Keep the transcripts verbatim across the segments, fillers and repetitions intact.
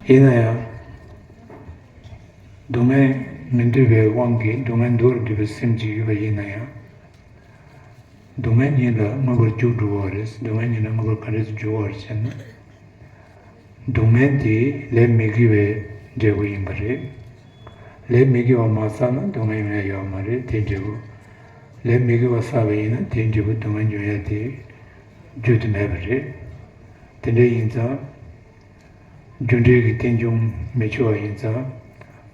ཡིན་ན་ཡང་། སྡུག་བསྔལ་མི་འདོད་པའི་དབང་གིས་སྡུག་བསྔལ་འདོར་བར་འདོད་པའི་སེམས་ཅིག་ཡོད་པ་ཡིན་ན་ཡང་། སྡུག་བསྔལ་ཉིད་ལ་མངོན་པར་འཇུག་འགྲོ་བ་རེད། སྡུག་བསྔལ་ཉིད་ལ་མངོན་པར་ག་འདྲ་ཞིག་འཇུག་པ་རེད་ཟེར་ན། སྡུག་བསྔལ་དེ་ལས་མི་དགེ་བའི་འབྲས་བུ་ཡིན་པ་རེད། ལས་མི་དགེ་བ་མ་བསགས་ན་སྡུག་བསྔལ་ཡོང་ཡ་ཡོད་མ་རེད། དེའི་འབྲས་བུ། ལས་མི་དགེ་བ་བསགས་པ་ཡིན་ན་དེའི་འབྲས་བུ་སྡུག་བསྔལ་འབྱུང་ཡ་དེ་རྒྱུ་དེ་མེད་པ་རེད། དེ་འདྲ་ཡིན་ཙང་། རྒྱུ་འབྲས་ཀྱི་རྟེན་འབྱུང་མི་འཆོལ་བ་ཡིན་ཙང་།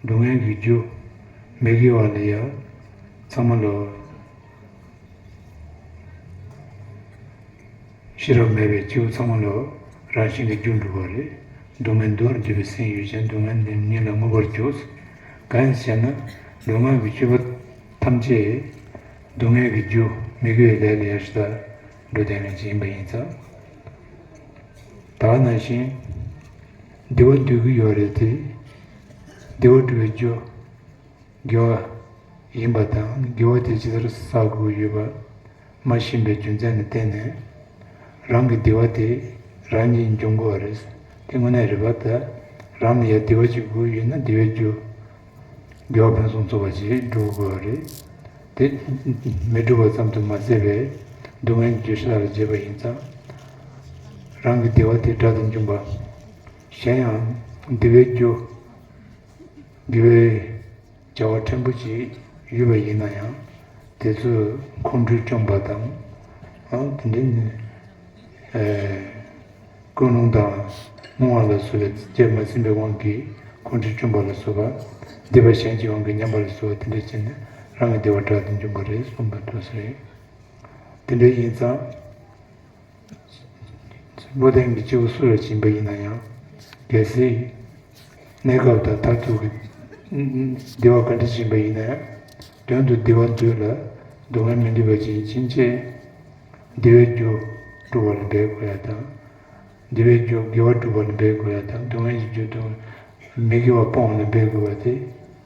སྡུག་བསྔལ་གྱི་རྒྱུ་མི་དགེ་བ་ལ་ཡ་ཚང་མ་ལོ། ཤེས་རབ་མེད་པའི་སྐྱེ་བོ་ཚང་མ་ལོ་རང་བཞིན་གྱིས་རྒྱུ་འགྲུབ་པ་རེད། སྡུག་བསྔལ་འདོར་བར་འདོད་པའི་སེམས་ཡོད་ཅིང་སྡུག་བསྔལ་ཉིད་ལ་མངོན་པར་འཇུག་གང་ཡིན་ཟེར་ན། ལུས་ངག་གི་སྤྱོད་པ་ཐམས་ཅད་སྡུག་བསྔལ་གྱི་རྒྱུ་མི་དགེ་བའི་ལས་ལ་ཡ་ཞེ་དྲག་འགྲོ་བསྡད་མཁན་ཅིག་ཡིན་པ་ཡིན་ཙང་། ད་ག་ནང་བཞིན་བདེ་བ་འདོད་ཀྱི་ཡོད་རེད་དེ། བདེ་བ་སྒྲུབ་པའི་རྒྱུ། དགེ་བ་ཡིན་པ་དང་དགེ་བ་དེ་ཇི་ལྟར་བསགས་དགོས་ཡོད་པ་མ་ཤེས་པའི་རྒྱུ་མཚན་ལ་བརྟེན་ནས་རང་གི་བདེ་བ་དེ་རང་ཉིད་འབྱུང་དགོས་པ་རེད། དེ་དངོས་གནས་རེད་པ། ད་རང་ལ་ཡང་བདེ་བ་ཅིག་དགོས་ཡོད་ན་བདེ་བའི་རྒྱུ་དགེ་བ་ཕུན་སུམ་ཚོགས་པ་ཅིག་སྒྲུབ་དགོས་པ་རེད། དེ་མི་སྒྲུབ་པ་ཙམ་དུ་མ་ཟད་པའི་སྡུག་བསྔལ་གྱི་རྒྱུ་ཞེ་དྲག་ལ་བརྗེས་པ་ཡིན་ཙང་། རང་གི་བདེ་བ་དེ་དགྲ་དང་འཇོམས་པ། གཞན་ཡང་བདེ་བའི་རྒྱུ། དགེ་བའི་བྱ་བ་ཕྲན་བུ་ཅིག་ཡོད་པ་ཡིན་ན་ཡང་དེ་ཚོས་ཁོང་ཁྲོ་བཅོམ་པ་དང་། ཨང་དེ་འདྲའི་ནི། ཨེ། ཀུན་སློང་དང་བསྔོ་བ་ལ་སོགས་པའི་རྒྱུ་མ་ཟིན་པའི་དབང་གིས་ཁོང་ཁྲོ་བཅོམ་པ་ལ་སོགས་པ། སྡིག་པ་གཞན་གྱི་དབང་གིས་ཉམས་པ་ལ་སོགས་པ་དེ་འདྲ་བྱས་ནས་རང་གི་བདེ་བ་དགྲ་དང་འཇོམས་པ་རེད་གསུངས་པ་འདུག་ཟེར། དེ་འདྲ་ཡིན་ཙང་། བློ་ལྡན་གྱི་སྐྱེ་བོ་སུ་ར་ཡིན་པ་ཡིན་ན་ཡང་། གལ་སྲིད་གནས་སྐབས་དང་མཐར་ཐུག་གི་བདེ་བ་ག་འདྲ་ཡིན་པ་ཡིན་ན་ཡང་། དོན་དུ་བདེ་བ་འདོད་ལ་སྡུག་བསྔལ་མི་འདོད་པ་ཅིག་ཡིན་ཕྱིན་ཆད། བདེ་བའི་རྒྱུ་སྒྲུབ་པ་ལ་འབད་དགོས་ཡ་དང་། བདེ་བའི་རྒྱུ་དགེ་བ་སྒྲུབ་པ་ལ་འབད་དགོས་ཡ་དང་སྡུག་བསྔལ་གྱི་རྒྱུ་དང་མི་དགེ་བ་སྤོང་བ་ལ་འབད་དགོས་པ་དེ་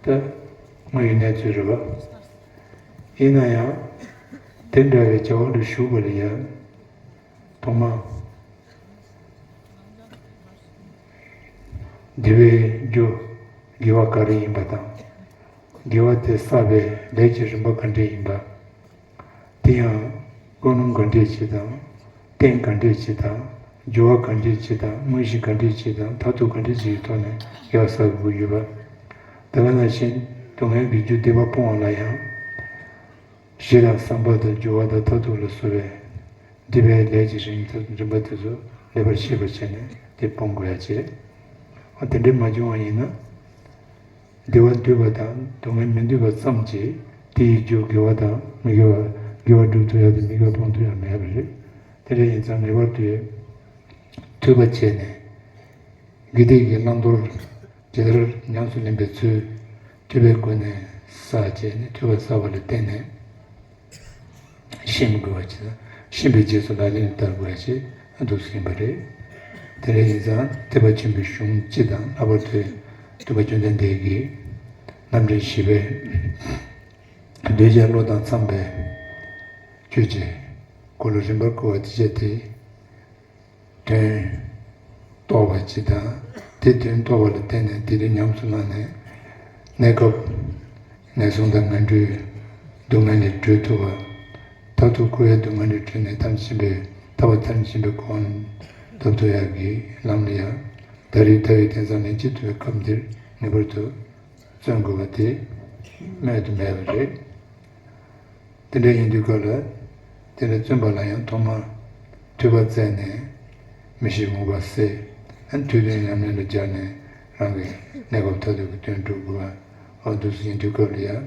ད་དངོས་ཡོད་གནས་ཚུལ་རེད་པ། ཡིན་ན་ཡང་དེ་འདྲ་བའི་བྱ་བ་ལ་ཞུགས་པ་ལ་ཡང་། ཐོག་མར། བདེ་བའི་རྒྱུ། དགེ་བ་ག་རེ་ཡིན་པ་དང་། དགེ་བ་དེ་བསགས་པའི་ལས་ཀྱི་རིམ་པ་ག་འདྲས་ཡིན་པ། དེ་ཡང་ཀུན་སློང་ག་འདྲས་ཅིག་དང་། རྟེན་ག་འདྲས་ཅིག་དང་། སྦྱོར་བ་ག་འདྲས་ཅིག་དང་། དངོས་གཞི་ག་འདྲས་ཅིག་དང་མཐར་ཐུག་ག་འདྲས་ཅིག་གི་ཐོག་ནས་དགེ་བ་བསགས་དགོས་ཡོད་པ། དེ་ག་ནང་བཞིན་སྡུག་བསྔལ་གྱི་རྒྱུ་སྡིག་པ་སྤོང་བ་ལ་ཡང་། གཞི་དང་བསམ་པ་དང་སྦྱོར་བ་དང་མཐར་ཐུག་ལ་སོགས་པའི་སྡིག་པའི་ལས་ཀྱི་རིམ་རིམ་པ་དེ་ཚོ་ལེགས་པར་ཤེས་པར་བྱས་ནས་དེ་སྤོང་དགོས་ཡ་བྱེད། འོ་དེ་འདྲའི་མ་བྱུང་བ་ཡིན་ན། བདེ་བ་འདོད་པ་དང་སྡུག་བསྔལ་མི་འདོད་པ་ཙམ་གྱིས་དེ་ཡི་རྒྱུ་དགེ་བ་དང་མི་དགེ་བ། དགེ་བ་སྒྲུབ་ཐུབ་ཡ་དང་མི་དགེ་བ་སྤོང་ཐུབ་ཡ་མེད་པ་རེད། དེ་འདྲ་ཡིན་ཙང་ངེས་པར་དུ་ཐོས་པ་བྱས་ནས། དགེ་སྡིག་གི་བླང་དོར་ཇི་ལྟར་ཉམས་སུ་ལེན་པའི་ཚུལ་ཐོས་པའི་སྒོ་ནས་བསགས་བྱས་ནས་ཐོས་པ་བསགས་པ་ལ་བརྟེན་ནས་ཤེས་དགོས་པ་ཅིག་དང་ཤེས་པའི་རྗེས་སུ་ལག་ལེན་ལ་བསྟར་དགོས་པ་ཞིག་འདུག་ཟིན་པ་རེད། དེ་འདྲ་ཡིན་ཙང་ཐེག་པ་ཆེན་པོའི་གཞུང་སྤྱི་དང་ལྷག་པར་དུ་སྟོན་པ་བཅོམ་ལྡན་འདས་ཀྱིས་རྣམ་འདྲེན་བཞི་པའི་གདུལ་བྱ་བློ་དང་འཚམ་པའི་ཆོས་ཀྱི་སྐོར་ལ་རིམ་པར་བསྐོར་བ་དེ་བྱས་ཏེ། དོན་རྟོགས་པ་སྤྱི་དང་། དེ་དོན་རྟོགས་པ་ལ་བརྟེན་ནས་དེ་དོན་ཉམས་སུ་བླངས་ནས། གནས་སྐབས་ངན་སོང་དང་ངན་འགྲོའི་སྡུག་བསྔལ་ལས་གྲོལ་ཐུབ་པ། མཐར་ཐུག་འཁོར་བའི་སྡུག་བསྔལ་ལས་གྲོལ་ནས་ཐམས་ཅད་མཁྱེན་པའི་ཐར་པ་ཐམས་ཅད་མཁྱེན་པའི་གོ་འཕང་ཐོབ་ཐུབ་ཡག་གི་ལམ་ལ་ཡང་ད་རེས་ད་བའི་དེང་སང་ལན་གཅིག་ཐུབ་པའི་སྐབས་འདིར་ངེས་པར་དུ་བརྩོན་དགོས་པ་དེ་སྨོས་དུ་མེད་པ་རེད། དེ་འདྲ་ཡིན་དུས་སྐབས་ལ། དེ་འདྲ་བརྩོན་པ་ལ་ཡང་ཐོག་མར་ཐོས་པ་བཙལ་ནས་མི་ཤེས་མུན་པ་བསལ། ཨ་ནི་ཐོས་དོན་ཉམས་ལེན་ལ་སྦྱར་ནས་རང་གི་གནས་སྐབས་མཐར་ཐུག་གི་དོན་སྒྲུབ་དགོས་པ། འོ་འདུག་སེ་ཡིན་དུས་སྐབས་ལ་ཡང་།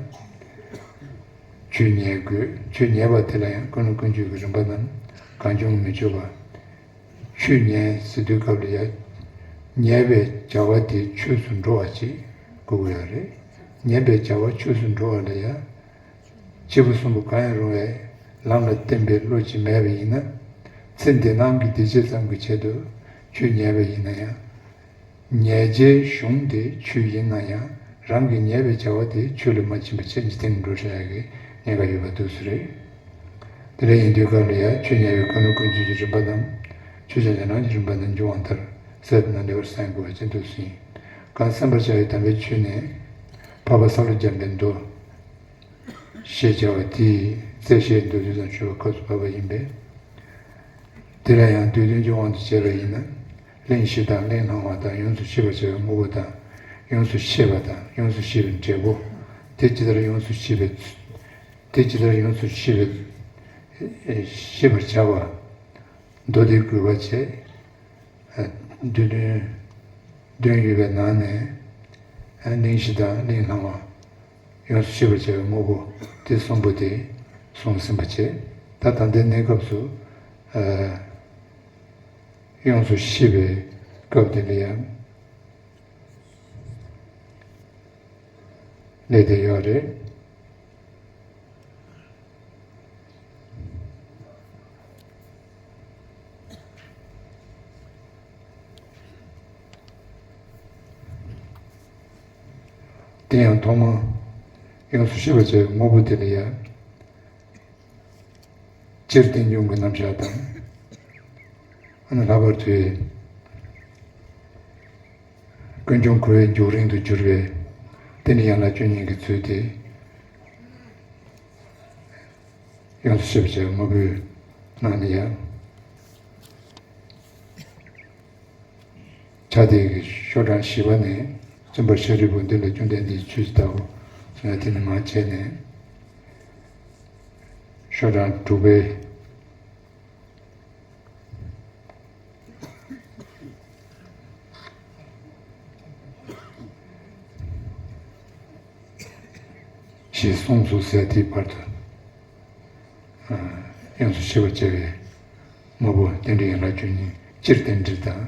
ཆོས་ཉན་དགོས། ཆོས་ཉན་པ་དེ་ལ་ཡང་ཀུན་སློང་ཀུན་སྤྱོད་ཀྱི་རིམ་པ་རྣམས་གང་བྱུང་མི་སྤྱོད་པ། ཆོས་ཉན་ཟེར་དུས་སྐབས་ལ་ཡང་། ཉན་པའི་བྱ་བ་དེ་ཆོས་སུ་འགྲོ་བ་ཅིག་དགོས་ཀྱི་ཡོད་རེད། ཉན་པའི་བྱ་བ་ཆོས་སུ་འགྲོ་བ་ལ་ཡང་། སྐྱེས་བུ་གསུམ་པོ་གང་ཡང་རུང་བའི་ལམ་ལ་བརྟེན་པའི་བློ་ཅིག་མེད་པ་ཡིན་ན། ཚེ་འདི་སྣང་གི་བདེ་སྐྱིད་ཙམ་གྱི་ཆེད་དུ་ཆོས་ཉན་པ་ཡིན་ན་ཡང་། ཉན་བྱའི་གཞུང་དེ་ཆོས་ཡིན་ན་ཡང་རང་གི་ཉན་པའི་བྱ་བ་དེ་ཆོས་ལ་མ་བྱིན་པ་ཕྱིར་འཇིག་རྟེན་དུ་འགྲོ་བྱ་ཡག་གི་ཉེན་ཁ་ཡོད་པ་འདུག་སེ་རེད། དེ་འདྲ་ཡིན་དུས་སྐབས་ལ་ཡང་ཆོས་ཉན་པའི་ཀུན་སློང་ཀུན་སྤྱོད་ཀྱི་རིམ་པ་དང་། ཆོས་ཅན་ལས་སྣང་གི་རིམ་པ་དང་འབྱུང་བ་མཐར་ ཚད་ན་འདྲ་བར་སེམས་དགོས་པ་ཅི་འདུག་ཟིན། གང་སེམས་པར་བྱ་བའི་དམ་པའི་ཆོས་ནི། འཕགས་པ་ས་ལུ་སྦྱར་བའི་མདོ། ཞེས་བྱ་བ་དེའི་རྩེ་ཤེས་མདོ་སྡེ་དང་མཆོད་པ་སྐབས་སུ་བབ་པ་ཡིན་པས། དེ་ལ་ཡང་བསྡུས་དོན་གྱི་དབང་དུ་བྱས་པ་ཡིན་ན། གླེང་གཞི་དང་གླེང་སླང་བ་དང་ཡོངས་སུ་ཤེས་པར་བྱ་བའི་དངོས་པོ་དང་། ཡོངས་སུ་ཤེས་པ་དང་ཡོངས་སུ་ཤེས་པའི་འབྲས་བུ། དེ་ཇི་ལྟར་ཡོངས་སུ་ཤེས་པའི་ཚུལ། དེ་ཇི་ལྟར་ཡོངས་སུ་ཤེས་པའི་ཤེས་པར་བྱ་བ། མདོ་སྡེ་དགོས་པ་བྱས། བསྡུས་དོན་བདུན་ཡོད་པའི་ནང་ནས། གླེང་གཞི་དང་གླེང་སླང་བ། ཡོངས་སུ་ཤེས་པར་བྱ་བའི་དངོས་པོ་དེ་གསུམ་པོ་དེ་གསུངས་ཟིན་པ་བྱས། ད་ད་ལྟའི་གནས་སྐབས་སུ། ཡོངས་སུ་ཤེས་པའི་སྐབས་དེ་ལ་ཡང་སླེབས་བསྡད་ཡོད་རེད། དེ་ཡང་ཐོག་མར་ཡོངས་སུ་ཤེས་པར་བྱ་བའི་དངོས་པོ་དེ་ལ་ཡང་སྤྱིར་རྟེན་འབྱུང་གི་རྣམ་གཞག་དང་། ཨ་ནི་ལྷག་པར་དུ་ཀུན་འབྱུང་ཁོ་བོའི་འཇུག་རིམ་དུ་གྱུར་པའི་རྟེན་འབྲེལ་ཡན་ལག་བཅུ་གཉིས་ཀྱི་ཚུལ་དེ། ཡོངས་སུ་ཤེས་པར་བྱ་བའི་དངོས་པོའི་ནང་ནས་ཡང་། ཆ་དེ་གི་ཤོག་གྲངས་བཞི་པ་ནས། བཙུན་པ་ཤཱ་རིའི་བུ། འདི་ལ་བཅོམ་ལྡན་འདས་ཀྱིས་ཚུལ་འདི་ལྟ་བུ་གསུངས་ཡ། དེ་ནས་མར་བྱས་ནས་ཤོག་གྲངས་དྲུག་པའི། ཞེས་གསུངས་སོ་ཟེར་དེའི་བར་དུ། ཡོངས་སུ་ཤེས་པར་བྱ་བའི་དངོས་པོ་རྟེན་འབྲེལ་ཡན་ལག་བཅུ་གཉིས། སྤྱིར་རྟེན་འབྲེལ་དང་།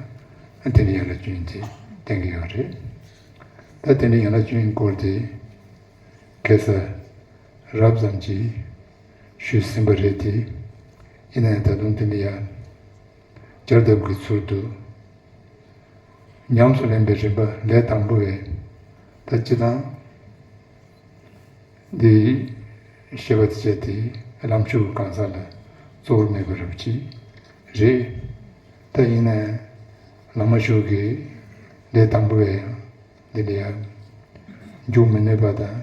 རྟེན་འབྲེལ་ཡན་ལག་བཅུ་གཉིས་དེ་བསྟན་གྱི་ཡོད་རེད། ད་རྟེན་འབྲེལ་ཡན་ལག་བཅུ་གཉིས་སྐོར་དེ་ཁ་སང་རབ་ཙམ་གྱིས་ཞུས་ཟིན་པ་རེད་དེ། ཡིན་ན་ཡང་ད་དུང་དེ་འདྲ་ཡང་། བསྐྱར་ལྡབ་ཀྱི་ཚུལ་དུ། ཉམས་སུ་ལེན་པའི་རིམ་པ་ལས་དང་པོ་བས། ད་སྤྱིར་བཏང་འདི་བཤད་པ་དེ་བྱས་ཏེ་བླ་མཆོག་གི་གང་ཟག་ལ་གཙོ་བོར་མེད་པ་རབ་ཅིག་རེད། ད་ཡིན་ན་བླ་མ་མཆོག་གི་ལས་དང་པོ་བས་ཡང་། འདི་ལ་ཡང་འཇུག་མི་ནུས་པ་དང་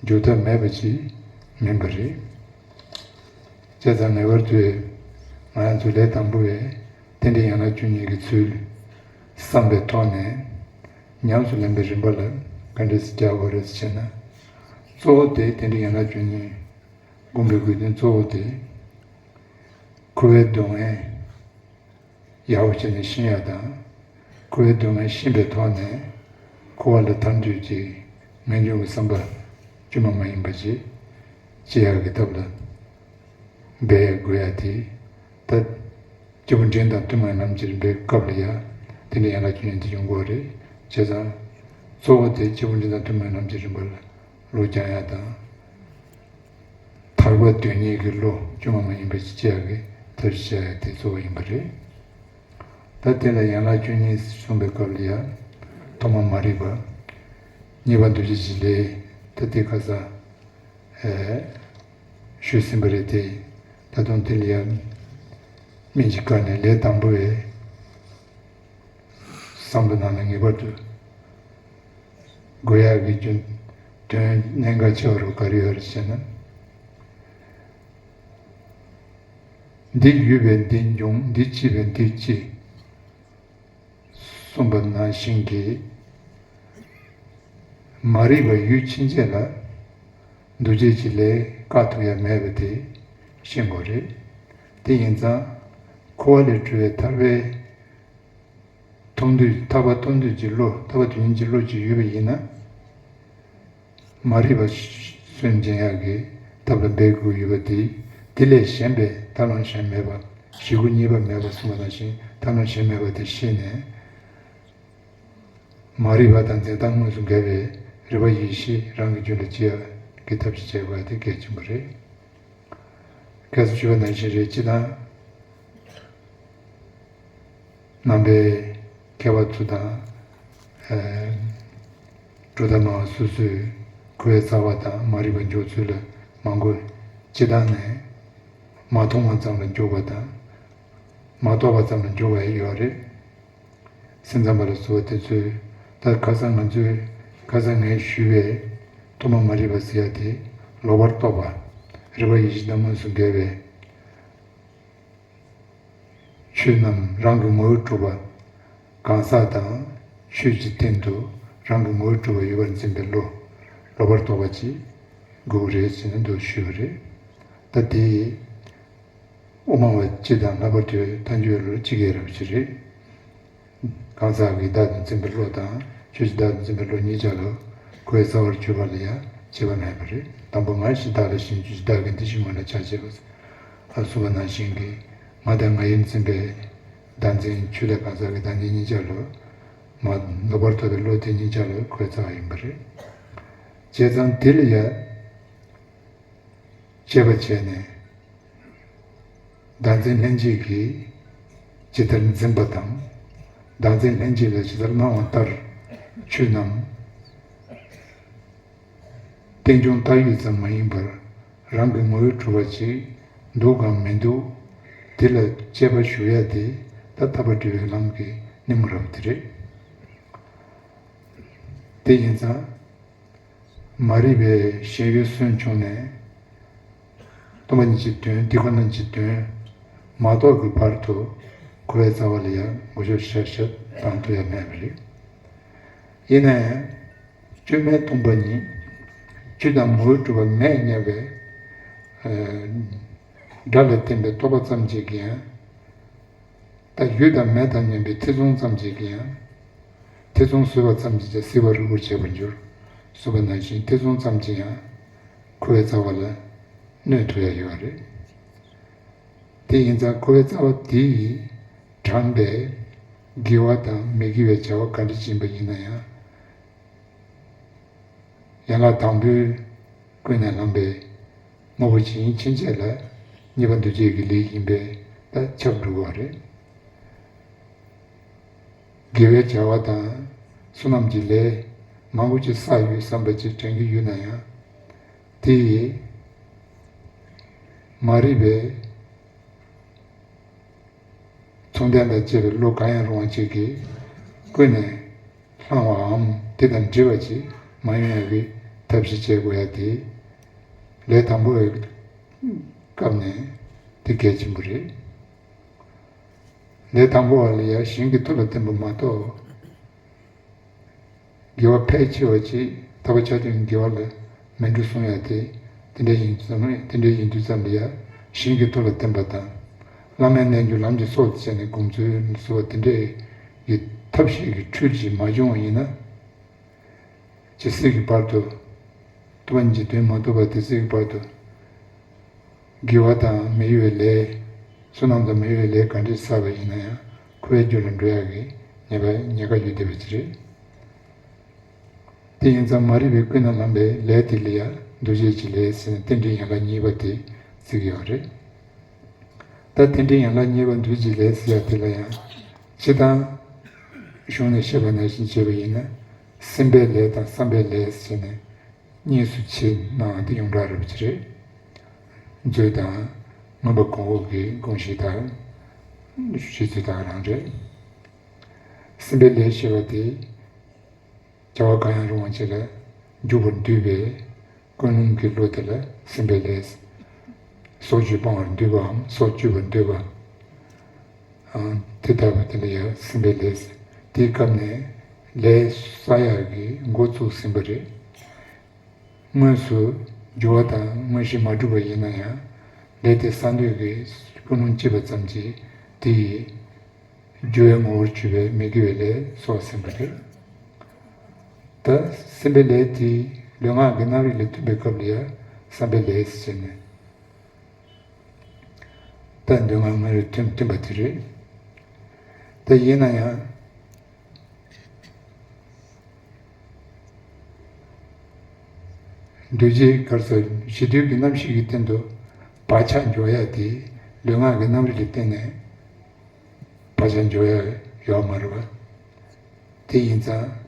འཇུག་ཐབས་མེད་པ་ཅིག་མིན་པ་རེད། བྱས་ཙང་ངེས་པར་དུ་ང་རང་ཚོ་ལས་དང་པོ་བས་རྟེན་འབྲེལ་ཡན་ལག་བཅུ་གཉིས་ཀྱི་ཚུལ་བསམ་པའི་ཐོག་ནས་ཉམས་སུ་ལེན་པའི་རིམ་པ་ལ་ག་འདྲས་སེ་རྒྱག་དགོས་རེད་ཟེར་ན། གཙོ་བོ་དེ་རྟེན་འབྲེལ་ཡན་ལག་བཅུ་གཉིས་སྒོམ་པའི་དགོས་དོན་གཙོ་བོ་དེ་འཁོར་བའི་སྡུག་བསྔལ། ཡག་པོ་བྱས་ནས་ཤེས་ཡ་དང་། འཁོར་བའི་སྡུག་བསྔལ་ཤེས་པའི་ཐོག་ནས་འཁོར་བ་ལས་ཐར་འདོད་ཀྱི་ངེས་འབྱུང་གི་བསམ་པ་བཅོས་མ་མ་ཡིན་པ་ཅིག་སྐྱེ་ཡག་གི་ཐབས་ལ་འབད་དགོས་ཡ་དེ། ད་སྐྱེས་བུ་འབྲིང་དང་ཐུན་མོང་ལམ་གྱི་རིམ་པའི་སྐབས་ལ་ཡ་དེ་འདྲ་ཡན་ལག་བཅུ་གཉིས་དེ་ཡོང་དགོས་རེད། བྱས་ཙང་གཙོ་བོ་དེ་སྐྱེས་བུ་འབྲིང་དང་ཐུན་མོང་ལམ་གྱི་རིམ་པ་ལ་བློ་སྦྱང་ཡ་དང་། ཐར་པ་དོན་གཉེར་གྱི་བློ་བཅོས་མ་མ་ཡིན་པ་ཅིག་སྐྱེ་ཡག་གི་ཐབས་ཤེས་བྱ་ཡ་དེ་གཙོ་བོ་ཡིན་པ་རེད། ད་དེ་ལ་ཡན་ལག་བཅུ་གཉིས་གསུངས་པའི་སྐབས་ལ་ཡང་ཐོག་མ་མ་རིག་པ། གཉིས་པ་འདུ་བྱེད་ཀྱི་ལས། ད་དེ་ཁ་སང་ཞུས་ཟིན་པ་རེད་དེ། ད་དུང་དེ་ལ་ཡང་སྨིན་གྱི་བཀའ་ནས་ལས་དང་པོ་བས། བསམ་པའི་ནང་ནས་ངེས་པར་དུ་དགོས་ཡག་གི་རྒྱུ་དོན་གནད་འགག་ཆེ་བ་རུ་ག་རེ་ཡོད་རེད་ཟེར་ན། འདི་ཡོད་པས་འདི་འབྱུང་། འདི་སྐྱེས་པས་འདི་སྐྱེ། གསུངས་པ་ནང་བཞིན་གྱི་མ་རིག་པ་ཡུལ་ཕྱིན་ཆད་ལ་འདུ་བྱེད་ཀྱི་ལས་བཀག་ཐུབ་ཡ་མེད་པ་དེ་ཤེས་དགོས་རེད། དེ་ཡིན་ཙང་འཁོར་བ་ལས་གྲོལ་བའི་ཐར་པའི་ཐོབ་འདོད། ཐར་པ་ཐོབ་འདོད་ཀྱི་བློ། ཐར་པ་དོན་གཉེར་གྱི་བློ་ཅིག་ཡོད་པ་ཡིན་ན། མ་རིག་པ་སུན་འབྱིན་ཡག་གི་ཐབས་ལ་འབད་དགོས་ཡོད་པ་དེ། དེ་ལས་གཞན་པའི་ཐབས་ལམ་གཞན་མེད་པ། གཞི་དགུ་གཉིས་པ་མེད་པ་གསུངས་པ་ནང་བཞིན་ཐབས་ལམ་གཞན་མེད་པ་དེ་ཤེས་ནས། མ་རིག་པ་དང་འཛིན་སྟངས་དངོས་སུ་འགལ་བའི་རིག་པ་ཡེ་ཤེས་རང་གི་རྒྱུད་ལ་སྐྱེ་ཡག་གི་ཐབས་ཤེས་བྱེད་དགོས་པ་དེ་གལ་ཆེན་པོ་རེད། སྐབས་སུ་ཞུས་པ་ནང་བཞིན་རེད། སྤྱིར་བཏང་ནང་པའི་མཁས་པ་ཚོ་དང་། ཨ། གྲུབ་མཐའ་སྨྲ་བ་སོ་སོས་འཁོར་བའི་རྩ་བ་དང་མ་རིག་པ་འཇོག་ཚུལ་ལ་མང་པོ་སྤྱིར་བཏང་ནས་མ་མཐོང་བ་ཙམ་ལ་འཇོག་པ་དང་། མ་རྟོགས་པ་ཙམ་ལ་འཇོག་པ་ཡོད་རེད། སེམས་ཙམ་པ་ལ་སོགས་པ་དེ་ཚོས། ད་ཁ་སང་ང་ཚོས་ཁ་སང་ངས་ཞུས་པའི་ཐོག་མ་མ་རིག་པ་ཟེར་ཡ་དེ་ལོག་པར་རྟོག་པ། རིག་པ་ཡེ་ཤེས་དང་དངོས་སུ་འགལ་བའི་ཆོས་རྣམས་རང་གི་ངོ་བོས་གྲུབ་པ་གང་ཟག་དང་ཆོས་ཀྱི་སྟེང་དུ་རང་གི་ངོ་བོས་གྲུབ་པ་ཡོད་པར་འཛིན་པའི་བློ། ལོག་པར་རྟོག་པ་ཅིག་དགོས་ཀྱི་རེད་ཟེར་ནས་འདུག་ཞུས་པ་རེད། ད་དེ། དབུ་མ་པ་སྤྱི་དང་ལྷག་པར་དུ་ཐལ་འགྱུར་བའི་ལུགས་སྤྱི་སྐད་རབ་ཅིག་རེད། གང་ཟག་གི་བདག་ཏུ་འཛིན་པའི་བློ་དང་ཆོས་ཀྱི་བདག་ཏུ་འཛིན་པའི་བློ་གཉིས་ཆར་ལ་གོ་བའི་རྩ་བར་གྱུར་པ་ལ་ཡང་དཔྱད་པ་མེད་པ་རེད། དང་པོ་ང་ཞེས་བདག་ལ་ཞེན་ཆོས་ཀྱི་བདག་གི་འདི་ཞིག་སྔོན་ལ་ཆགས་བྱས་པ། ཨ་གསུངས་པ་ནང་བཞིན་གྱི་ང་དང་ང་ཡིར་འཛིན་པའི་བདག་འཛིན། ཆོས་དང་གང་ཟག་གི་བདག་འཛིན་གཉིས་ཆར་ལ་མ་ལོག་པར་རྟོག་པའི་བློ་དེ་གཉིས་ཆར་ལ་གོ་བའི་རྩ་བ་ཡིན་པ་རེད། བྱས་ཙང་དེ་ལ་ཡང་དཔྱད་པ་བྱས་ནས། བདག་འཛིན་ལྷན་སྐྱེས་ཀྱིས་ཇི་ལྟར་འཛིན་པ་དང་། བདག་འཛིན་ལྷན་སྐྱེས་ལ་ཇི་ལྟར་སྣང་བ་ལྟར་ཆོས་རྣམས་རྟེན་འབྱུང་བལྟ་ཡུལ་ཙམ་མ་ཡིན་པར་རང་གི་ངོ་བོས་གྲུབ་པ་ཅིག་འདུག་གམ་མི་འདུག་དེ་ལ་དཔྱད་པ་ཞུ་ཡ་དེ་ད་ཐར་པ་སྒྲུབ་པའི་ལམ་གྱི་སྣེ་མོ་རབ་དེ་རེད། དེ་ཡིན་ཙང་། མ་རིག་པའི་ཞེན་ཡུལ་སོན་བྱུང་ནས། སྟོང་པ་ཉིད་ཀྱི་དོན་འདི་ཁོ་ན་ཉིད་ཀྱི་དོན་མ་རྟོགས་ཀྱི་བར་དུ་གོ་བའི་རྩ་བ་ལ་ཡང་མགོ་གཞུག་ཤར་ཤར་བཏང་ཐུབ་ཡ་མེད་པ་རེད། ཡིན་ན་ཡང་། བཅོས་མའི་སྟོང་པ་ཉིད། ཆོས་དང་ངོ་བོས་གྲུབ་པ་མེད་སྙམ་པའི་སྒྲ་ལས་བརྟེན་པའི་རྟོག་པ་ཙམ་གཅིག་གིས་ཡང་། ད་ཡོད་དང་མེད་དང་མཉམ་པའི་ཐེ་ཚོམ་ཙམ་གཅིག་གིས་ཡང་། ཐེ་ཚོམ་ཟོས་པ་ཙམ་གྱིས་ཀྱང་སྲིད་པ་རིལ་པོར་བྱེད་པར་འགྱུར། གསུངས་པ་ནང་བཞིན་ཐེ་ཚོམ་ཙམ་གྱིས་ཡང་གོ་བའི་རྩ་བ་ལ་གནོད་ཐུབ་ཡ་ཡོད་རེད། དེ་ཡིན་ཙང་གོ་བའི་རྩ་བ་དེ་ཡིས་དྲངས་པའི་དགེ་བ་དང་མི་དགེ་བའི་བྱ་བ་ག་འདྲ་ཅིག་ཡིན་པ་ཡིན་ན་ཡང་། ཡན་ལག་དང་པོའི་ཀུན་ནས་བསླངས་པའི་དངོས་པོ་ཇི་ཡིན་ཕྱིན་ཆད་ལ་གཉིས་པ་འདུ་བྱེད་ཀྱི་ལས་ཡིན་པས་ད་ཁྱབ་འགྲོ་གི་རེད། དགེ་བའི་བྱ་བ་དང་བསོད་ནམས་ཀྱི་ལས་མང་པོ་ཅིག་བསགས་ཡོད་བསམ་པ་ཅིག་དྲན་གྱི་ཡོད་ན་ཡང་། དེ་ཡིས་མ་རིག་པའི་མཚུངས་ལྡན་དང་བཅས་པའི་བློ་གང་ཡང་རུང་བ་ཅིག་གིས་ཀུན་ནས་བསླངས་པའམ་དེ་དང་འདྲིས་པ་ཅིག་མ་ཡོང་ཡག་གི་ཐབས་ཤེས་བྱེད་དགོས་ཡ་དེ་ལས་དང་པོའི་སྐབས་ནས་དེ་གལ་ཆེན་པོ་རེད། ལས་དང་པོ་བ་ལ་ཡ་ཞིང་གི་མཐུ་ལ་བརྟེན་པ་མ་གཏོགས། དགེ་བ་ཕལ་ཆེ་བ་ཅིག་ཐར་པ་ཆ་མཐུན་དགེ་བ་ལ་མི་འགྲོ་གསུང་ཡ་དེ། དེ་འདྲ་ཡིན་ཙམ་དེ་འདྲ་ཡིན་དུས་ཙམ་ལ་ཡ་ཞིང་གི་མཐུ་ལ་བརྟེན་པ་དང་། བླ་མའི་རྣལ་འབྱོར་ལམ་གྱི་སྲོག་ཏུ་བྱས་ནས་སྒོམ་ཚུལ་སོགས་པ་དེ་འདྲ་ཡི་ཐབས་ཤེས་ཀྱི་འཕྲུལ་ཅིག་མ་བྱུང་བ་ཡིན་ན། ཇི་སྲིད་ཀྱི་བར་དུ། ཐུབ་པ་ཉིད་ཀྱི་དོན་མ་ཐོབ་པ་དེ་སྲིད་ཀྱི་བར་དུ། དགེ་བ་དང་མི་དགེ་བའི་ལས། བསོད་ནམས་དང་མི་དགེ་བའི་ལས་ག་འདྲས་བསགས་པ་ཡིན་ན་ཡང་འཁོར་བའི་རྒྱུ་ལ་འགྲོ་ཡག་གི་ཉེན་ཁ་ཉེན་ཁ་ཡོད་བསྡད་པ་ཅིག་རེད། དེ་ཡིན་ཙང་མ་རིག་པའི་ཀུན་ནས་བསླངས་པའི་ལས་དེ་ལ་ཡང་འདུ་བྱེད་ཀྱི་ལས་ཟེར་ནས་རྟེན་འབྲེལ་ཡན་ལག་གཉིས་པ་དེ་བརྩི་གི་ཡོད་རེད། ད་རྟེན་འབྲེལ་ཡན་ལག་གཉིས་པ་འདུ་བྱེད་ཀྱི་ལས་ཟེར་ཡ་དེ་ལ་ཡང་། སྤྱིར་བཏང་གཞུང་ནས་བཤད་པ་ནང་བཞིན་བྱས་པ་ཡིན་ན། སེམས་པའི་ལས་དང་བསམ་པའི་ལས་ཟེར་ནས་གཉིས་སུ་ཕྱེ་གནང་བ་དེ་ཡོངས་གྲགས་རེད་པ་ཅིག་རེད། མཛོད་དང་མངོན་པ་གོང་འོག་གི་དགོངས་གཞི་དང་། ཞུ་ཚུལ་དག་རང་རེད། སེམས་པའི་ལས་ཞེས་པ་དེ། བྱ་བ་གང་ཡང་རུང་བ་ཅིག་ལ་འཇུག་པར་འདོད་པའི་ཀུན་སློང་གི་བློ་དེ་ལ་སེམས་པའི་ལས། སྲོག་གཅོད་སྤང་བར་འདོད་པའམ་སྲོག་གཅོད་པར་འདོད་པ། ཨང་། དེ་ལྟ་བུ་དེ་ལ་ཡང་སེམས་པའི་ལས། དེའི་སྐབས་ནས་ལས་བསགས་ཡག་གི་འགོ་བཙུགས་ཟིན་པ་རེད། དངོས་སུ་སྦྱོར་བ་དང་དངོས་གཞི་མ་གྲུབ་པ་ཡིན་ན་ཡང་། ལས་དེ་བསགས་འདོད་ཀྱི་ཀུན་སློང་སྐྱེས་པ་ཙམ་གྱིས་དེ་ཡི་སྦྱོར་བའི་ངོ་བོར་གྱུར་པའི་མི་དགེ་བའི་ལས་གསོག་ཟིན་པ་རེད། ད་སེམས་པའི་ལས་དེ་ལུས་ངག་གི་རྣམ་རིག་ལ་མཐུན་པའི་སྐབས་ལ་ཡང་བསམ་པའི་ལས་ཟེར་ནས། ད་ལུས་ངག་རྣམ་རིག་མཐུན་མཐུན་པ་དེ་རེད། ད་ཡིན་ན་ཡང་། འདུ་བྱེད་གར་སོགས་གཞི་དུས་ཀྱི་རྣམ་ཤེས་ཀྱི་སྟེང་དུ་བག་ཆགས་འཇོག་ཡ་དེ་ལུས་ངག་གི་རྣམ་རིག་ལ་བརྟེན་ནས་བག་ཆགས་འཇོག་ཡ་ཡོད་མ་རེད་པ། དེ་ཡིན་ཙང་།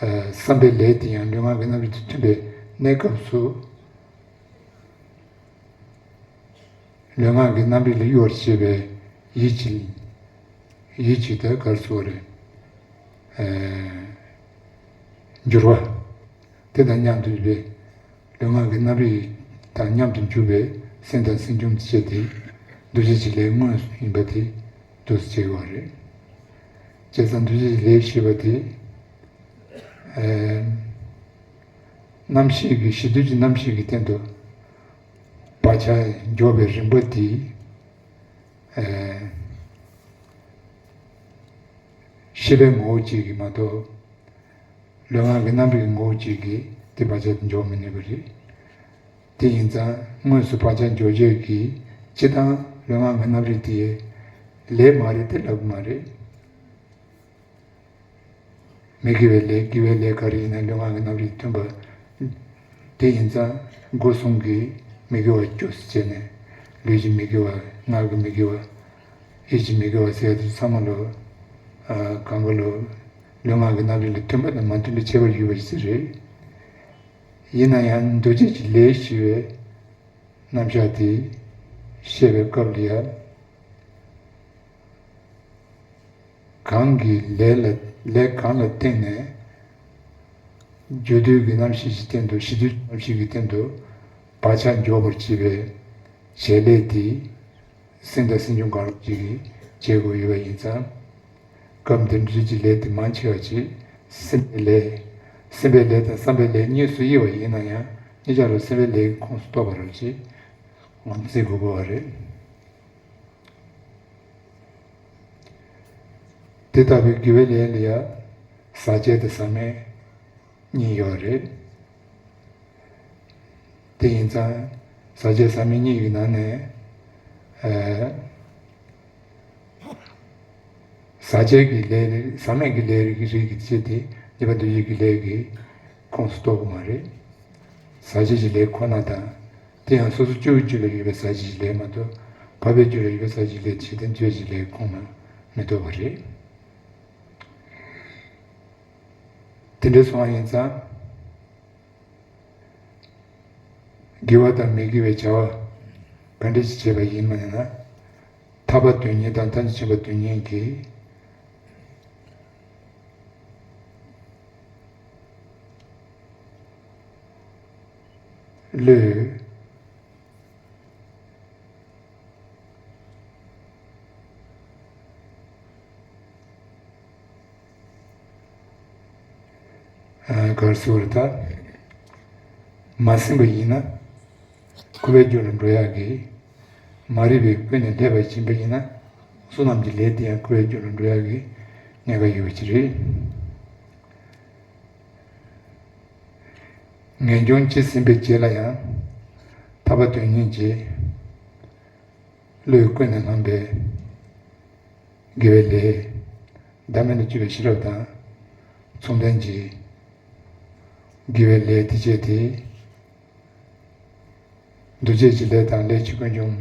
ཨ། བསམ་པའི་ལས་དེ་ཡང་ལུས་ངག་གི་རྣམ་རིག་དང་མཐུན་པའི་གནས་སྐབས་སུ། ལུས་ངག་གི་རྣམ་རིག་ལ་གཡོ་བར་བྱེད་པའི་ཡིད་ཀྱི། ཡིད་ཀྱི་དེ་གར་སོགས་རེད། འགྱུར་བ་དེ་དང་མཉམ་དུ་ཡོད་པའི་ལུས་ངག་གི་རྣམ་རིག་དང་མཉམ་དུ་འཇུག་པའི་སེམས་དང་སེམས་བྱུང་དུ་བྱས་ཏེ། འདུ་བྱེད་ཀྱི་ལས་དངོས་སུ་ཡིན་པ་དེ་འདུག་སེ་བྱེད་དགོས་པ་རེད། བྱས་ཙང་འདུ་བྱེད་ཀྱི་ལས་ཞེས་པ་དེ། རྣམ་ཤེས་ཀྱི་ཞི་དུལ་གྱི་རྣམ་ཤེས་ཀྱི་སྟེང་དུ་བག་ཆགས་འཇོག་པའི་རིམ་པ་དེ། ཤེས་པའི་ངོ་བོ་གཅིག་གིས་མ་གཏོགས། ལུས་ངག་གི་རྣམ་རིག་གི་ངོ་བོ་གཅིག་གིས་དེ་བག་ཆགས་དེ་འཇོག་མི་ནུས་པ་རེད། དེ་ཡིན་ཙང་དངོས་སུ་བག་ཆགས་འཇོག་བྱེད་ཀྱི་སྤྱི་དང་ལུས་ངག་གི་རྣམ་རིག་དེ་ལས་མ་རེད་དེ་ལབ་ཀྱི་མ་རེད། མི་དགེ་བའི་ལས་དགེ་བའི་ལས་ག་རེ་ཡིན་ན་ལུས་ངག་གི་རྣམ་རིག་མཐུན་པ། དེ་ཡིན་ཙང་སྒོ་གསུམ་གྱི་མི་དགེ་བ་སྐྱོབ་སུ་བྱས་ནས། ལུས་ཀྱི་མི་དགེ་བ། ངག་གི་མི་དགེ་བ། ཡིད་ཀྱི་མི་དགེ་བ་ཟེར་ཡ་དེ་ཚང་མ་ལོ། ཨ། གང་ག་ལོ། ལུས་ངག་གི་རྣམ་རིག་ལ་མཐུན་པ་དང་མ་མཐུན་པའི་ཁྱད་པར་ཡོད་པ་ཞིག་རེད། ཡིན་ན་ཡང་འདུ་བྱེད་ཀྱི་ལས་ཞེས་པའི་རྣམ་གཞག་དེ་བཤད་པའི་སྐབས་ལ་ཡང་། གང་གི་ལས་ལ་ལས་གང་ལ་བརྟེན་ནས་རྒྱུ་དུས་ཀྱི་རྣམ་ཤེས་ཀྱི་སྟེང་དུ་ཞི་དུས་ཀྱི་རྣམ་ཤེས་ཀྱི་སྟེང་དུ་བག་ཆགས་འཇོག་པར་བྱེད་པའི་བྱེད་ལས་དེ། སེམས་དང་སེམས་བྱུང་གང་རུང་གཅིག་གིས་བྱེད་དགོས་ཡོད་པ་ཡིན་ཙང་། སྐབས་འདིར་འདུ་བྱེད་ཀྱི་ལས་དེ་མང་ཆེ་བ་ཅིག་སེམས་པའི་ལས། སེམས་པའི་ལས་དང་བསམ་པའི་ལས་གཉིས་སུ་དབྱེ་བ་ཡིན་ན་ཡང་གཉིས་ཆ་རུ་སེམས་པའི་ལས་ཀྱི་ཁོངས་སུ་གཏོགས་པ་རེད་ཅེས་ངོས་འཛིན་དགོས་པ་རེད། དེ་ལྟ་བུའི་དགེ་བའི་ལས་ལ་ཡང་ཟག་བཅས་དང་ཟག་མེད་གཉིས་ཡོད་རེད། དེ་ཡིན་ཙང་ཟག་བཅས་ཟག་མེད་གཉིས་ཀྱི་ནང་ནས། ཨ། ཟག་བཅས་ཀྱི་ལས་རིགས། ཟག་མེད་ཀྱི་ལས་རིགས་ཀྱི་རིགས་ཀྱི་ཕྱེ་སྟེ་གཉིས་པ་འདུ་བྱེད་ཀྱི་ལས་ཀྱི་ཁོངས་སུ་གཏོགས་ཀྱི་མ་རེད། ཟག་བཅས་ཀྱི་ལས་ཁོ་ན་དང་། དེ་ཡང་སོ་སོ་སྤྱོད་པའི་རྒྱུད་ལ་ཡོད་པའི་ཟག་བཅས་ཀྱི་ལས་མ་གཏོགས། འཕགས་པའི་རྒྱུད་ལ་ཡོད་པའི་ཟག་བཅས་ཀྱི་ལས་ཕྱེ་སྟེ་འདུ་བྱེད་ཀྱི་ལས་ཁོངས་ནང་མི་གཏོགས་པ་རེད། དེ་འདྲ་སོང་བ་ཡིན་ཙང་། དགེ་བ་དང་མི་དགེ་བའི་བྱ་བ་ག་འདྲ་ཞིག་བྱས་པ་ཡིན་ན་ཡང་། ཐར་པ་དོན་གཉེར་དང་ཐམས་ཅད་མཁྱེན་པ་དོན་གཉེར་གྱིས། བློས། ཨ། ག་རེ་ཟེར་བ་རེད་ད། མ་ཟིན་པ་ཡིན་ན་འཁོར་བའི་རྒྱུ་ལ་འགྲོ་ཡག་གི། མ་རིག་པས་ཀུན་ནས་བསླད་པ་ཡིན་པ་ཡིན་ན། བསོད་ནམས་ཀྱི་ལས་དེ་ཡང་འཁོར་བའི་རྒྱུ་ལ་འགྲོ་ཡག་གི་གནད་འགག་ཡོད་པ་ཅིག་རེད། ངེས་འབྱུང་ཇི་ཟིན་པའི་རྗེས་ལ་ཡང་། ཐར་པ་དོན་གཉེར་གྱིས། བློས་ཀུན་ནས་བསླངས་པའི་དགེ་བའི་ལས། བདག་མེད་ལ་སྤྱོད་པའི་ཤེས་རབ་དང་མཚུངས་ལྡན་གྱི་དགེ་བའི་ལས་དེ་བྱས་ཏེ། འདུ་བྱེད་ཀྱི་ལས་དང་ལས་ཀྱི་ཀུན་འབྱུང་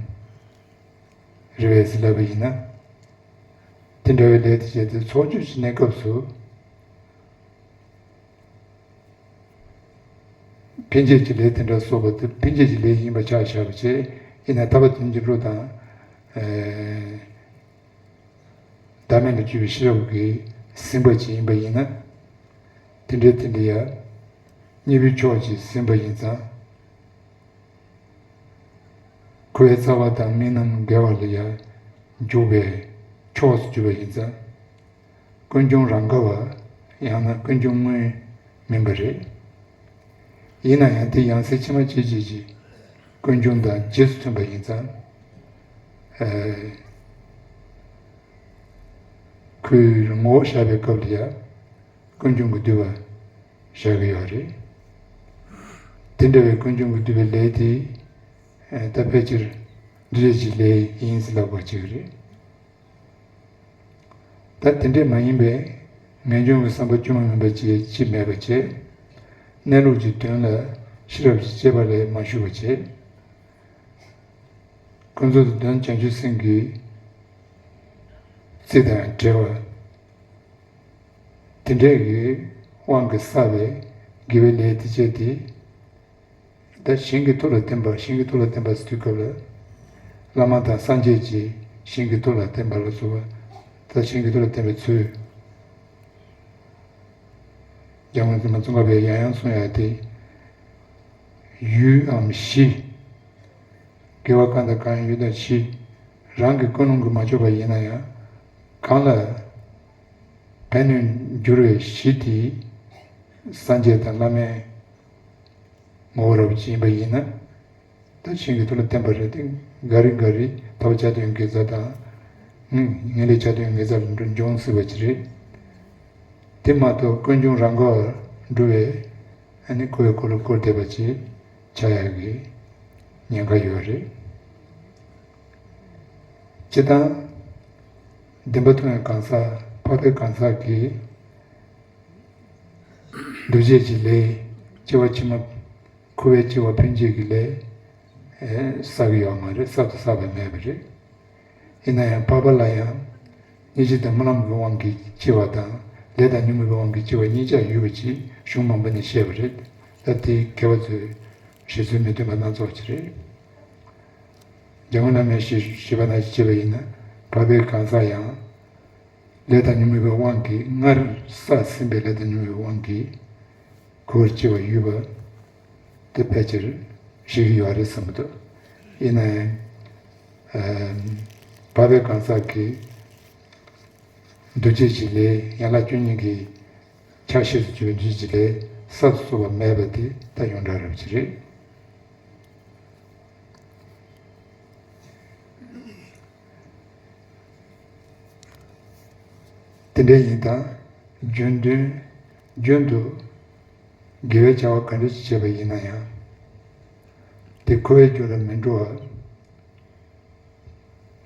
རེད་པས་ཟེར་ལབ་པ་ཡིན་ན། དེ་འདྲ་བའི་ལས་དེ་བྱས་ཏེ་ཚོགས་རྒྱུ་གི་གནས་སྐབས་སུ། འཕེན་བྱེད་ཀྱི་ལས་དེ་འདྲ་སོགས་པ་དེ་འཕེན་བྱེད་ཀྱི་ལས་ཡིན་པ་ཆ་བཞག་པ་བྱས། ཡིན་ན་ཐར་པ་དོན་གྱི་བློ་དང་། ཨ། བདག་མེད་ལ་སྤྱོད་པའི་ཤེས་རབ་ཀྱིས་ཟིན་པ་ཅིག་ཡིན་པ་ཡིན་ན། དེ་འདྲའི་དེ་འདྲ་ཡང་གཉེན་པོའི་ཕྱོགས་ཀྱིས་ཟིན་པ་ཡིན་ཙང་། འཁོར་བའི་རྩ་བ་དང་དམིགས་རྣམ་འགལ་བ་ལ་ཡང་འཇུག་པའི་ཕྱོགས་སུ་གྱུར་པ་ཡིན་ཙང་། ཀུན་འབྱུང་རང་ག་བ། ཡང་ན་ཀུན་འབྱུང་དངོས་མིན་པ་རེད། ཡིན་ན་ཡང་དེ་ཡང་སྲིད་ཕྱི་མ་སྐྱེ་མཆེད་ཀྱི་ཀུན་འབྱུང་དང་རྗེས་སུ་མཐུན་པ་ཡིན་ཙང་། ཨ། ཁོའི་ངོ་བོ་བཞག་པའི་སྐབས་ལ་ཡང་ཀུན་འབྱུང་གི་འདུས་པ་བཞག་གི་ཡོད་རེད། དེ་འདྲ་བའི་ཀུན་འབྱུང་གི་འདུས་པའི་ལས་དེ། ཨ། ད་ཕལ་ཆེར་འདུ་བྱེད་ཀྱི་ལས་ཡིན་ཟེར་ལབ་པ་ཅིག་རེད། ད་དེ་འདྲས་མ་ཡིན་པའི་ངེས་འབྱུང་གི་བསམ་པ་དཀྱུས་མ་མིན་པ་ཅིག་ཅིག་མེད་པ་བྱས། གནས་ལུགས་ཀྱི་དོན་ལ་ཤེས་རབ་ཀྱི་དཔྱད་པ་ལས་མ་ཞུགས་པ་བྱས། ཀུན་རྫོབ་ཏུ་དོན་བྱང་ཆུབ་སེམས་ཀྱི་རྩི་དང་བྲལ་བ། དེ་འདྲས་ཀྱི་དབང་གིས་བསགས་པའི་དགེ་བའི་ལས་དེ་བྱས་ཏེ། ད་ཞིང་གི་མཐུ་ལ་བརྟེན་པ། ཞིང་གི་མཐུ་ལ་བརྟེན་པ་ཟེར་དུས་སྐབས་ལ། བླ་མ་དང་སངས་རྒྱས་ཀྱིས་ཞིང་གི་མཐུ་ལ་བརྟེན་པ་ལ་སོགས་པ། ད་ཞིང་གི་མཐུ་ལ་བརྟེན་པའི་ཚུལ། སྐྱབས་མགོན་སེམས་དཔའ་ཙོང་ཁ་པས་ཡང་ཡང་གསུངས་ཡ་དེ། ཡུལ་འམ་གཞི། དགེ་བ་གང་དང་གང་ཡིན་ཡུལ་དང་གཞི། རང་གི་ཀུན་སློང་གིས་མ་ལྕོགས་པ་ཡིན་ན་ཡང་། གང་ལ་ཕན་གནོད་འགྱུར་བའི་གཞི་དེ། སངས་རྒྱས་དང་བླ་མའི་ངོ་བོ་རབ་ཅིག་ཡིན་པ་ཡིན་ན། ད་གཞན་གྱི་ཐུགས་ལ་བརྟེན་པ་རེད་དེ། འགའ་རེ་འགའ་རེ་ཐོབ་བྱ་དོན་དགེ་རྩ་དང་། ངེས་ངེས་ལེགས་བྱ་དོན་དགེ་རྩ་ལ་འགྲོ་འབྱུང་སྲིད་པ་ཅིག་རེད། དེ་མ་གཏོགས་ཀུན་འབྱུང་རང་ག་འགྲོ་བའི་ཨ་ནི་འཁོར་བའི་འཁོར་ལོ་བསྐོར་བསྡད་པ་ཅིག་ཆགས་ཡག་གི་ཉེན་ཁ་ཡོད་རེད། སྤྱིར་བཏང་བདེན་པ་མཐོང་བའི་གང་ཟག་འཕགས་པའི་གང་ཟག་གིས། འདུ་བྱེད་ཀྱི་ལས། སྐྱེ་བ་ཕྱི་མ། འཁོར་བའི་སྐྱེ་བ་ཕན་བྱེད་ཀྱི་ལས། ཨེ། བསགས་ཀྱི་ཡོད་མ་རེད། བསགས་དང་བསགས་པ་མེད་པ་རེད། ཡིན་ན་ཡང་འཕགས་པ་ལ་ཡང་། སྙིང་རྗེ་དང་སྨོན་ལམ་གྱི་དབང་གིས་སྐྱེ་བ་དང་། ལས་དང་ཉོན་མོངས་པའི་དབང་གིས་སྐྱེ་བ་གཉིས་ཆ་ཡོད་པ་ཅིག་གཞུང་མང་པོ་ནས་བཤད་པ་རེད། ད་དེ་མཁས་པ་ཚོས་བཞེད་ཚུལ་མི་མཐུན་པ་སྣ་ཚོགས་ཅིག་རེད། འཇམ་མགོན་བླ་མས་ཞུས་པ་ནང་བཞིན་བྱས་པ་ཡིན་ན། འཕགས་པའི་གང་ཟག་ཡང་། ལས་དང་ཉོན་མོངས་པའི་དབང་གིས། སྔར་བསགས་ཟིན་པའི་ལས་དང་ཉོན་མོངས་པའི་དབང་གིས། འཁོར་བར་སྐྱེ་བ་ཡོད་པ་དེ་ཕལ་ཆེར་ཞིག་ཡོད་རེད་བསམ་གྱི་འདུག་ཡིན་ན་ཡང་། ཨ། འཕགས་པའི་གང་ཟག་གིས་འདུ་བྱེད་ཀྱི་ལས། ཡན་ལག་བཅུ་གཉིས་ཀྱི་ཆ་ཤས་སུ་གྱུར་པའི་འདུ་བྱེད་ཀྱི་ལས་བསགས་སུ་གསོག་པ་མེད་པ་དེ་ད་ཡོངས་གྲགས་རབ་ཅིག་རེད། དེ་འདྲ་ཡིན་དང་། རྒྱུན་དུ། རྒྱུན་དུ་དགེ་བའི་བྱ་བ་ག་འདྲ་ཞིག་བྱས་པ་ཡིན་ན་ཡང་། དེ་འཁོར་བའི་རྒྱུ་ལ་མི་འགྲོ་བར།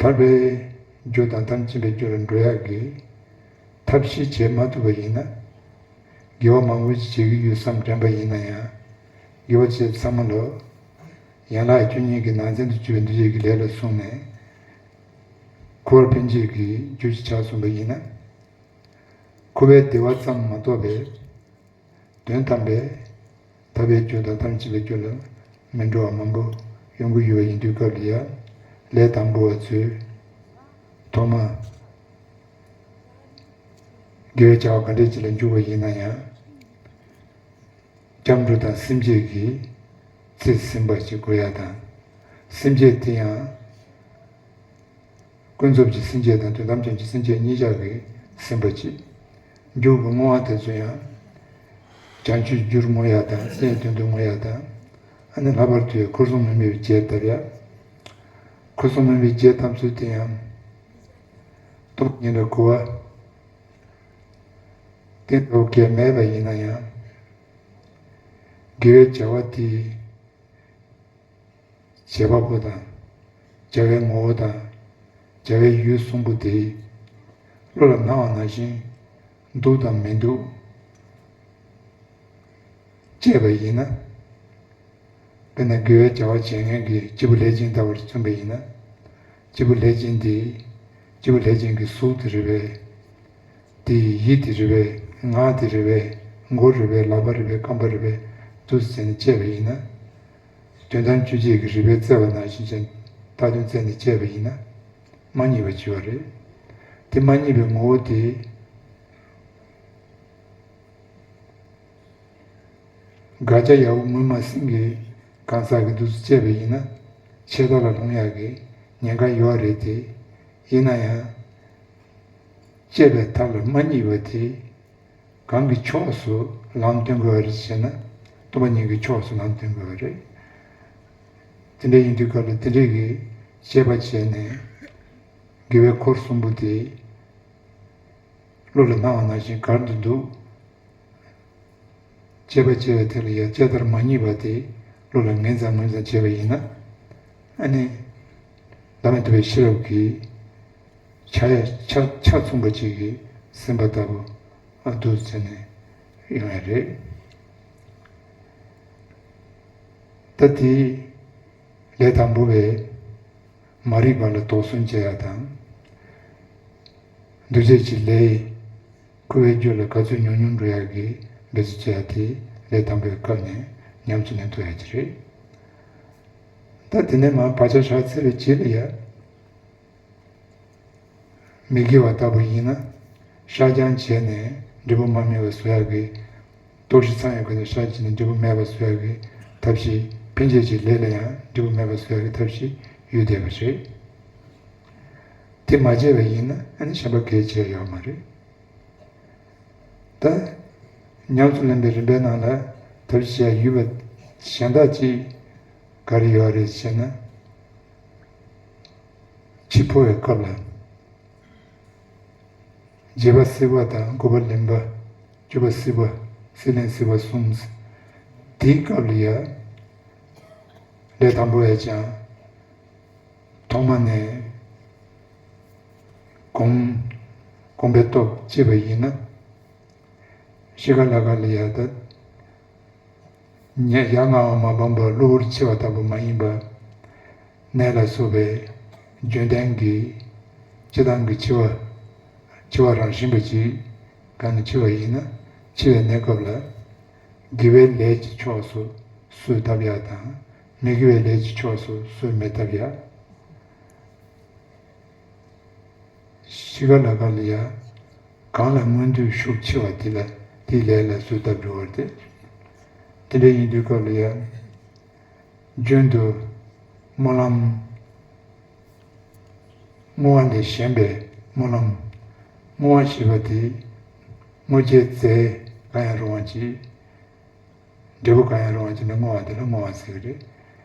ཐར་པའི་རྒྱུ་དང་ཐམས་ཅད་མཁྱེན་པའི་རྒྱུ་ལ་འགྲོ་ཡག་གི་ཐབས་ཤེས་བྱེད་མ་ཐུབ་པ་ཡིན་ན། དགེ་བ་མང་པོ་ཞིག་བྱེད་ཀྱི་ཡོད་བསམ་དྲན་པ་ཡིན་ན་ཡང་། དགེ་བ་བྱེད་ཚང་མ་ལོ། ཡན་ལག་བཅུ་གཉིས་ཀྱི་ནང་ཚན་དུ་གྱུར་པའི་འདུ་བྱེད་ཀྱི་ལས་ལ་བཟུང་ནས། འཁོར་བར་ཕན་བྱེད་ཀྱི་རྒྱུ་ཞིག་ཆགས་སོང་བ་ཡིན་ན། འཁོར་བའི་བདེ་བ་ཙམ་མ་གཏོགས་པའི། དོན་དམ་པའི་ཐར་པའི་རྒྱུ་དང་ཐམས་ཅད་མཁྱེན་པའི་རྒྱུ་ལ་མི་འགྲོ་བ་མང་པོ་ཡོང་གི་ཡོད་པ་ཡིན་དུས་སྐབས་ལ་ཡང་། ལས་དང་པོ་བ་ཚོས་ཐོག་མ་དགེ་བའི་བྱ་བ་ག་འདྲ་ཅིག་ལ་འཇུག་པ་ཡིན་ན་ཡང་། སྐྱབས་འགྲོ་དང་སེམས་བསྐྱེད་ཀྱིས་རྩིས་ཟིན་པ་ཞིག་དགོས་ཡ་དང་། སེམས་བསྐྱེད་དེ་ཡང་། ཀུན་རྫོབ་ཀྱི་སེམས་བསྐྱེད་དང་དོན་དམ་ཅན་གྱི་སེམས་བསྐྱེད་གཉིས་ཆ་གིས་ཟིན་པ་གཅིག། མཇུག་གི་བསྔོ་བ་དེ་ཚོ་ཡང་། བྱང་ཆུབ་རྒྱུར་བསྔོ་ཡ་དང་། སེམས་དོན་དུ་བསྔོ་ཡ་དང་། ཨ་ནི་ལྷག་པར་དུ་ཡང་འཁོར་གསུམ་སྨོན་པའི་རྒྱས་བཏབ་ཡ། འཁོར་གསུམ་སྨོན་པའི་རྒྱས་བཏབ་ཚུལ་དེ་ཡང་། སྟོང་ཉིད་ལ་གོ་བ། གཏན་དུ་གལ་མེད་པ་ཡིན་ན་ཡང་། དགེ་བའི་བྱ་བ་དེ། བྱེད་པ་པོ་དང་། བྱ་བའི་ངོ་བོ་དང་། བྱ་བའི་ཡུལ་གསུམ་པོ་དེ། བློ་ལ་སྣང་བ་ནང་བཞིན་འདུག་དང་མི་འདུག་དཔྱད་པ་ཡིན་ན། དཔེར་ན་དགེ་བའི་བྱ་བ་བྱེད་མཁན་གྱི་སྐྱེས་བུ་ལྷས་བྱིན་ལྟ་བུར་མཚོན་པ་ཡིན་ན། སྐྱེས་བུ་ལྷས་བྱིན་དེ། སྐྱེས་བུ་ལྷས་བྱིན་གྱི་གཟུགས་དེ་རེད་པས། དེ་ཡི་ཡིད་དེ་རེད་པས། ངག་དེ་རེད་པས། མགོ་རེད་པས། ལག་པ་རེད་པས། རྐང་པ་རེད་པས། འདུག་ཟེར་ནས་དཔྱད་པ་ཡིན་ན། དོན་དམ་དཔྱོད་བྱེད་ཀྱི་རིགས་པས་བཙལ་བ་ནང་བཞིན་ཅན་བཏགས་དོན་བཙལ་ནས་དཔྱད་པ་ཡིན་ན། མ་རྙེད་པ་བྱེད་པ་རེད། དེ་མ་རྙེད་པའི་ངོ་བོ་དེ། དགག་བྱ་ཡག་པོ་ངོས་མ་ཟིན་གྱི་གང་ཟག་གི་འདུག་སེ་དཔྱད་པ་ཡིན་ན། ཆད་ལྟ་ལ་ལྷུང་ཡག་གི་ཉེན་ཁ་ཡོད་རེད་དེ། ཡིན་ན་ཡང་། དཔྱད་པའི་ཐབས་ལ་མ་རྙེད་པ་དེ། གང་གི་ཕྱོགས་སུ་ལམ་སྟོན་དགོས་པ་རེད་ཟེར་ན། སྟོང་པ་ཉིད་ཀྱི་ཕྱོགས་སུ་ལམ་སྟོན་དགོས་པ་རེད། དེ་འདྲ་ཡིན་དུས་སྐབས་ལ་དེ་འདྲའི་གི་དཔྱད་པ་བྱས་ནས། དགེ་བའི་འཁོར་གསུམ་པོ་དེ། བློ་ལ་སྣང་བ་ནང་བཞིན་ག་རེ་འདུག་དཔྱད་པ་བྱས་པའི་ཐད་ལ་ཡང་དཔྱད་ལྟར་མ་རྙེད་པ་དེ་བློ་ལ་ངན་ཙམ་ངོས་ཙམ་བྱས་པ་ཡིན་ན། ཨ་ནི། བདག་མེད་རྟོགས་པའི་ཤེས་རབ་ཀྱིས། ཆ་ཡ་ཆ་ཆ་མཚུངས་པ་ཅིག་གིས་ཟིན་པ་ལྟ་བུ་ཨ་འདུག་ཟེར་ནས་ཡོང་ཡ་རེད། ད་དེ་ལས་དང་པོ་བས་མ་རིག་པ་ལ་དོགས་ཟོན་བྱེད་ཡ་དང་། འདུ་བྱེད་ཀྱི་ལས། འཁོར་བའི་རྒྱུ་ལ་ག་ཚོད་ཉུང་ཉུང་འགྲོ་ཡག་གི་འབད་རྩོལ་བྱེད་ཡག་དེ་ལས་དང་པོའི་སྐབས་ནས་ཉམས་སུ་ལེན་ཐུབ་ཡག་ཅིག་རེད། ད་དེ་ནས་མར་བག་ཆགས་བཞག་ཚར་བའི་རྗེས་ལ་ཡ། མི་དགེ་བ་ལྟ་བུ་ཡིན་ན། བཤགས་སྦྱང་བྱས་ནས་འབྲས་བུ་མ་སྨིན་པ་བཟོ་ཡག་གི་ དོགས་གཞི་ཚང་ཡོད་མཁན་དེ་ཤ་གཅིག་ནས་འབྲས་བུ་མེད་པ་བཟོ་ཡག་གི་ཐབས་ཤེས། ཕན་ཆད་ཀྱི་ལས་ལ་ཡང་འབྲས་བུ་མེད་པ་བཟོ་ཡག་གི་ཐབས་ཤེས་ཡོད་བསྡད་པ་རེད། དེ་མ་བྱས་པ་ཡིན་ན་ཨ་ནི་གཞན་པ་གལ་ཆེ་ཡོད་མ་རེད། ད་ཉམས་སུ་ལེན་པའི་རིམ་པའི་ནང་ལ་ཐབས་ཤེས་ཡོད་པ་གཞན་དག་ཅིག་ག་རེ་ཡོད་རེད་ཟེར་ན། འཆི་འཕོ་བའི་སྐབས་ལ། རྗེས་དཔག་སྲིད་པ་དང་དགུ་པ་ལེན་པ། བཅུ་པ་སྲིད་པ། སྲིད་ལེན་སྲིད་པ་གསུམ། དེའི་སྐབས་ལ་ཡ། ལས་དང་པོ་ཡ་ཅང་། ཐོག་མ་ནས་གོམས། གོམས་པའི་སྟོབས་བསྐྱེད་པ་ཡིན་ན། ཤི་ཁ་ལ་ཁ་ལ་ཡ་ད། ཉ་ཡ་ང་བ་མ་སྤངས་པར་གློ་བུར་འཆི་བ་ལྟ་བུ་མ་ཡིན་པ། ནད་ལ་སོགས་པའི་རྒྱུན་ལྡན་གྱི་སྤྱི་བཏང་གི་འཆི་བ། འཆི་བ་རང་བཞིན་པ་ཅིག་གང་ནས་འཆི་བ་ཡིན་ན། འཆི་བའི་གནས་སྐབས་ལ། དགེ་བའི་ལས་ཀྱི་ཕྱོགས་སུ་གསོས་བཏབ་ཡག་དང་། མི་དགེ་བའི་ལས་ཀྱི་ཕྱོགས་སུ་གསོས་མི་བཏབ་ཡག་ཤི་ཁ་ལ་ཁ་ལ་ཡ། གང་ལ་སྔོན་དུ་ཤུགས་ཆེ་བ་དེ་ལ་དེའི་ལས་ལ་གསོས་བཏབ་འགྲོ་བར་ཏེ། དེ་འདྲ་ཡིན་དུས་སྐབས་ལ་ཡ། རྒྱུན་དུ་སྨོན་ལམ། བསྔོ་བ་ལས་གཞན་པའི་སྨོན་ལམ། བསྔོ་བ་ཞེས་པ་དེ་བསྔོ་བྱའི་རྫས་གང་ཡང་རུང་བ་ཅིག་འབྲས་བུ་གང་ཡང་རུང་བ་ཅིག་ནི་བསྔོ་བ་དེ་ལ་བསྔོ་བ་ཟེར་གྱི་རེད།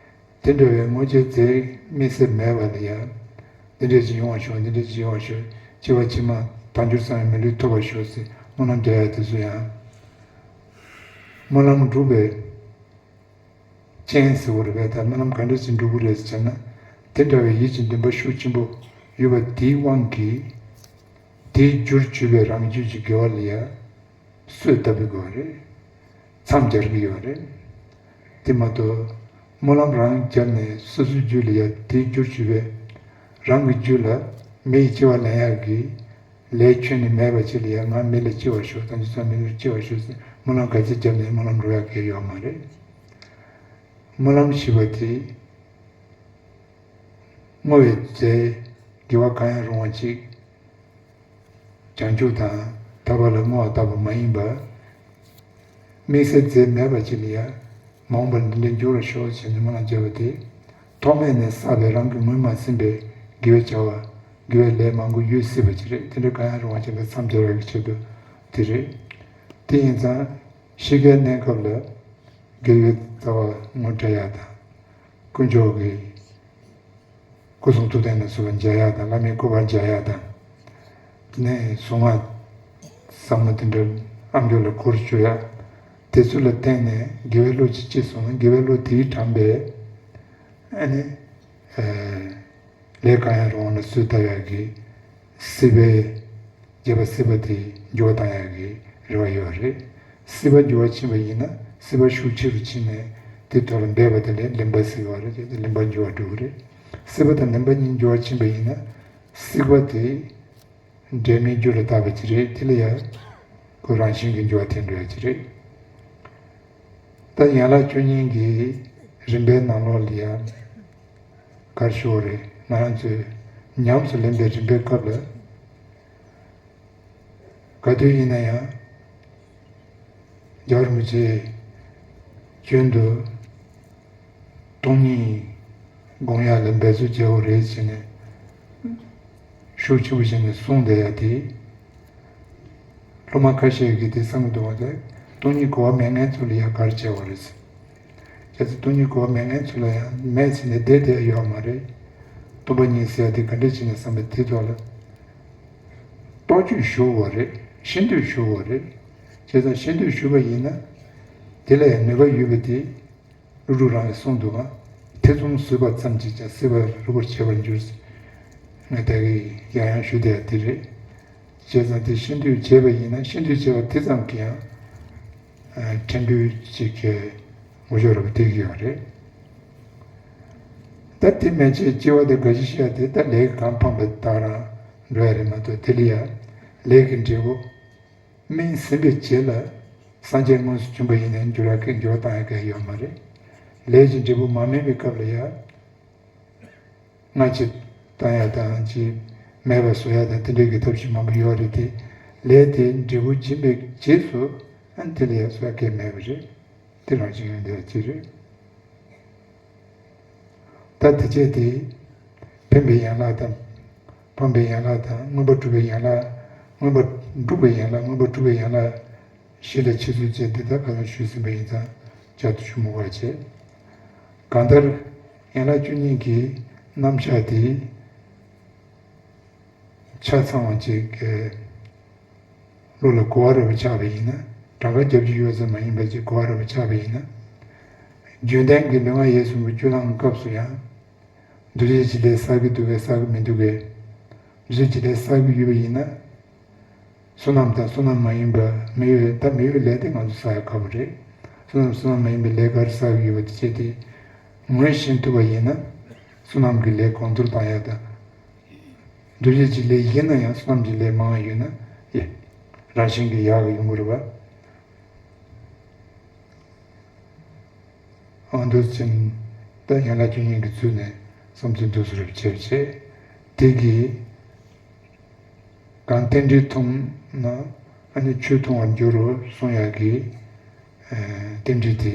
དེ་འདྲ་བའི་བསྔོ་བྱའི་རྫས་དམིགས་བསལ་མེད་པ་ལ་ཡང་། འདི་འདྲ་ཅིག་ཡོང་བ་ཤོག་འདི་འདྲ་ཅིག་ཡོང་བ་ཤོག་འཆི་བ་ཕྱི་མ་དལ་འབྱོར་བསམ་ཡས་མི་ལུས་ཐོབ་པར་ཤོག་ཟེར་སྨོན་ལམ་རྒྱག་ཡ་དེ་ཚོ་ཡང་། སྨོན་ལམ་འགྲུབ་པའི་རྐྱེན་ཟེར་བ་རེད་པས། ད་སྨོན་ལམ་ག་འདྲ་ཅིག་འགྲུབ་ཀྱི་རེད་ཟེར་ན། དེ་འདྲ་བའི་ཡིད་ཀྱི་འདུན་པ་ཤུགས་ཆེན་པོ་ཡོད་པ་དེའི་དབང་གིས། དེའི་རྒྱུར་གྱུར་པའི་རང་རྒྱུད་ཀྱི་དགེ་བ་ལ་ཡང་གསོས་བཏབ་པའི་དགོས་པ་རེད། མཚམས་སྦྱར་གྱི་ཡོད་རེད། དེ་མ་གཏོགས། སྨོན་ལམ་རང་བརྒྱབ་ནས་སོ་སོའི་རྒྱུད་ལ་ཡང་དེའི་རྒྱུར་གྱུར་པའི། རང་གི་རྒྱུད་ལ་མི་ཡི་སྐྱེ་བ་ལེན་ཡག་གི་ལས་ཁྱོན་ནས་མེད་པ་ཅིག་ལ་ཡང་ང་མི་ལ་སྐྱེ་བར་ཤོག་དང་། དེ་ཚོ་མི་ལ་སྐྱེ་བར་ཤོག་ཟེར་སྨོན་ལམ་ག་ཚད་བརྒྱབ་ནས་སྨོན་ལམ་འགྲུབ་ཡག་གི་ཡོད་མ་རེད། སྨོན་ལམ་ཞེས་པ་དེ། བསྔོ་བའི་རྫས་དགེ་བ་གང་ཡང་རུང་བ་ཅིག་བྱང་ཆུབ་དང་ཐར་པ་ལ་བསྔོ་བ་ལྟ་བུ་མ་ཡིན་པ། དམིགས་བསལ་རྫས་མེད་པ་ཅིག་ལ་ཡང་མ་འོངས་པར་འདི་འདྲའི་འགྱུར་བར་ཤོག་ཅེས་ནས་སྨོན་ལམ་བརྒྱབ་པ་དེ། ཐོག་མེད་ནས་བསགས་པའི་རང་གི་ངོས་མ་ཟིན་པའི་དགེ་བའི་བྱ་བ། དགེ་བའི་ལས་མང་པོ་ཡོད་སྲིད་པ་ཅིག་རེད། དེ་འདྲ་གང་ཡང་རུང་བ་ཅིག་ལ་མཚམས་སྦྱར་བའི་ཆེད་དུ་དེ་རེད། དེ་ཡིན་ཙང་། ཤི་ཁའི་གནས་སྐབས་ལ་དགེ་བའི་རྩ་བ་ངོ་སྤྲད་ཡག་དང་། དཀོན་མཆོག་གི་སྐུ་གསུང་ཐུགས་རྟེན་ལ་སོགས་པ་མཇལ་ཡག་དང་། བླ་མའི་སྐུ་པར་མཇལ་ཡག་དང་། དེ་ནས་གཟུངས་སྔགས་ཟབ་མོ་དེ་འདྲ་ཨ་མཆོག་ལ་འཁོར་ཞུ་ཡག་དེ་ཚོ་ལ་བརྟེན་ནས་དགེ་བའི་བློ་ཅིག་སྐྱེས་སོང་ན། དགེ་བའི་བློ་དེས་དྲངས་པའི་ཨ་ནི། ལས་གང་ཡང་རུང་བ་ལ་གསོས་བཏབ་ཡག་གི་སྲིད་པའི་རྗེས་དཔག་སྲིད་པ་དེ་འགྱུར་བ་བཏང་ཡག་གི་རེ་བ་ཡོད་རེད། སྲིད་པ་འགྱུར་བ་ཕྱིན་པ་ཡིན་ན། སྲིད་པ་ཤུགས་ཆེ་རུ་ཕྱིན་ནས་དེ་ཐོག་ལ་འབད་པ་དེ་ལས་ལེན་པ་ཟེར་བ་རེད། དེ་ལེན་པ་འགྱུར་བ་འགྲོ་གི་རེད། སྲིད་པ་དང་ལེན་པ་གཉིས་འགྱུར་བ་ཕྱིན་པ་ཡིན་ན། སྲིད་པ་དེ་འབྲས་མེད་རྒྱུ་ལ་བཏགས་པ་ཅིག་རེད། དེ་ལ་ཡང་ཁོ་རང་བཞིན་གྱིས་འགྱུར་བ་ཐེབས་འགྲོ་ཡག་ཅིག་རེད། ད་ཡན་ལག་བཅུ་གཉིས་ཀྱི་རིམ་པའི་ནང་ལོགས་ལ་ཡང་ག་རེ་ཞུ་དགོས་རེད། ང་རང་ཚོས་ཉམས་སུ་ལེན་པའི་རིམ་པའི་སྐབས་ལ། ག་དུས་ཡིན་ན་ཡང་། རྒྱལ་བ་རིན་པོ་ཆེས་རྒྱུན་དུ་སྟོང་ཉིད་སྒོམ་ཡག་ལ་འབད་རྩོལ་བྱེད་དགོས་རེད་ཟེར་ནས་ཤུགས་ཆེན་པོ་བྱས་ནས་གསུངས་བསྡད་ཡག་དེ། སློབ་མ་ཁ་ཤས་ཀྱིས་དེ་བསམ་གྱི་འདུག་པ། དེ་སྟོང་ཉིད་གོ་བ་མེད་མཁན་ཚོ་ལ་ཡང་ག་རེ་བྱས་པ་རེད་ཟེར། བྱས་ཙང་སྟོང་ཉིད་གོ་བ་མེད་མཁན་ཚོ་ལ་ཡང་མེད་ཟེར་ནས་བསྡད་བསྡད་ཡོད་མ་རེད། སྟོང་པ་ཉིད་ཟེར་ཡག་དེ་ག་འདྲ་བྱས་ནས་བསམ་པའི་དེ་ཐོག་ལ། རྟོག་དཔྱོད་ཞུ་དགོས་རེད། ཤེས་འདོད་ཞུ་དགོས་རེད། བྱས་ཙང་ཤེས་འདོད་ཞུས་པ་ཡིན་ན། དེ་ལ་ཡང་ནུས་པ་ཡོད་པ་དེ། ཀླུ་སྒྲུབ་རང་གིས་གསུངས་འདུག་ག་ཐེ་ཚོམ་ཟོས་པ་ཙམ་གྱིས་ཀྱང་སྲིད་པ་རུལ་པར་བྱེད་པར་འགྱུར། ངས་ད་གིན་ཡང་ཡང་ཞུ་བསྡད་ཡག་དེ་རེད། བྱས་ཙང་དེ་ཤེས་འདོད་བྱས་པ་ཡིན་ན། ཤེས་འདོད་བྱས་པ་དེ་ཙམ་གྱིས་ཡང་། ཕྲན་བུ་ཅིག་གི་ངོ་ཤོར་བ་དེ་གི་ཡོད་རེད། ད་དེ་མན་ཆད་སྐྱེ་བ་དེ་དགའ་བཞི་ཤ་དེ་ད་ལས་ཀྱིས་གང་འཕངས་པ་དེ་དག་རང་འགྲོ་ཡག་རེད་མ་གཏོགས། དེ་ལ་ཡང་ལས་ཀྱི་འབྲས་བུ་སྨིན་ཟིན་པའི་རྗེས་ལ། སངས་རྒྱས་དངོས་སུ་བྱོན་པ་ཡིན་ནའི་འགྱུར་བ་གི་འགྱུར་བ་བཏང་ཡག་གི་ཡོད་མ་རེད། ལས་ཀྱི་འབྲས་བུ་མ་སྨིན་པའི་སྐབས་ལ་ཡང་། སྔ་ཕྱི་བཏང་ཡག་དང་། ཅིག་མེད་པ་བཟོ་ཡག་དང་། དེ་འདྲའི་གི་ཐབས་ཤེས་མང་པོ་ཡོད་རེད་དེ། ལས་དེ་འབྲས་བུ་འབྱིན་པའི་རྗེས་སུ། ཨ་ནི་དེ་ལ་ཡང་སོ་སྐད་མེད་པ་རེད། དེ་རང་བཞིན་ཡོན་ཏན་གཅིག་རེད། ད་དེ་བྱས་ཏེ། འཕེན་པའི་ཡན་ལག་དང་། འཕངས་པའི་ཡན་ལག་དང་མངོན་པར་གྲུབ་པའི་ཡན་ལག་མངོན་པར་འགྲུབ་པའི་ཡན་ལག་མངོན་པར་གྲུབ་པའི་ཡན་ལག་བཞི་ལ་འཆད་ཚུལ་བཅས་འདི་དག་ཁ་སང་ཞུས་ཟིན་པ་ཡིན་ཙང་བསྐྱར་དུ་ཞུ་མི་དགོས་པ་བྱས། གང་ལྟར་ཡན་ལག་བཅུ་གཉིས་ཀྱི་རྣམ་གཞག་དེ། ཆ་ཚང་བ་ཅིག་གི་བློ་ལ་གོ་བ་རེ་བ་ཆགས་པ་ཡིན་ན། གྲངས་ཀ་རྒྱབ་ཀྱི་ཡོད་ས་མ་ཡིན་པ་ཅིག་གོ་བ་རེ་བ་ཆགས་པ་ཡིན་ན། རྒྱུན་ལྡན་གྱི་ལུས་ངག་ཡིད་གསུམ་གྱི་བཅུད་ལེན་སྐབས་སུ་ཡང་། འདུ་བྱེད་ཀྱི་ལས་བསགས་ཀྱི་འདུག་གས་བསགས་ཀྱི་མི་འདུག་གས། འདུ་བྱེད་ཀྱི་ལས་བསགས་ཀྱི་ཡོད་པ་ཡིན་ན། བསོད་ནམས་དང་བསོད་ནམས་མ་ཡིན་པ་མི་ཡོད་ད་མི་ཡོད་ལས་དེ་ང་ཚོ་བསགས་ཡ་ཁག་པོ་རེད། བསོད་ནམས་བསོད་ནམས་མ་ཡིན་པའི་ལས་ག་རེ་བསགས་ཀྱི་ཡོད་པ་དེ་བྱས་ཏེ། ངོས་ཤེས་ཐུབ་པ་ཡིན་ན། བསོད་ནམས་ཀྱི་ལས་གོང་མཐོར་བཏང་ཡ་དང་། འདུ་བྱེད་ཀྱི་ལས་ཡིན་ན་ཡང་བསོད་ནམས་ཀྱི་ལས་མང་བ་ཡོད་ན་ཡ། རང་བཞིན་གྱིས་ཡག་གི་ཡོང་གི་རེད་པ། ཨང་། འདུ་བྱེད་ད་ཡན་ལག་བཅུ་གཉིས་ཀྱི་ཚུལ་ནས་བསམ་ཚུལ་འདུ་བྱེད་རབ་བྱེད་བྱེད། དེ་གིས་གང་རྟེན་འབྲེལ་མཐོང་ན་ཨ་ནི་ཆོས་མཐོང་བར་འགྱུར་རོ་གསུང་ཡག་གི་རྟེན་འབྲེལ་དེ་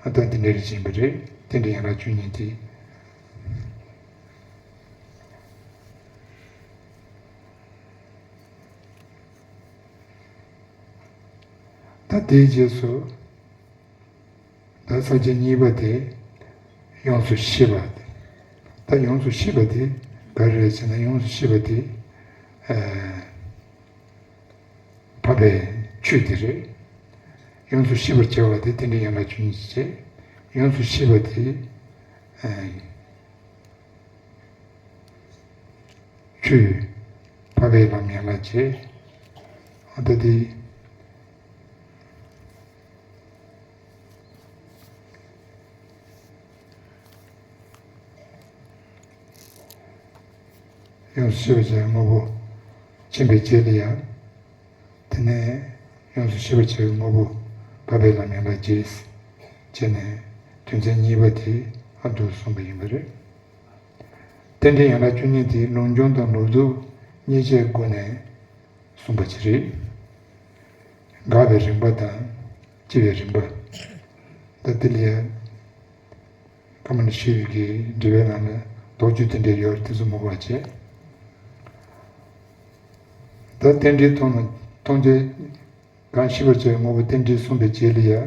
ཨ་ད་འདི་འདྲ་རེ་བྱིན་པ་རེད། རྟེན་འབྲེལ་ཡན་ལག་བཅུ་གཉིས་དེ། ད་དེའི་རྗེས་སུ། ད་ས་བཅད་གཉིས་པ་དེ་ཡོངས་སུ་ཤེས་པ་དེ། ད་ཡོངས་སུ་ཤེས་པ་དེ་ག་རེ་རེད་ཟེར་ན། ཡོངས་སུ་ཤེས་པ་དེ་ཨ་འཕགས་པའི་ཆོས་དེ་རེད། ཡོངས་སུ་ཤེས་པར་བྱ་བ་དེ་རྟེན་འབྲེལ་ཡན་ལག་བཅུ་གཉིས་ཀྱི་བྱེད། ཡོངས་སུ་ཤེས་པ་དེ་ཨ་ཆོས་འཕགས་པའི་ལམ་ཡན་ལག་བརྒྱད། ཨ་ད་དེ། ཡོངས་སུ་ཤེས་པར་བྱ་བའི་དངོས་པོ་མཁྱེན་པའི་རྗེས་ལ་ཡང་། དེ་ནས་ཡོངས་སུ་ཤེས་པར་བྱ་བའི་དངོས་པོ་འཕགས་པའི་ལམ་ཡན་ལག་བརྒྱད། བྱས་ནས་དོན་ཚན་གཉིས་པ་དེ་ཨ་འདུག་གསུངས་པ་ཡིན་པ་རེད། རྟེན་འབྲེལ་ཡན་ལག་བཅུ་གཉིས་དེ་ལུང་སྦྱོར་དང་ལོག་རྟོག་གཉིས་ཆའི་སྒོ་ནས་གསུངས་པ་ཅིག་རེད། དགག་པའི་རིམ་པ་དང་སྤྱི་པའི་རིམ་པ། ད་དེ་ལ་ཡང་ཀ་མ་ན་ཤྲཱི་ཡ་གི་འགྲེལ་པའི་ནང་ལ་དོགས་གཅོད་དེ་འདྲ་ཡོད་རེད། དེ་ཚོ་མ་གོ་བ་བྱས། ད་རྟེན་འབྲེལ་མཐོང་ན་མཐོང་བྱེད་གང་ཤེས་པར་བྱ་བའི་དངོས་པོ་རྟེན་འབྲེལ་གསུངས་པའི་རྗེས་ལ་ཡང་།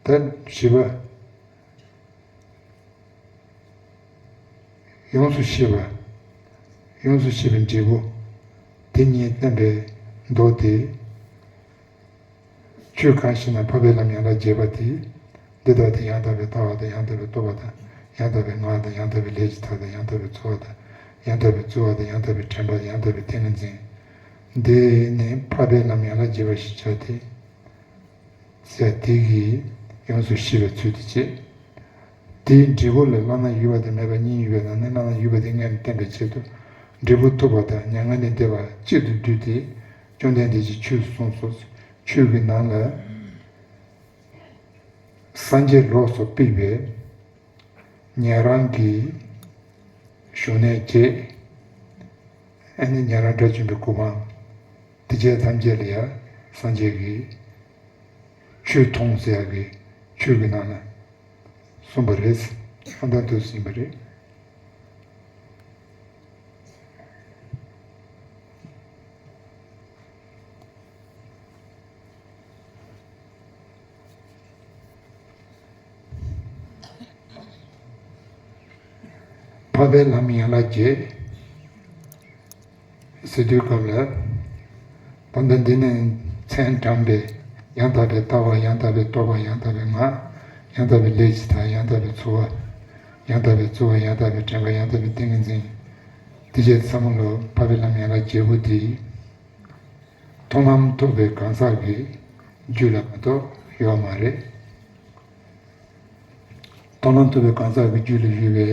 ད་བཞི་པ། ཡོངས་སུ་ཤེས་པ། ཡོངས་སུ་ཤེས་པའི་འབྲས་བུ། དེ་གཉིས་བསྟན་པའི་མདོ་སྡེ། ཆོས་གང་ཞིག་ན་འཕགས་པའི་ལམ་ཡན་ལག་བརྒྱད་པ་དེ། འདི་ལྟ་སྟེ་ཡང་དག་པའི་ལྟ་བ་དང་ཡང་དག་པའི་རྟོག་པ་དང་ཡང་དག་པའི་ངག་དང་ཡང་དག་པའི་ལས་ཀྱི་མཐའ་དང་ཡང་དག་པའི་ཚོར་བ་དང་ཡང་དག་པའི་རྩོལ་བ་དང་ཡང་དག་པའི་དྲན་པ་དང་ཡང་དག་པའི་ཏིང་ངེ་འཛིན། འདི་ནི་འཕགས་པའི་ལམ་ཡན་ལག་བརྒྱད་པ་ཞེས་བྱ་སྟེ། ཟེར་དེ་གིས་ཡོངས་སུ་ཤེས་པའི་ཚུལ་དུ་བྱེད། དེའི་འབྲས་བུ་ལ་བླ་ན་ཡོད་པ་དང་མེད་པ་གཉིས་ཡོད་པའི་ནང་ནས་བླ་ན་ཡོད་པ་དེ་སྔོན་ནས་བསྟན་པའི་ཆེད་དུ་འབྲས་བུ་ཐོབ་པ་དང་མྱ་ངན་ལས་འདས་པ་གཅིག་ཏུ་བསྡུས་ཏེ་བཅོམ་ལྡན་འདས་ཀྱིས་ཆོས་གསུངས་སོ། ཆོས་ཀྱི་ནང་ལ་སངས་རྒྱས་ལོགས་སུ་ཕུད་པའི་ཉན་རང་གི་བཞུགས་གནས་བརྒྱད། ཨ་ནི་ཉན་རང་དགྲ་བཅོམ་པའི་གོ་འཕང་། དེ་བྱས་ཐམས་ཅད་ལ་ཡང་སངས་རྒྱས་ཀྱིས་ཆོས་མཐོང་ཟེར་ཡག་གི་ཆོས་ཀྱི་ནང་ན་གསུངས་པ་རེད། ཨ་མདོ་འདུག་ཟིན་པ་རེད། འཕགས་པའི་ལམ་ཡན་ལག་བརྒྱད། ཟེར་དུས་སྐབས་ལ། ད་ལྟ་འདི་ནས་མཚན་དྲངས་པའི་ཡང་དག་པའི་ལྟ་བ་ཡང་དག་པའི་རྟོག་པ་ཡང་དག་པའི་ངག་ཡང་དག་པའི་ལས་ཀྱི་མཐའ་ཡང་དག་པའི་ཚོར་བ། ཡང་དག་པའི་རྩོལ་བ་ཡང་དག་པའི་དྲན་པ་ཡང་དག་པའི་ཏིང་ངེ་འཛིན། དེ་བྱས་ཚང་མ་ལོ་འཕགས་པའི་ལམ་ཡན་ལག་བརྒྱད་པོ་དེ། མཐོང་ལམ་ཐོབ་པའི་གང་ཟག་གི་རྒྱུད་ལ་མ་གཏོགས་ཡོད་མ་རེད། མཐོང་ལམ་ཐོབ་པའི་གང་ཟག་གི་རྒྱུད་ལ་ཡོད་པའི་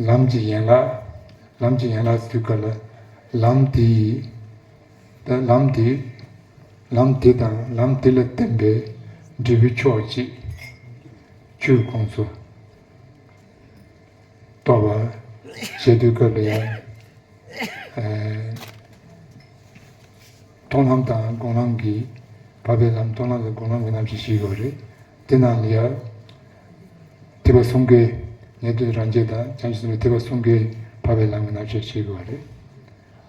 ལམ་གྱི་ཡན་ལག་ལམ་གྱི་ཡན་ལག་ཟེར་དུས་སྐབས་ལ་ལམ་དེ་ཡི། ད་ལམ་དེ། ལམ་དེ་དང་ལམ་དེ་ལ་བརྟེན་པའི་འབྲས་བུའི་ཕྱོགས་གཅིག་ཆོས་ཁོང་ཚོ་རྟོགས་པ་བྱེད་དུས་སྐབས་ལ་ཡང་། ཨ། མཐོང་ལམ་དང་སྒོམ་ལམ་གྱི་འཕགས་པའི་ལམ། མཐོང་ལམ་དང་སྒོམ་ལམ་གྱི་རྣམ་གཞག་བཤད་ཀྱི་ཡོད་རེད། དེ་ནང་ལ་ཡང་ཐེག་པ་གསུམ་ཀའི་ཉན་ཐོས་རང་རྒྱལ་དང་བྱང་ཆུབ་སེམས་དཔའི་ཐེག་པ་གསུམ་ཀའི་འཕགས་པའི་ལམ་གྱི་རྣམ་གཞག་བཤད་ཀྱི་ཡོད་རེད།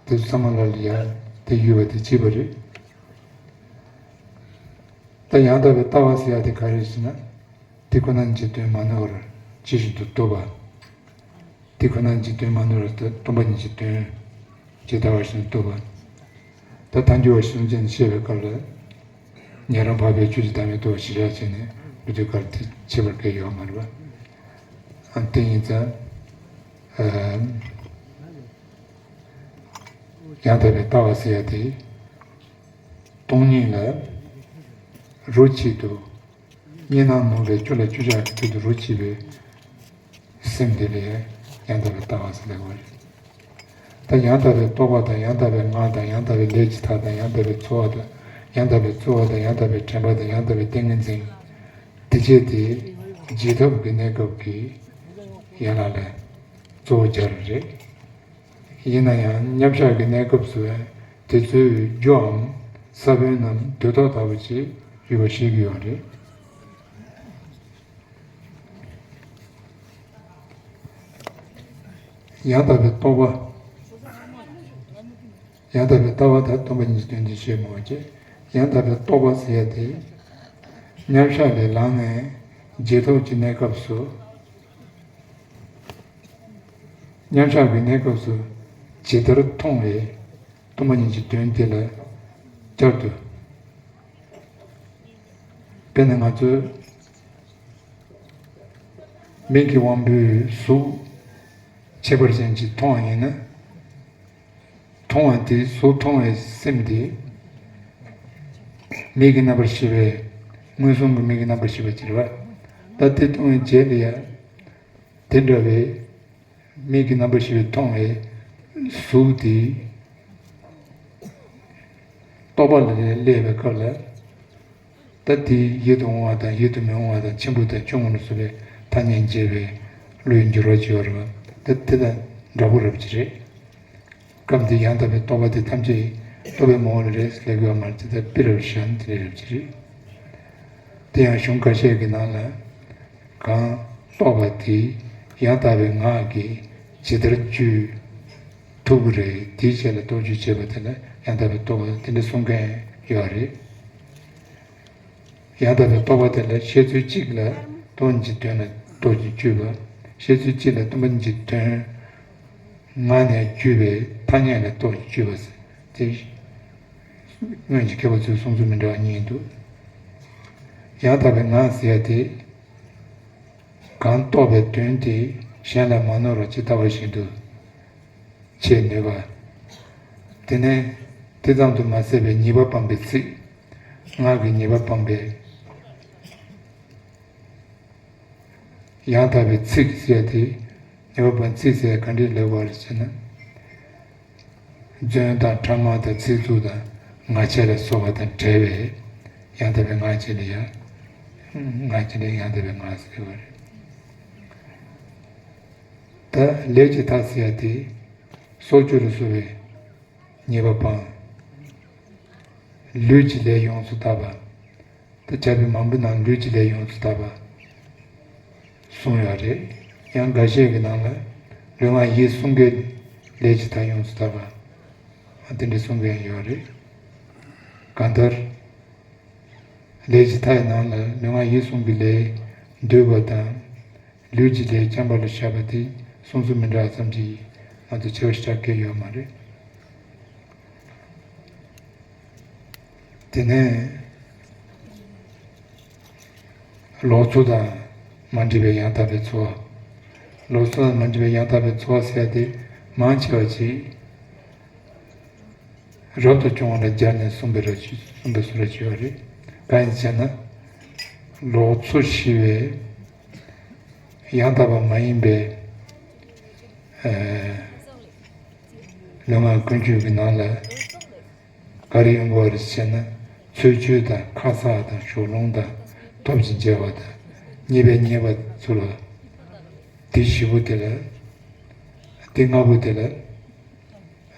དེ་ཚོ་ཚང་མ་ལ་ལ་ཡང་དེ་ཡོད་པ་དེ་གཅིག་པ་རེད། ད་ཡང་དག་པའི་ལྟ་བ་ཟེར་ཡ་དེ་ག་རེ་རེད་ཟེར་ན། དེ་ཁོ་ན་ཉིད་ཀྱི་དོན་མ་ནོར་བར་ཇི་བཞིན་དུ་རྟོགས་པ། དེ་ཁོ་ན་ཉིད་ཀྱི་དོན་མ་ནོར་བར་སྟོང་པ་ཉིད་ཀྱི་དོན་ཇི་ལྟ་བ་བཞིན་རྟོགས་པ། ད་ཐལ་འགྱུར་བ་གསུམ་ཅན་བཤད་པའི་སྐབས་ལ། ཉན་རང་འཕགས་པའི་ཆོས་ཀྱི་བདག་མེད་རྟོགས་པ་གཞིར་བཞག་བྱས་ནས་འགྲོ་དུས་སྐབས་དེ་ཁྱད་པར་གང་ཡང་ཡོད་མ་རེད་པ། ཨ་དེ་ཡིན་ཙང་། ཨ་ཡང་དག་པའི་ལྟ་བ་ཟེར་ཡ་དེ། སྟོང་ཉིད་ལ་རོ་གཅིག་ཏུ། གཉིས་སྣང་ནོར་བའི་བཅུ་ལ་བཅུ་ཆར་གྱི་ཚུལ་དུ་རོ་གཅིག་པའི་སེམས་དེ་ལ་ཡང་དག་པའི་ལྟ་བ་ཟེར་ལབ་པ་རེད། ད་ཡང་དག་པའི་རྟོག་པ་དང་། ཡང་དག་པའི་ངག་དང་། ཡང་དག་པའི་ལས་ཀྱི་མཐའ་དང་། ཡང་དག་པའི་ཚོར་བ་དང་། ཡང་དག་པའི་ཚོར་བ་དང་། ཡང་དག་པའི་དྲན་པ་དང་། ཡང་དག་པའི་ཏིང་ངེ་འཛིན། དེ་བྱས་ཏེ་རྗེས་ཐོབ་ཀྱི་གནས་སྐབས་ཀྱི་ཡན་ལག་ལ་གཙོ་བོ་སྦྱར་བ་རེད། ཡིན་ན་ཡང་མཉམ་བཞག་གི་གནས་སྐབས་སུ་དེ་ཚོའི་རྒྱུའམ་ས་བོན་རྣམས་དུས་ཐོག་ལྟ་བུ་ཅིག་ཡོད་པ་ཤེས་ཀྱི་ཡོད་རེད། ཡང་དག་པའི་རྟོག་པ། ཡང་དག་པའི་ལྟ་བ་དང་སྟོང་པ་ཉིད་ཀྱི་དོན་དེ་ཤེས་མོད་ཀྱི། ཡང་དག་པའི་རྟོག་པ་ཟེར་ཡ་དེ། མཉམ་བཞག་ལས་ལངས་ནས་རྗེས་ཐོབ་ཀྱི་གནས་སྐབས་སུ། མཉམ་བཞག་གི་གནས་སྐབས་སུ་ཇི་ལྟར་མཐོང་བའི་སྟོང་པ་ཉིད་ཀྱི་དོན་དེ་ལ་བསྐྱར་དུ། དཔེར་ན་ང་ཚོས་མིག་གི་དབང་པོས་གཟུགས་ཁྱད་པར་ཅན་ཅིག་མཐོང་བ་ཡིན་ན། མཐོང་བ་དེ་གཟུགས་མཐོང་བའི་སེམས་དེ་མིག་གི་རྣམ་པར་ཤེས་པའི་མངོན་སུམ་གྱི་མིག་གི་རྣམ་པར་ཤེས་པ་ཅིག་རེད་པ། ད་དེ་མཐོང་བའི་རྗེས་ལ་ཡང་དེ་འདྲ་བའི་མིག་གི་རྣམ་པར་ཤེས་པས་མཐོང་བའི་གཟུགས་དེ་རྟོག་པ་ལ་སླེབས་པའི་སྐབས་ལ། ད་དེ་ཡིད་དུ་འོང་བ་དང་ཡིད་དུ་མི་འོང་བ་དང་ཆེན་པོ་དང་ཆུང་ངུ་ལ་སོགས་པའི་ཐ་སྙད་འབྱེད་པའི་བློའི་འགྱུར་བ་ཅིག་ཡོད་རེད་པ། ད་དེ་དང་འདྲ་པོ་རབ་ཅིག་རེད། སྐབས་འདིར་ཡང་དག་པའི་རྟོག་པ་དེ་ཐམས་ཅད་རྟོག་པའི་ངོ་བོ་ལ་རེད་ལབ་ཀྱི་ཡོད་མ་རེད། དེ་ལྟར་དཔེ་རབ་བཞག་ན་དེ་ལས་རབ་ཅིག་རེད། དེ་ཡང་གཞུང་ཁ་ཤས་ཀྱི་ནང་ལ། གང་རྟོག་པ་དེ་ཡང་དག་པའི་ངག་གིས་ཇི་ལྟར་བཅོས་ཐུབ་ཀྱི་རེད། དེའི་ཆེད་ལ་རྟོག་དཔྱོད་བྱེད་པ་དེ་ལ་ཡང་དག་པའི་རྟོག་པ་དེ་འདྲ་གསུང་མཁན་ཡོད་རེད། ཡང་དག་པའི་རྟོག་པ་དེ་ལ་བཤད་ཚུལ་གཅིག་ལ་སྟོང་ཉིད་ཀྱི་དོན་ལ་རྟོག་ཅིང་དཔྱོད་པ། བཤད་ཚུལ་གཅིག་ལ་སྟོང་པ་ཉིད་ཀྱི་དོན་ངག་ནས་བརྗོད་པའི་ཐ་སྙད་ལ་རྟོག་ཅིང་དཔྱོད་པ་ཟེར་ཏེ། སྔོན་གྱི་མཁས་པ་ཚོས་གསུང་ཚུལ་མི་འདྲ་བ་གཉིས་འདུག། ཡང་དག་པའི་ངག་ཟེར་ཡ་དེ། གང་རྟོགས་པའི་དོན་དེ་གཞན་ལ་མ་ནོར་བར་ཇི་ལྟ་བ་བཞིན་དུ་འཆད་ནུས་པ། དེ་ནས་དེ་ཙམ་དུ་མ་ཟད་པའི་ཉེས་པ་སྤངས་པའི་ཚིག། ངག་གི་ཉེས་པ་སྤངས་པའི་ཡང་དག་པའི་ཚིག་ཟེར་ཏེ། ཉེས་པ་སྤངས་ཚིག་ཟེར་ག་འདྲས་ལབ་པ་རེད་ཟེར་ན། རྫུན་དང་ཕྲ་མ་དང་ཚིག་རྩུབ་དང་ངག་འཁྱལ་ལ་སོགས་པ་དང་བྲལ་བའི་ཡང་དག་པའི་ངག་ཅིག་ལ་ཡང་། ངག་ཅིག་ལ་ཡང་དག་པའི་ངག་ཟེར་བ་རེད། ད་ལས་ཀྱི་མཐའ་ཟེར་ཡ་དེ། སྲོག་གཅོད་ལ་སོགས་པའི་ཉེས་པ་སྤངས། ལུས་ཀྱི་ལས་ཡོངས་སུ་དག་པ། ད་བྱ་བའི་མང་པོའི་ནང་ལུས་ཀྱི་ལས་ཡོངས་སུ་དག་པ་གསུངས་ཡོད་རེད། ཡང་འགའ་ཤས་ཀྱི་ནང་ལ་ལུས་ངག་ཡིད་གསུམ་ཀའི་ལས་ཀྱི་མཐའ་ཡོངས་སུ་དག་པ། ཨ་དེ་འདྲ་གསུང་མཁན་ཡོད་རེད། གང་ལྟར། ལས་ཀྱི་མཐའ་ཡི་ནང་ལ་ལུས་ངག་ཡིད་གསུམ་གྱི་ལས་འདུས་པ་དང་། ལུས་ཀྱི་ལས་བྱམས་པ་ལ་བཞག་པ་དེ་གསུང་ཚུལ་མི་འདྲ་བ་ཙམ་གྱིས་ང་ཚོ་ཕྱེ་བ་ཞིག་ཆགས་ཀྱི་ཡོད་མ་རེད། དེ་ནས་ལོག་འཚོ་དང་མ་འདྲེས་པའི་ཡང་དག་པའི་འཚོ་བ། ལོག་འཚོ་དང་མ་འདྲེས་པའི་ཡང་དག་པའི་འཚོ་བ་ཟེར་ཡ་དེ་མང་ཆེ་བ་ཅིག་རབ་ཏུ་བྱུང་བ་ལ་སྦྱར་ནས་གསུངས་པའི་ར་ཅིག་གསུངས་པའི་བཟོ་འདྲ་ཅིག་ཡོད་རེད། གང་ཡིན་ཟེར་ན། ལོག་འཚོ་ཞེས་པའི་ཡང་དག་པ་མ་ཡིན་པའི་ཨ་ལུས་ངག་ཀུན་སྤྱོད་ཀྱི་ནང་ལ་ག་རེ་ཡོང་གི་ཡོད་རེད་ཟེར་ན། འཚོ་བཅུད་དང་ཁ་གསག་དང་ཞོགས་ལོང་དང་ཐབས་ཀྱི་མཇལ་བ་དང་ཉེས་པའི་ཉེས་པ་ཚུལ་ལ། དེ་བཞི་པོ་དེ་ལ། དེ་ལྔ་པོ་དེ་ལ།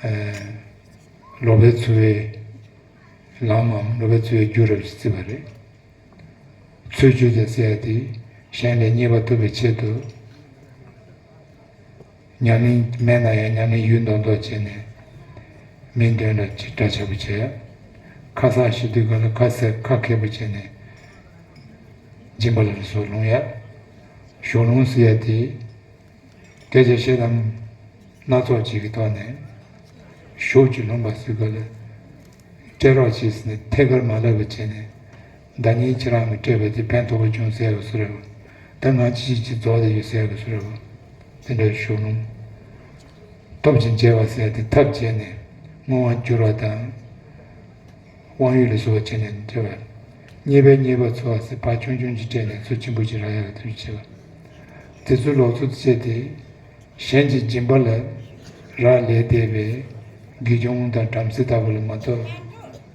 ཨ་ལོག་པའི་འཚོ་བའི་ ལམ་མམ་སློབ་དཔོན་བཙལ་བའི་རྒྱུ་རབ་ཅིག་བརྩིས་པ་རེད། འཚོལ་རྒྱུ་དེ་ཟེར་ཡ་དེ་གཞན་ལས་རྙེད་པ་ཐོབ་པའི་ཆེད་དུ། ཉམས་ལེན་མེད་ན་ཡང་ཉམས་ལེན་ཡོད་མདོག་མདོག་བྱས་ནས་མིང་འདོན་ལ་ཅིག་སྒྲ་ཆེ་པོ་བྱས། ཁ་གསག་ཞུ་དུས་སྒང་ལ་ཁ་གསལ་ཁ་མཁས་པོ་བྱས་ནས་སྦྱིན་པ་ལ་སོགས་ལོངས་ཡ། ཞོགས་ལོང་ཟེར་ཡ་དེ། སྐད་ཆ་བཤད་སྟངས་སྣ་ཚོགས་ཅིག་གི་ཐོག་ནས་ཞོགས་ཀྱི་ལོངས་པ་ཟེར་དགོས་ལ། སྤྲད་རོགས་བྱེད་ཟེར་ནས་ཐད་ཀར་མ་ལབ་པ་བྱས་ནས་ཟླ་ཉིན་ཁྱེད་རང་གིས་སྤྲད་པ་དེ་ཕན་ཐོགས་པ་བྱུང་ཟེར་ཡ་གི་བཟོ་འདྲ་བོ། ད་ང་ཅི་ཞིག་ཅིག་རྫོགས་བསྡད་ཡོད་ཟེར་ཡ་གི་བཟོ་འདྲ་བོ། དེ་འདྲ་ཞོགས་ལོང་། ཐོབ་ཅིང་བྱེད་པ་ཟེར་ཡ་དེ་ཐབས་བྱས་ནས་བསྔོ་བ་འགྱུར་བ་དང་། དབང་ཡོད་ལ་སོགས་པ་བྱས་ནས་འབྲེལ་བ། རྙེད་པའི་རྙེད་པ་འཚོལ་བ་ཟེར་བ་ཆུང་ཆུང་ཅིག་སྤྲད་ནས་མཚོ་ཆེན་པོ་ཅིག་རག་ཡག་དེ་བྱེད་པ། དེ་ཚོའི་ལོག་འཚོ་བྱས་ཏེ། གཞན་གྱི་སྦྱིན་པ་ལ་རག་ལས་བསྡད་པའི་དགེ་སྦྱོང་དང་བྲམ་ཟེ་ལྟ་བུ་ལ་མ་གཏོགས་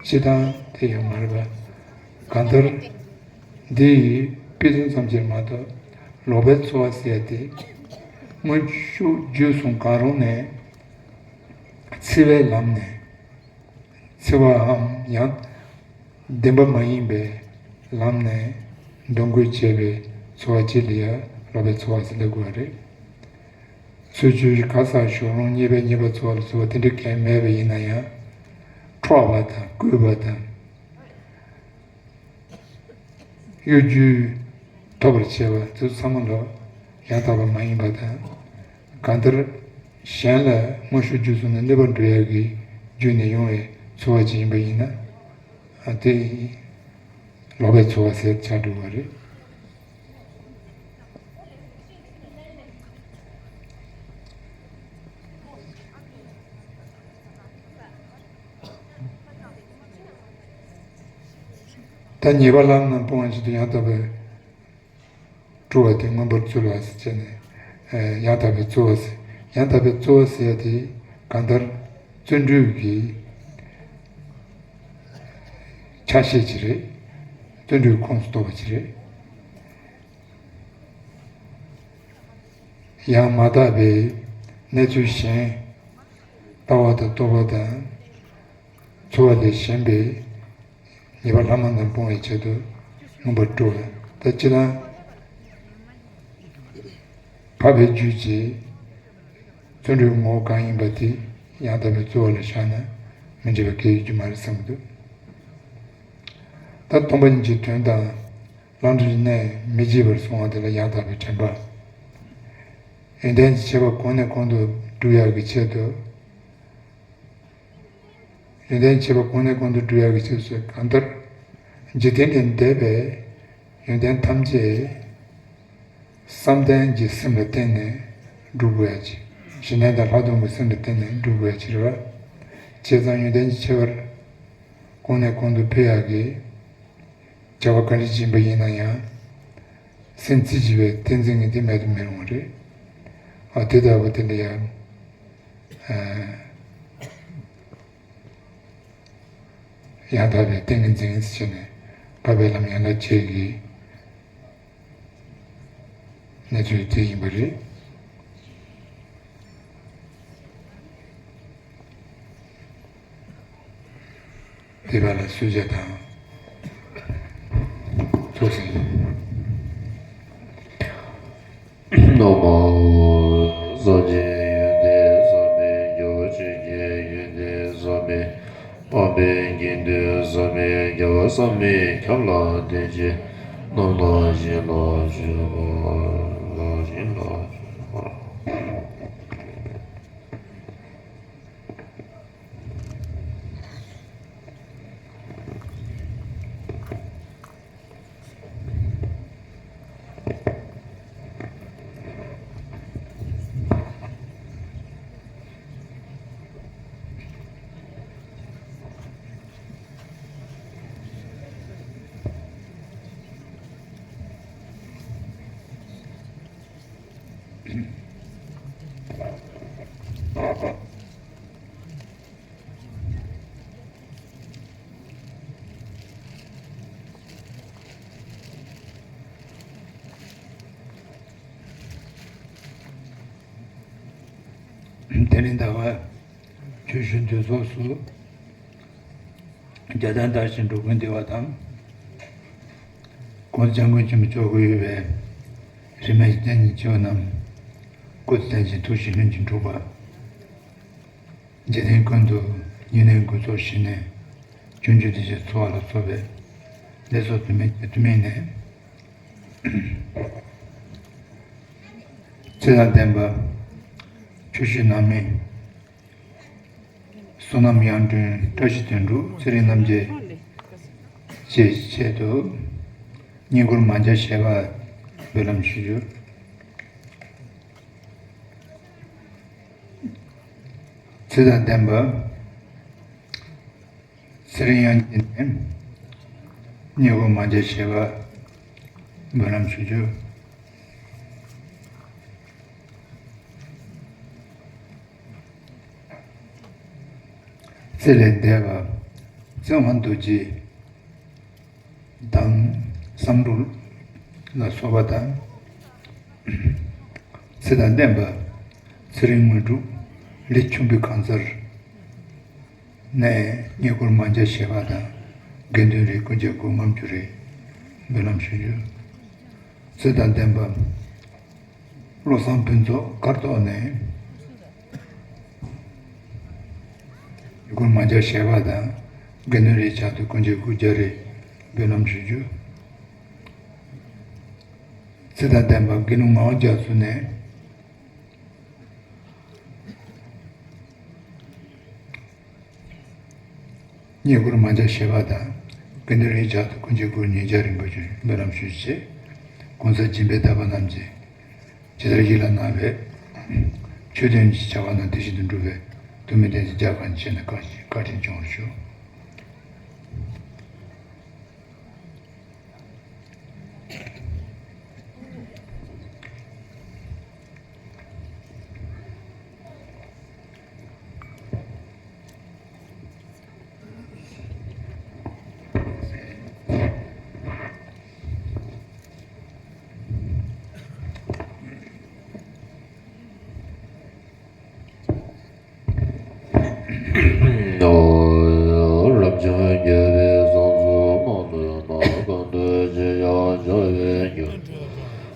སྤྱི་བཏང་དེ་ཡོད་མ་རེད་པ། གང་ལྟར། འདི་ཡི་དཔེ་མཚོན་ཙམ་ཅིག་མ་གཏོགས་ལོག་པའི་འཚོ་བ་ཟེར་ཏེ། དངོས་ཤུགས་བརྒྱུད་གསུམ་གང་རུང་ནས། འཚེ་བའི་ལམ་ནས། འཚེ་བའམ་ཡང་བདེན་པ་མ་ཡིན་པའི་ལམ་ནས་འདོན་དགོས་བྱས་པའི་འཚོ་བ་ཅིག་ལ་ཡང་ལོག་པའི་འཚོ་བ་ཟེར་ལབ་དགོས་པ་རེད། ཚུལ་འཆོས་ཁ་གསག་ཞོགས་ལོང་རྙེད་པའི་རྙེད་པ་འཚོལ་བ་ལ་སོགས་པ་དེ་འདྲ་གང་མེད་པ་ཡིན་ན་ཡང་། འཕྲོག་པ་དང་བརྐུས་པ་དང་། གཡོ་སྒྱུས་ཐོབ་པར་བྱེད་པ་དེ་ཚོ་ཚང་མ་ལ་ཡང་དག་པ་མ་ཡིན་པ་དང་། གང་ལྟར་གཞན་ལ་དངོས་ཤུགས་བརྒྱུད་གསུམ་ནས་གནོད་པ་འགྲོ་ཡག་གི་བརྒྱུད་ནས་ཡོང་བའི་འཚོ་བ་ཅིག་ཡིན་པ་ཡིན་ན། ཨ་དེ་ལོག་པའི་འཚོ་བ་ཟེར་ཆགས་འགྲོ་བ་རེད། ད་ཉེས་པ་ལམ་རྣམས་སྤོང་བའི་ཆེད་དུ་ཡང་དག་པའི་སྤྲོ་བ་དེ་མངོན་པར་བརྩོལ་བ་ཟེར་བྱས་ནས། ཡང་དག་པའི་རྩོལ་བ་ཟེར། ཡང་དག་པའི་རྩོལ་བ་ཟེར་ཡ་དེ་གང་ལྟར་བརྩོན་འགྲུས་ཀྱི་ཆ་ཤས་ཅིག་རེད། བརྩོན་འགྲུས་ཁོངས་སུ་གཏོགས་པ་ཅིག་རེད། ཡང་མ་དག་པའི་གནས་ཚུལ་གཞན། ལྟ་བ་དང་རྟོག་པ་དང་། འཚོ་བ་ལས་གཞན་པའི་ཉེས་པ་ལྷག་མ་རྣམས་སྤོང་བའི་ཆེད་དུ་མངོན་པར་སྤྲོ་བ། ད་སྤྱིར་བཏང་འཕགས་པའི་རྒྱུད་ཀྱི་བརྩོན་འགྲུས་ངོ་བོ་གང་ཡིན་པ་དེ་ཡང་དག་པའི་རྩོལ་བ་ལ་བཞག་ན་མི་འབྲལ་བའི་གེགས་ཡོད་རྒྱུ་མ་རེད་བསམ་གྱི་འདུག་ད་སྟོང་པ་ཉིད་ཀྱི་དོན་དང་། ལམ་འཁྲུལ་གནས་མི་བརྗེད་པར་གསུང་བ་དེ་ལ་ཡང་དག་པའི་དྲན་པ། ཡོན་ཏན་གྱི་ཁྱད་པར་གོང་ནས་གོང་དུ་སྒྲུབ་ཡག་གི་ཆེད་དུ། ཡོན་ཏན་གྱི་ཁྱད་པར་གོང་ནས་གོང་དུ་སྒྲུབ་ཡག་གི་ཆེད་དུ་གང་ལྟར། འཇིག་རྟེན་ལས་འདས་པའི་ཡོན་ཏན་ཐམས་ཅད་བསམ་གཏན་གྱི་སེམས་ལ་བརྟེན་ནས་སྒྲུབ་དགོས་ཡ་ཅིག་གཞན་ལྡན་དང་ལྷག་མཐོང་གི་སེམས་ལ་བརྟེན་ནས་སྒྲུབ་དགོས་ཡ་ཅིག་རེད་བ། བྱས་ཙང་ཡོན་ཏན་གྱི་ཁྱད་པར་གོང་ནས་གོང་དུ་འཕེལ་ཡག་གི་བྱ་བ་ག་རེ་ཡིན་པ་ཡིན་ན་ཡང་། སེམས་རྩེ་གཅིག་པའི་ཏིང་འཛིན་གྱི་དེ་མེད་དུ་མི་རུང་བ་རེད། ཨ་དེ་ལྟ་བུ་དེ་འདྲ་ཡང་། ཨ་ཡང་དག་པའི་ཏིང་ངེ་འཛིན་ཟེར་ནས་འཕགས་པའི་ལམ་ཡན་ལག་བརྒྱད་ཀྱི་གནས་ཚུལ་དེ་ཡིན་པ་རེད། དེ་བ་ལ་གསོལ་ཇ་དང་ཚོགས་ཟིན། ན་མོ། སངས་རྒྱས་ཡོན་ཏན་བསམ་མེད་རྒྱལ་བ་ཆོས་ཀྱི་ཡོན་ཏན་བསམ་མེད། འཕགས་པའི་དགེ་འདུན་བསམ་མེད་རྒྱལ་བ་བསམ་མེད་ཁྱབ་ལ་བརྟེན་ཅིང་རྣམ་དག་བཞིན་ལ་བརྗོད་པ་ལ་བཞིན་ལ་བརྗོད་པ། དེ་རིང་ཟླ་བ་ཆུ་ཤུན་དུས་ཚོགས་སུ་རྒྱ་ ཞལ་ཏ་དར་ཞིང་འགྲོ་ཀུན་བདེ་བ་དང་། གོང་དུ་སྐྱབས་མགོན་ཆེན་པོ་མཆོག་གིས་ཡོད་པའི་རིས་མེད་བསྟན་འཛིན་ཆེ་བ་རྣམས་སྐུ་ཚེ་བརྟན་ཅིང་ཐུགས་བཞེད་ལྷུན་གྱིས་འགྲུབ་པ། འཇིག་རྟེན་ཀུན་ཏུ་ཉེར་ལེན་དགུ་ཚོགས་ཞི་ནས་སྤྱོད་འཇུག་བདེ་གཤེགས་འཚོ་བ་ལ་སོགས་པའི་ལེགས་ཚོགས་དུ་མས་ཀྱི་དུ་མས་ནས། ཚེ་དང་ལྡན་པ་ཆུ་བཞི་ནང་མི་བསོད་ནམས་དབྱངས་སྒྲོན་བཀྲ་ཤིས་དོན་གྲུབ་ཚེ་རིང་རྣམ་རྒྱལ་བཅས་ཆེད་དུ་བསྙེན་བཀུར་མང་ཇ་བཞེས་པ་འབུལ་ལམ་ཞུ་རྒྱུ། ཚེ་དང་ལྡན་པ་ཚེ་རིང་དབྱངས་སྐྱིད་ནས་བསྙེན་བཀུར་མང་ཇ་བཞེས་པ་འབུལ་ལམ་ཞུ་རྒྱུ། ཚེ་ལས་འདས་པ་བཙུན་མ་རྡོ་རྗེ་དང་བསམ་འགྲུབ་ལ་སོགས་པ་དང་། ཚེ་དང་ལྡན་པ་ཚེ་རིང་དངོས་གྲུབ་ལས་ཆུང་པའི་ཁང་ཚར་ནས་བསྙེན་བཀུར་མང་ཇ་བཞེས་པ་དང་། དགེ་འདུན་རིགས་ཀུན་གྱི་སྒོ་ངམ་རྒྱུ་རེད། འབུལ་ལམ་ཞུ་རྒྱུ། ཚེ་དང་ལྡན་པ་བློ་བཟང་ཕུན་ཚོགས་སྒར་ཐོག་ནས་བསྙེན་བཀུར་མང་ཇ་བཞེས་པ་དང་། དགེ་འདུན་རིགས་ཆགས་དུས་ཀུན་གྱི་སྒོ་རྒྱ་རེ་འབུལ་ལམ་ཞུ་རྒྱུ། ཚེ་དང་ལྡན་པ་དགེ་ལུགས་ངག་དབང་རྒྱ་མཚོ་ནས་བསྙེན་བཀུར་མང་ཇ་བཞེས་པ་དང་། དགེ་འདུན་རིགས་ཆགས་དུས་ཀུན་གྱི་སྒོ་ཉིས་བརྒྱ་རིན་པོ་ཆེ་འབུལ་ལམ་ཞུ་ཆེད། གོང་ས་སྦྱིན་པའི་བདག་པོ་རྣམས་ཀྱིས་ཇི་ལྟར་ཡིད་ལ་གནང་བའི་ཆོས་དོན་གྱི་བྱ་བ་རྣམས་དེ་བཞིན་དུ་འགྲུབ་པའི་ཐུགས་སྨོན་བརྟན་ཅིང་རྒྱ་གང་ཆེ་ནས་བཀའ་དྲིན་བསྐྱང་བར་ཞུ། རབ་འབྱམས་རྒྱལ་བའི་གསུང་གསུམ་མང་དུ་བསྔགས། གང་འདུལ་ཅི་ཡང་བྱ་བའི་རྒྱུ།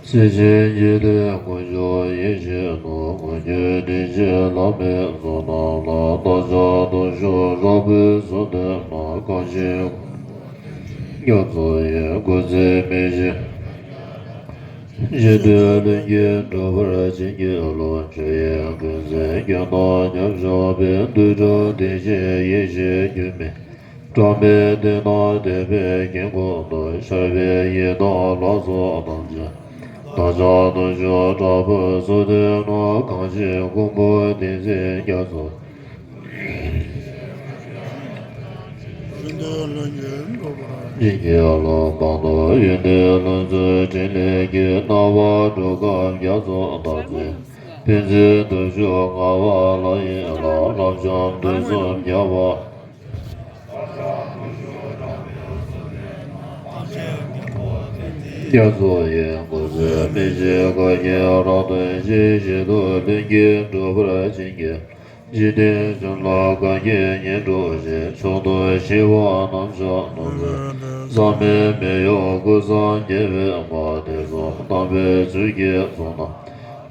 སྲིད་ཞིའི་འཇིག་རྟེན་མགོན་མཆོག་ཡིད་བཞིན་ནོར། མངོན་གྱུར་དྲིན་ཅན་བླ་མའི་ཚོགས་རྣམས་ལ། བདག་ཅག་སྟོབས་མཆོག་དྲག་པོས་གསོལ་འདེབས་ན། གང་ཞིག་རྒྱ་མཚོ་ཡི་སྐུ་ཚེ་མི་ཤིགས། གཞན་དོན་ལྷུན་གྱིས་འགྲུབ་པར་བྱིན་གྱིས་རློབས། ཆོས་དབྱིངས་ཀུན་གསལ་རྒྱན་དང་མཉམ་བཞག་པའི། རྡུལ་ཕྲ་དེ་བཞིན་ཡེ་ཤེས་སྒྱུ་མའི་སྒྲོན་མེ་སྟེང་ན་བསྟོད་པའི་དཀྱིལ་འཁོར་དུ། ཤར་བའི་ཡི་དམ་ལ་སོགས་ཐམས་ཅད་བདག་ཅག་སྟོབས་མཆོག་དྲག་པོས་གསོལ་འདེབས་ན། གང་ཞིག་མགོན་པོ་བསྟན་འཛིན་རྒྱ་མཚོ། ཡོན་ཏན་ལྷུན་གྱིས་གྲུབ་པར་བྱིན་གྱིས་རློབས། གང་དུ་ཡོན་ཏན་ལྷུན་གྱིས་འཕྲིན་ལས་ཀྱི། སྣང་བ་སྒྲུབ་ཁམས་རྒྱ་མཚོ་དག་ཚེ། ཕན་ཚུན་བརྟུལ་ཞུགས་མངའ་བ་ལྷ་ཡི་ལྷ། ལྷ་ལྕམ་དུས་གསུམ་རྒྱལ་བ། རྒྱ་མཚོ་ཡི་སྐུ་ཚེ་མི་ཤིགས་བསྐལ་བརྒྱར་རབ་ཏུ་བཞུགས། གཞན་དོན་ལྷུན་གྱིས་འགྲུབ་པར་བྱིན་གྱིས། འཇིག་རྟེན་གཞུང་ལ་གང་སྐྱེས་ཉིད་འགྲུབ་ཤིང་། མཆོག་ཏུ་ཞི་བ་རྣམ་གཞག་ནོར་བུ། ཟག་མེད་མི་གཡོ་ཀུན་བཟང་རྒྱལ་བའི་མངའ། དེ་གསུམ་དམ་པའི་ཆོས་ཀྱི་ཚོགས་རྣམས།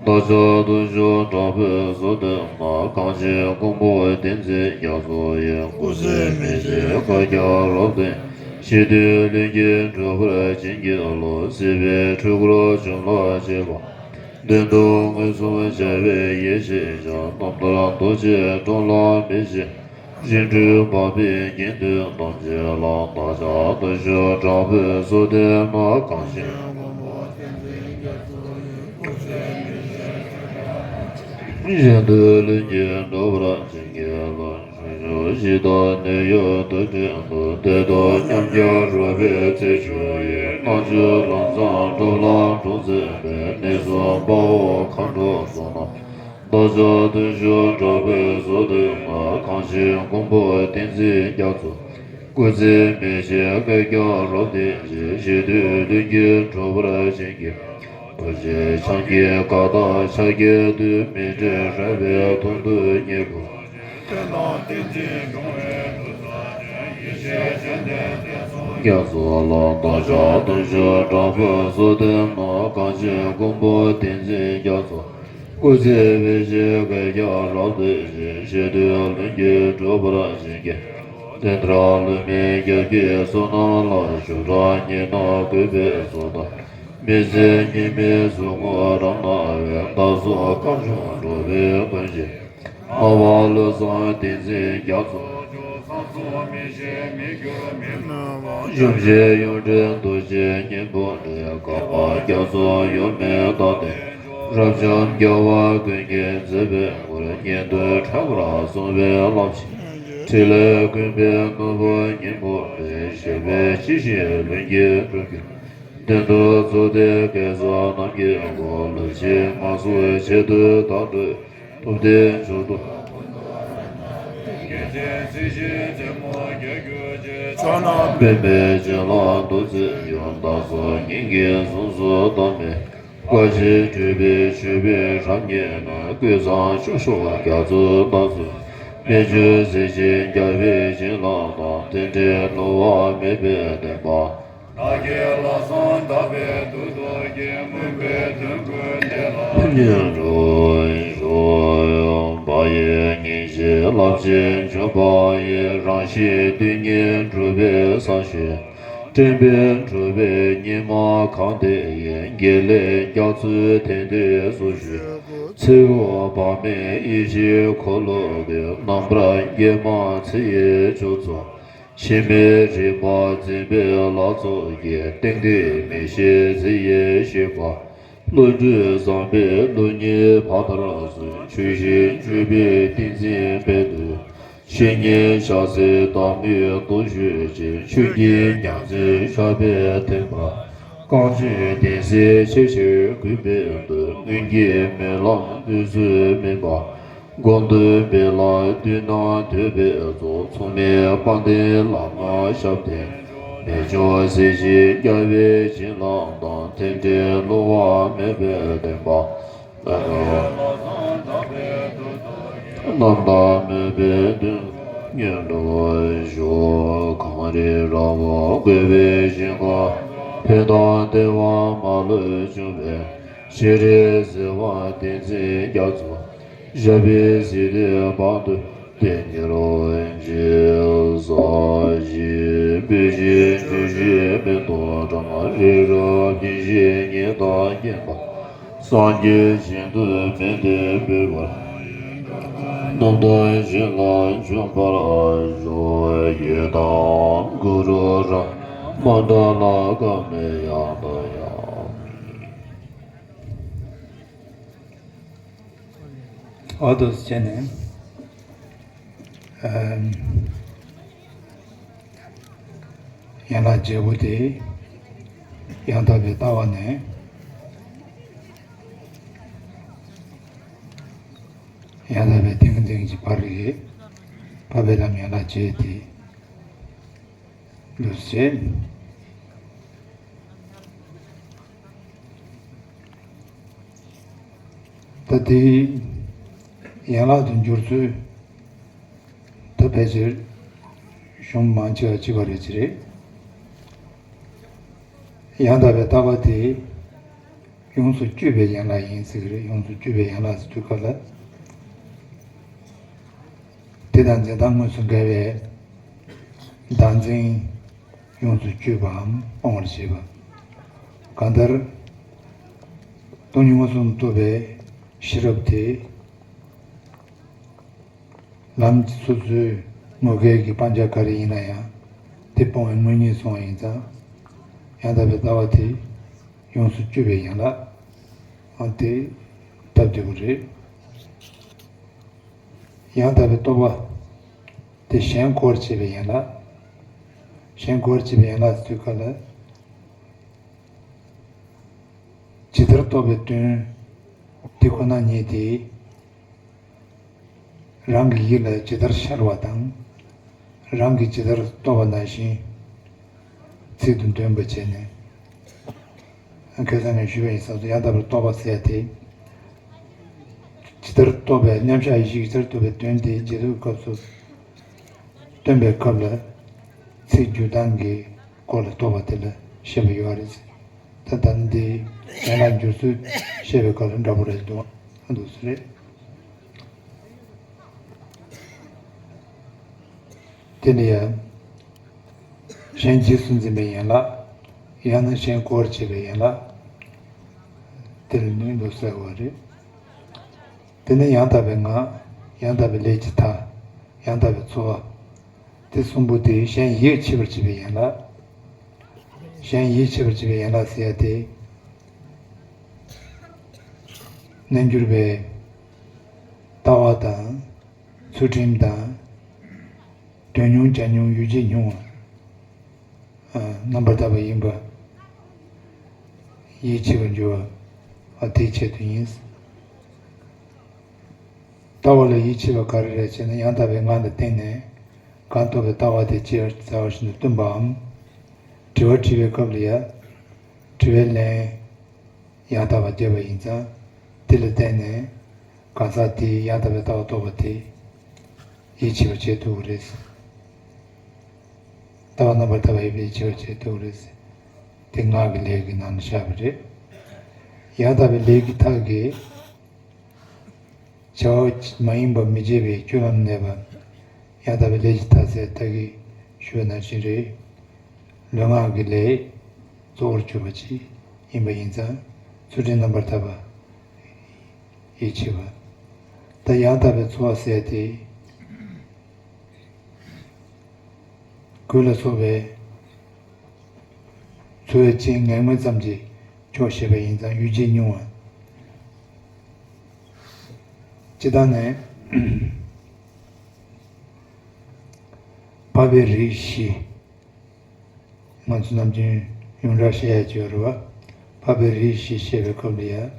བདག་ཅག་སྟོབས་མཆོག་དྲག་པོས་གསོལ་འདེབས་ན། གང་ཞིག་མགོན་པོ་བསྟན་འཛིན་རྒྱ་མཚོ་ཡི། སྐུ་ཚེ་མི་ཤིགས་བསྐལ་བརྒྱར་རབ་བརྟན། གཞན་དོན་ལྷུན་གྱིས་འགྲུབ་པར་བྱིན་གྱིས་རློབས། སྲིད་པའི་འཁྲུལ་འཁོར་བྱིན་རླབས་བཅས་པ། གདོན་དུ་མངོན་སུམ་བྱ་བའི་ཡེ་ཤེས་ཤར། རྣམ་ཐར་རྡོ་རྗེ་སྒྲོམ་ལ་མི་ཤིགས། བཞིན་དྲུག་འབར་བའི་གྱེན་ལྡན་ཐམས་ཅད་ལ། བདག་ཅག་སྟོབས་མཆོག་དྲག་པོས་གསོལ་འདེབས་ན། གང་ཞིག་གཞན་དོན་ལྷུན་གྱིས་འགྲུབ་པར་བྱིན་གྱིས་རློབས། ཞིང་བཅུ་གཞི་བདག་ནད་གཡོག་དུག་ཅན་དུག། དེ་དང་མཉམ་བརྒྱལ་རོལ་པའི་ཚེ་ཆུ་ཡིས། རྣམ་དཔྱོད་ལམ་བཟང་སྒྲུབ་ལ་གྲོགས་མཛད་པའི། ནད་གསུམ་དཔའ་བོ་མཁའ་འགྲོ་ཚོགས་རྣམས། བདག་ཅག་སྟོབས་མཆོག་དྲག་པོས་གསོལ་འདེབས་ན། གང་ཞིག་མགོན་པོ་བསྟན་འཛིན་རྒྱ་མཚོ། སྐུ་ཚེ་མི་ཤིགས་བསྐལ་བརྒྱར་རབ་བརྟན་ཅིང་། གཞན་དོན་ལྷུན་གྱིས་འགྲུབ་པར་བྱིན་གྱིས། རྡོ་རྗེ་འཆང་གི་མགར་ཐང་ཕྱག་གི་མདུད། མི་འབྲལ་རོལ་པའི་དོང་དུ་སྙེག་གོ། བསྟན་དང་བསྟན་འཛིན་འགྲོ་བའི་བདུད་རྩ་ཅན། ཡེ་ཤེས་ རྒྱ་མཚོ་ལ་བདག་ཅག་སྟོང་ཕྲག་དྲག་པོས་གསོལ་འདེབས་ན། གང་ཕྱིར་མགོན་པོ་བསྟན་འཛིན་རྒྱ་མཚོ། སྐུ་ཚེ་བེ་ཤེས་བསྐལ་བརྒྱར་རབ་བརྟན་ཅིང་། ཆེ་བསྟོད་ལྷུན་གྱིས་གྲུབ་པར་བྱིན་གྱིས། བསྟན་དགྲ་ལུས་མེད་རྒྱལ་གྱི་བསོད་ནམས་ལ། ཞུ་དག་ཉེས་རྣམས་གུས་པས་སོ་ཐར། མི་ཚེ་སྙིགས་མའི་ཟུག་རྔུ་རབ་ན་བས། བདག་སོགས་སྐབས་བྱུང་འགྲོ་བའི་མགོན་ཞིང་། ཨ་བ་ལོ་ཙཱ་བསྟན་འཛིན་རྒྱ་མཚོ། ཡུམ་ཆེན་ཡོངས་འདྲེན་རྡོ་རྗེ་སྙིང་པོ་ནས། ཀརྨ་རྒྱ་མཚོ་ཡོད་མེད་བདག་བསྟན་འགྲོ། རབ་འབྱམས་རྒྱལ་བ་ཀུན་གྱི་མཛད་པའི་ངོར། གཉེན་དུ་འཕྲད་པར་གསོལ་བའི་རླབས་ཆེན། ཕྲིན་ལས་ཀུན་པའི་ནོར་བུ་སྙིང་པོ་ནས། བཞད་པའི་སྤྱི་ཞིང་ལྷུན་གྱིས་གྲུབ་གྱུར། མདུན་དུ་བཙུགས་ཏེ་དགེ་ཚོགས་རྣམས་ཀྱི་སྒོ། ལུས་ཅན་ངལ་གསོའི་ཆེད་དུ་བདག་སྒྲུབ། ཐུབ་བསྟན་མཆོག་ཏུ། ཕྱག་ན་པདྨས་བྱིན་རླབས་ཏོག་ཙམ་གཡོ། བདག་སོགས་སྙིང་གི་གཟུངས་སུ་བསྡམས་པའི། བཀའ་བཞིན་སྒྲུབ་པའི་མཆོད་པའི་སྒྲ་སྙན་ནས། ཀུན་བཟང་སྐྱོ་ཤོས་རྒྱ་མཚོ་རྣམས་སུ། རྨད་བྱུང་གཟི་བྱིན་རྒྱལ་བའི་བྱིན་རླབས་དང་། རྟེན་འབྲེལ་བསླུ་བ་མེད་པའི་བདེན་པ། བདག་གི་ལྷག་བསམ་དག་པས་བདུད་བཟློག་གིས། མུན་པའི་གདོན་ཀུན་བརླག་པ་ཉིད་དུ་ཤོག། བག་ཡོད་ཉིན་བྱེད་རླབས་ཆེན་འབྱོངས་པ་ཡི། རང་བཞིན་དུས་གཉིས་གྲུབ་པའི་ས་གཞི། དྲན་པས་གྲུབ་པའི་སྙེ་མ་གང་དེ་ཡི། དགེ་ལེགས་རྒྱ་མཚོའི་ཐིགས་ཏེ་སོར་ཞུས། ཚེ་འོག་བར་མའི་ཡེ་ཤེས་འཁོར་ལོ་གི། རྣམ་པར་སྐྱེས་མ་ཚེ་ཡི་མཆོག་ཚོགས། འཆི་མེད་རིག་པ་འཛིན་པའི་ལྷ་ཚོགས་ཀྱིས། གཏིང་ཐིམ་མི་ཤེས་ཚེ་ཡི་ཤེས་པ། བློ་གྲོས་བཟང་པོས་བློ་ཉིད་ཕ་མཐར་སོན། ཆོས་བཞིན་སྤྱོད་པའི་ཏིང་འཛིན་དཔལ་དུ། བཤེས་གཉེན་ཕྱག་འཚལ་བདག་མོས་བསྟོད་ཞུ་ཅིང་། ཆོས་ཀྱི་ཉ་རྫིང་ཤར་བའི་ཐེམ་པ། རྐང་རྗེས་བསྟན་སྲིད་ཆེ་ཆེར་གུས་པའི་མཐུས། སྔོན་གྱི་སྨོན་ལམ་བདུད་རྩིས་སྨིན་པ། སྒོམ་དུས་མི་ལ་བདུད་རྣམས་ཐུལ་བའི་ཚོགས། མཚུངས་མེད་དཔལ་ལྡན་ལྷ་མོ་ཞབས་བརྟན། རྨད་བྱུང་གཟི་བརྗིད་རྒྱལ་བའི་བྱིན་རླབས་དང་། རྟེན་འབྲེལ་བསླུ་བ་མེད་པའི་བདེན་པ། རྣམ་དག་མོས་པའི་དོན་མངོན་དུ་ཤོག། གངས་རི་ར་བས་བསྐོར་བའི་ཞིང་ཁམས། ཕན་དང་བདེ་བ་མ་ལུས་འབྱུང་བའི། སྤྱན་རས་གཟིགས་དབང་བསྟན་འཛིན་རྒྱ་མཚོ། ཞབས་པད་སྲིད་མཐའི་བར་དུ་བརྟན་གྱུར་ཅིག། ས་གཞི་སྤོས་ཤིང་བཀྲུས་ཤིང་སྨན་དང་འདྲ། རི་རབ་བརྒྱན་ཤིང་ཉི་དང་མཉམ་པ། སངས་རྒྱས་ཞིང་དུ་མེ་འདི་འབུད་པར། རྣམ་དག་ཞིང་ལ་འབྱོངས་པར་ཤོག། ཡི་དམ་གུ་རུ་བྲཱ་མ་ཎ་ལ་ཀརྨ་ཡང་དང་ཡང་། འོ་དོ་བྱས་ནས། ཨམ། ཡན་ལག་བརྒྱད་པོ་དེ་ཡང་དག་པའི་ལྟ་བ་ནས། ཡང་དག་པའི་ཏིང་ངེ་འཛིན་གྱི་བར་གྱི་འཕགས་པའི་ལམ་ཡན་ལག་བརྒྱད་དེ། འདུ་བྱེད། ད་དེའི་ཡན་ལག་ཏུ་འགྱུར་ཚུལ་ད་ཕལ་ཆེར་གཞུང་མང་ཆེ་བ་གཅིག་པ་རེད་ཅེས་རེད། ཡང་དག་པའི་ལྟ་བ་དེ་ཡོངས་སུ་གཅོད་པའི་ཡན་ལག་ཡིན་ཟེར་གྱི་རེད། ཡོངས་སུ་གཅོད་པའི་ཡན་ལག་ཟེར་དུས་སྐབས་ལ། དེ་དང་འཛིན་སྟངས་དངོས་སུ་འགལ་བའི་བདག་འཛིན་ཡོངས་སུ་གཅོད་པའམ་སྤང་བར་བྱེད་པ། གང་ལྟར་སྟོང་ཉིད་མངོན་སུམ་རྟོགས་པའི་ཤེས་རབ་དེ། ལམ་སོ་སོའི་ངོ་སྐལ་གྱི་སྤང་བྱ་ག་རེ་ཡིན་ན་ཡང་དེ་སྤོང་བའི་དངོས་གཉེན་སོང་བ་ཡིན་ཙང་། ཡང་དག་པའི་ལྟ་བ་དེ་ཡོངས་སུ་གཅོད་པའི་ཡན་ལག་ཨང་དེ་སྟབས་བདེ་པོ་རེད། ཡང་དག་པའི་རྟོག་པ་དེ་གཞན་གོ་བར་བྱེད་པའི་ཡན་ལག་གཞན་གོ་བར་བྱེད་པའི་ཡན་ལག་ཟེར་དུས་སྐབས་ལ། ཇི་ལྟར་རྟོགས་པའི་དོན་དེ་ཁོ་ན་ཉིད་དེ། རང་གི་ཡིད་ལ་ཇི་ལྟར་ཤར་བ་དང་། རང་གིས་ཇི་ལྟར་རྟོགས་པ་ནང་བཞིན་ཚིག་ཏུ་འདོན་པ་བྱས་ནས། ཁ་སང་ནས་ཞུས་པ་ཡིན་ཙང་ཡང་དག་པར་རྟོགས་པ་ཟེར་ཡ་དེ། ཇི་ལྟར་རྟོགས་པའི་མཉམ་གཞག་ཡེ་ཤེས་ཇི་ལྟར་རྟོགས་པའི་དོན་དེ་རྗེས་ལུས་སྐབས་སུ་སྟོན་པའི་སྐབས་ལ། ཚིག་འགྱུར་སྟངས་ཀྱི་སྐོར་ལ་རྟོགས་པ་དེ་ལ་བཤད་པ་ཡོད་རེད། ད་ད་ནི་འདི་ཡན་ལག་འགྱུར་ཚུལ་བཤད་པའི་སྐབས་ལ་འདྲ་པོ་རེད་འདུག་འདུག་ས་རེད། དེ་ནས་ཡང་གཞན་རྗེས་སུ་འཛིན་པའི་ཡན་ལག་ཡང་ན་གཞན་གོ་བར་བྱེད་པའི་ཡན་ལག་དེ་ལ་ནི་འདུག་ཟེར་བ་རེད། དེ་ནས་ཡང་དག་པའི་ངག་ཡང་དག་པའི་ལས་ཀྱི་མཐའ། ཡང་དག་པའི་ཚོར་བ། དེ་གསུམ་པོ་དེ་གཞན་ཡིད་ཆེས་པར་བྱེད་པའི་ཡན་ལག་གཞན་ཡིད་ཆེས་པར་བྱེད་པའི་ཡན་ལག་ཟེར་ཡ་དེ། རྣལ་འབྱོར་པའི་ལྟ་བ་དང་། ཚུལ་ཁྲིམས་དང་། དོན་ཉུང་བྱ་ཉུང་ཡུལ་བྱེད་ཉུང་བ། རྣམ་པར་དག་པ་ཡིན་པ། ཡིད་ཆེས་པར་འགྱུར་བ། དེའི་ཆེད་དུ་ཡིན། ལྟ་བ་ལ་ཡིད་ཆེས་པ་ག་རེ་རེད་ཅེ་ན། ཡང་དག་པའི་ངག་ལ་བརྟེན་ནས་གང་རྟོགས་པའི་ལྟ་བ་དེ་ཇི་ལྟར་བྱ་བ་བཞིན་དུ་སྟོན་པའམ། དྲི་བ་དྲིས་པའི་སྐབས་ལ་ཡང་། དྲི་བའི་ལན། ཡང་དག་པར་བརྗོད་པ་ཡིན་ཙང་། དེ་ལ་བརྟེན་ནས་གང་ཟག་དེས་ཡང་དག་པའི་ལྟ་བ་རྟོགས་པ་དེ་ཡིད་ཆེས་པར་བྱེད་ཐུབ་ཀྱི་རེད། ལྟ་བ་རྣམ་པར་དག་པ་ཡིན་པས་ཡིད་ཆེས་པར་བྱེད་ཐུབ་ཀྱི་རེད། དེ་ངག་གི་ལས་ཀྱི་ནང་ནས་བཤད་པ་རེད། ཡང་དག་པའི་ལས་ཀྱི་མཐའ་གི་བྱ་བ་མ་ཡིན་པ་མི་བྱེད་པའི་སྤྱོད་ལམ་གནས་པ། ཡང་དག་པའི་ལས་ཀྱི་མཐའ་ཟེར་ད་གིན་ཞུས་པ་ནང་བཞིན་རེད། ལུས་ངག་གི་ལས་གཙོ་བོར་གྱུར་པ་ཅིག་ཡིན་པ་ཡིན་ཙང་། ཚུལ་ཁྲིམས་རྣམ་པར་དག་པ་ཡིད་ཆེས་པ། ད་ཡང་དག་པའི་ཚོར་བ་ཟེར་དེ། གོས་ལ་སོགས་པའི་ཚོར་བའི་རྐྱེན་ངན་ངོན་ཙམ་གྱིས་ཆོག་ཞེས་པ་ཡིན་ཙང་ཡུལ་བྱེད་ཉུང་བ། སྤྱིར་བཏང་ནས་འཕགས་པའི་རིགས་བཞི། ང་ཚོ་ནམ་རྒྱུན་ཡོངས་གྲགས་བཤད་ཡ་ཅིག་ཡོད་རེད་བ། འཕགས་པའི་རིགས་བཞི་བཤད་པའི་སྐབས་ལ་ཡ།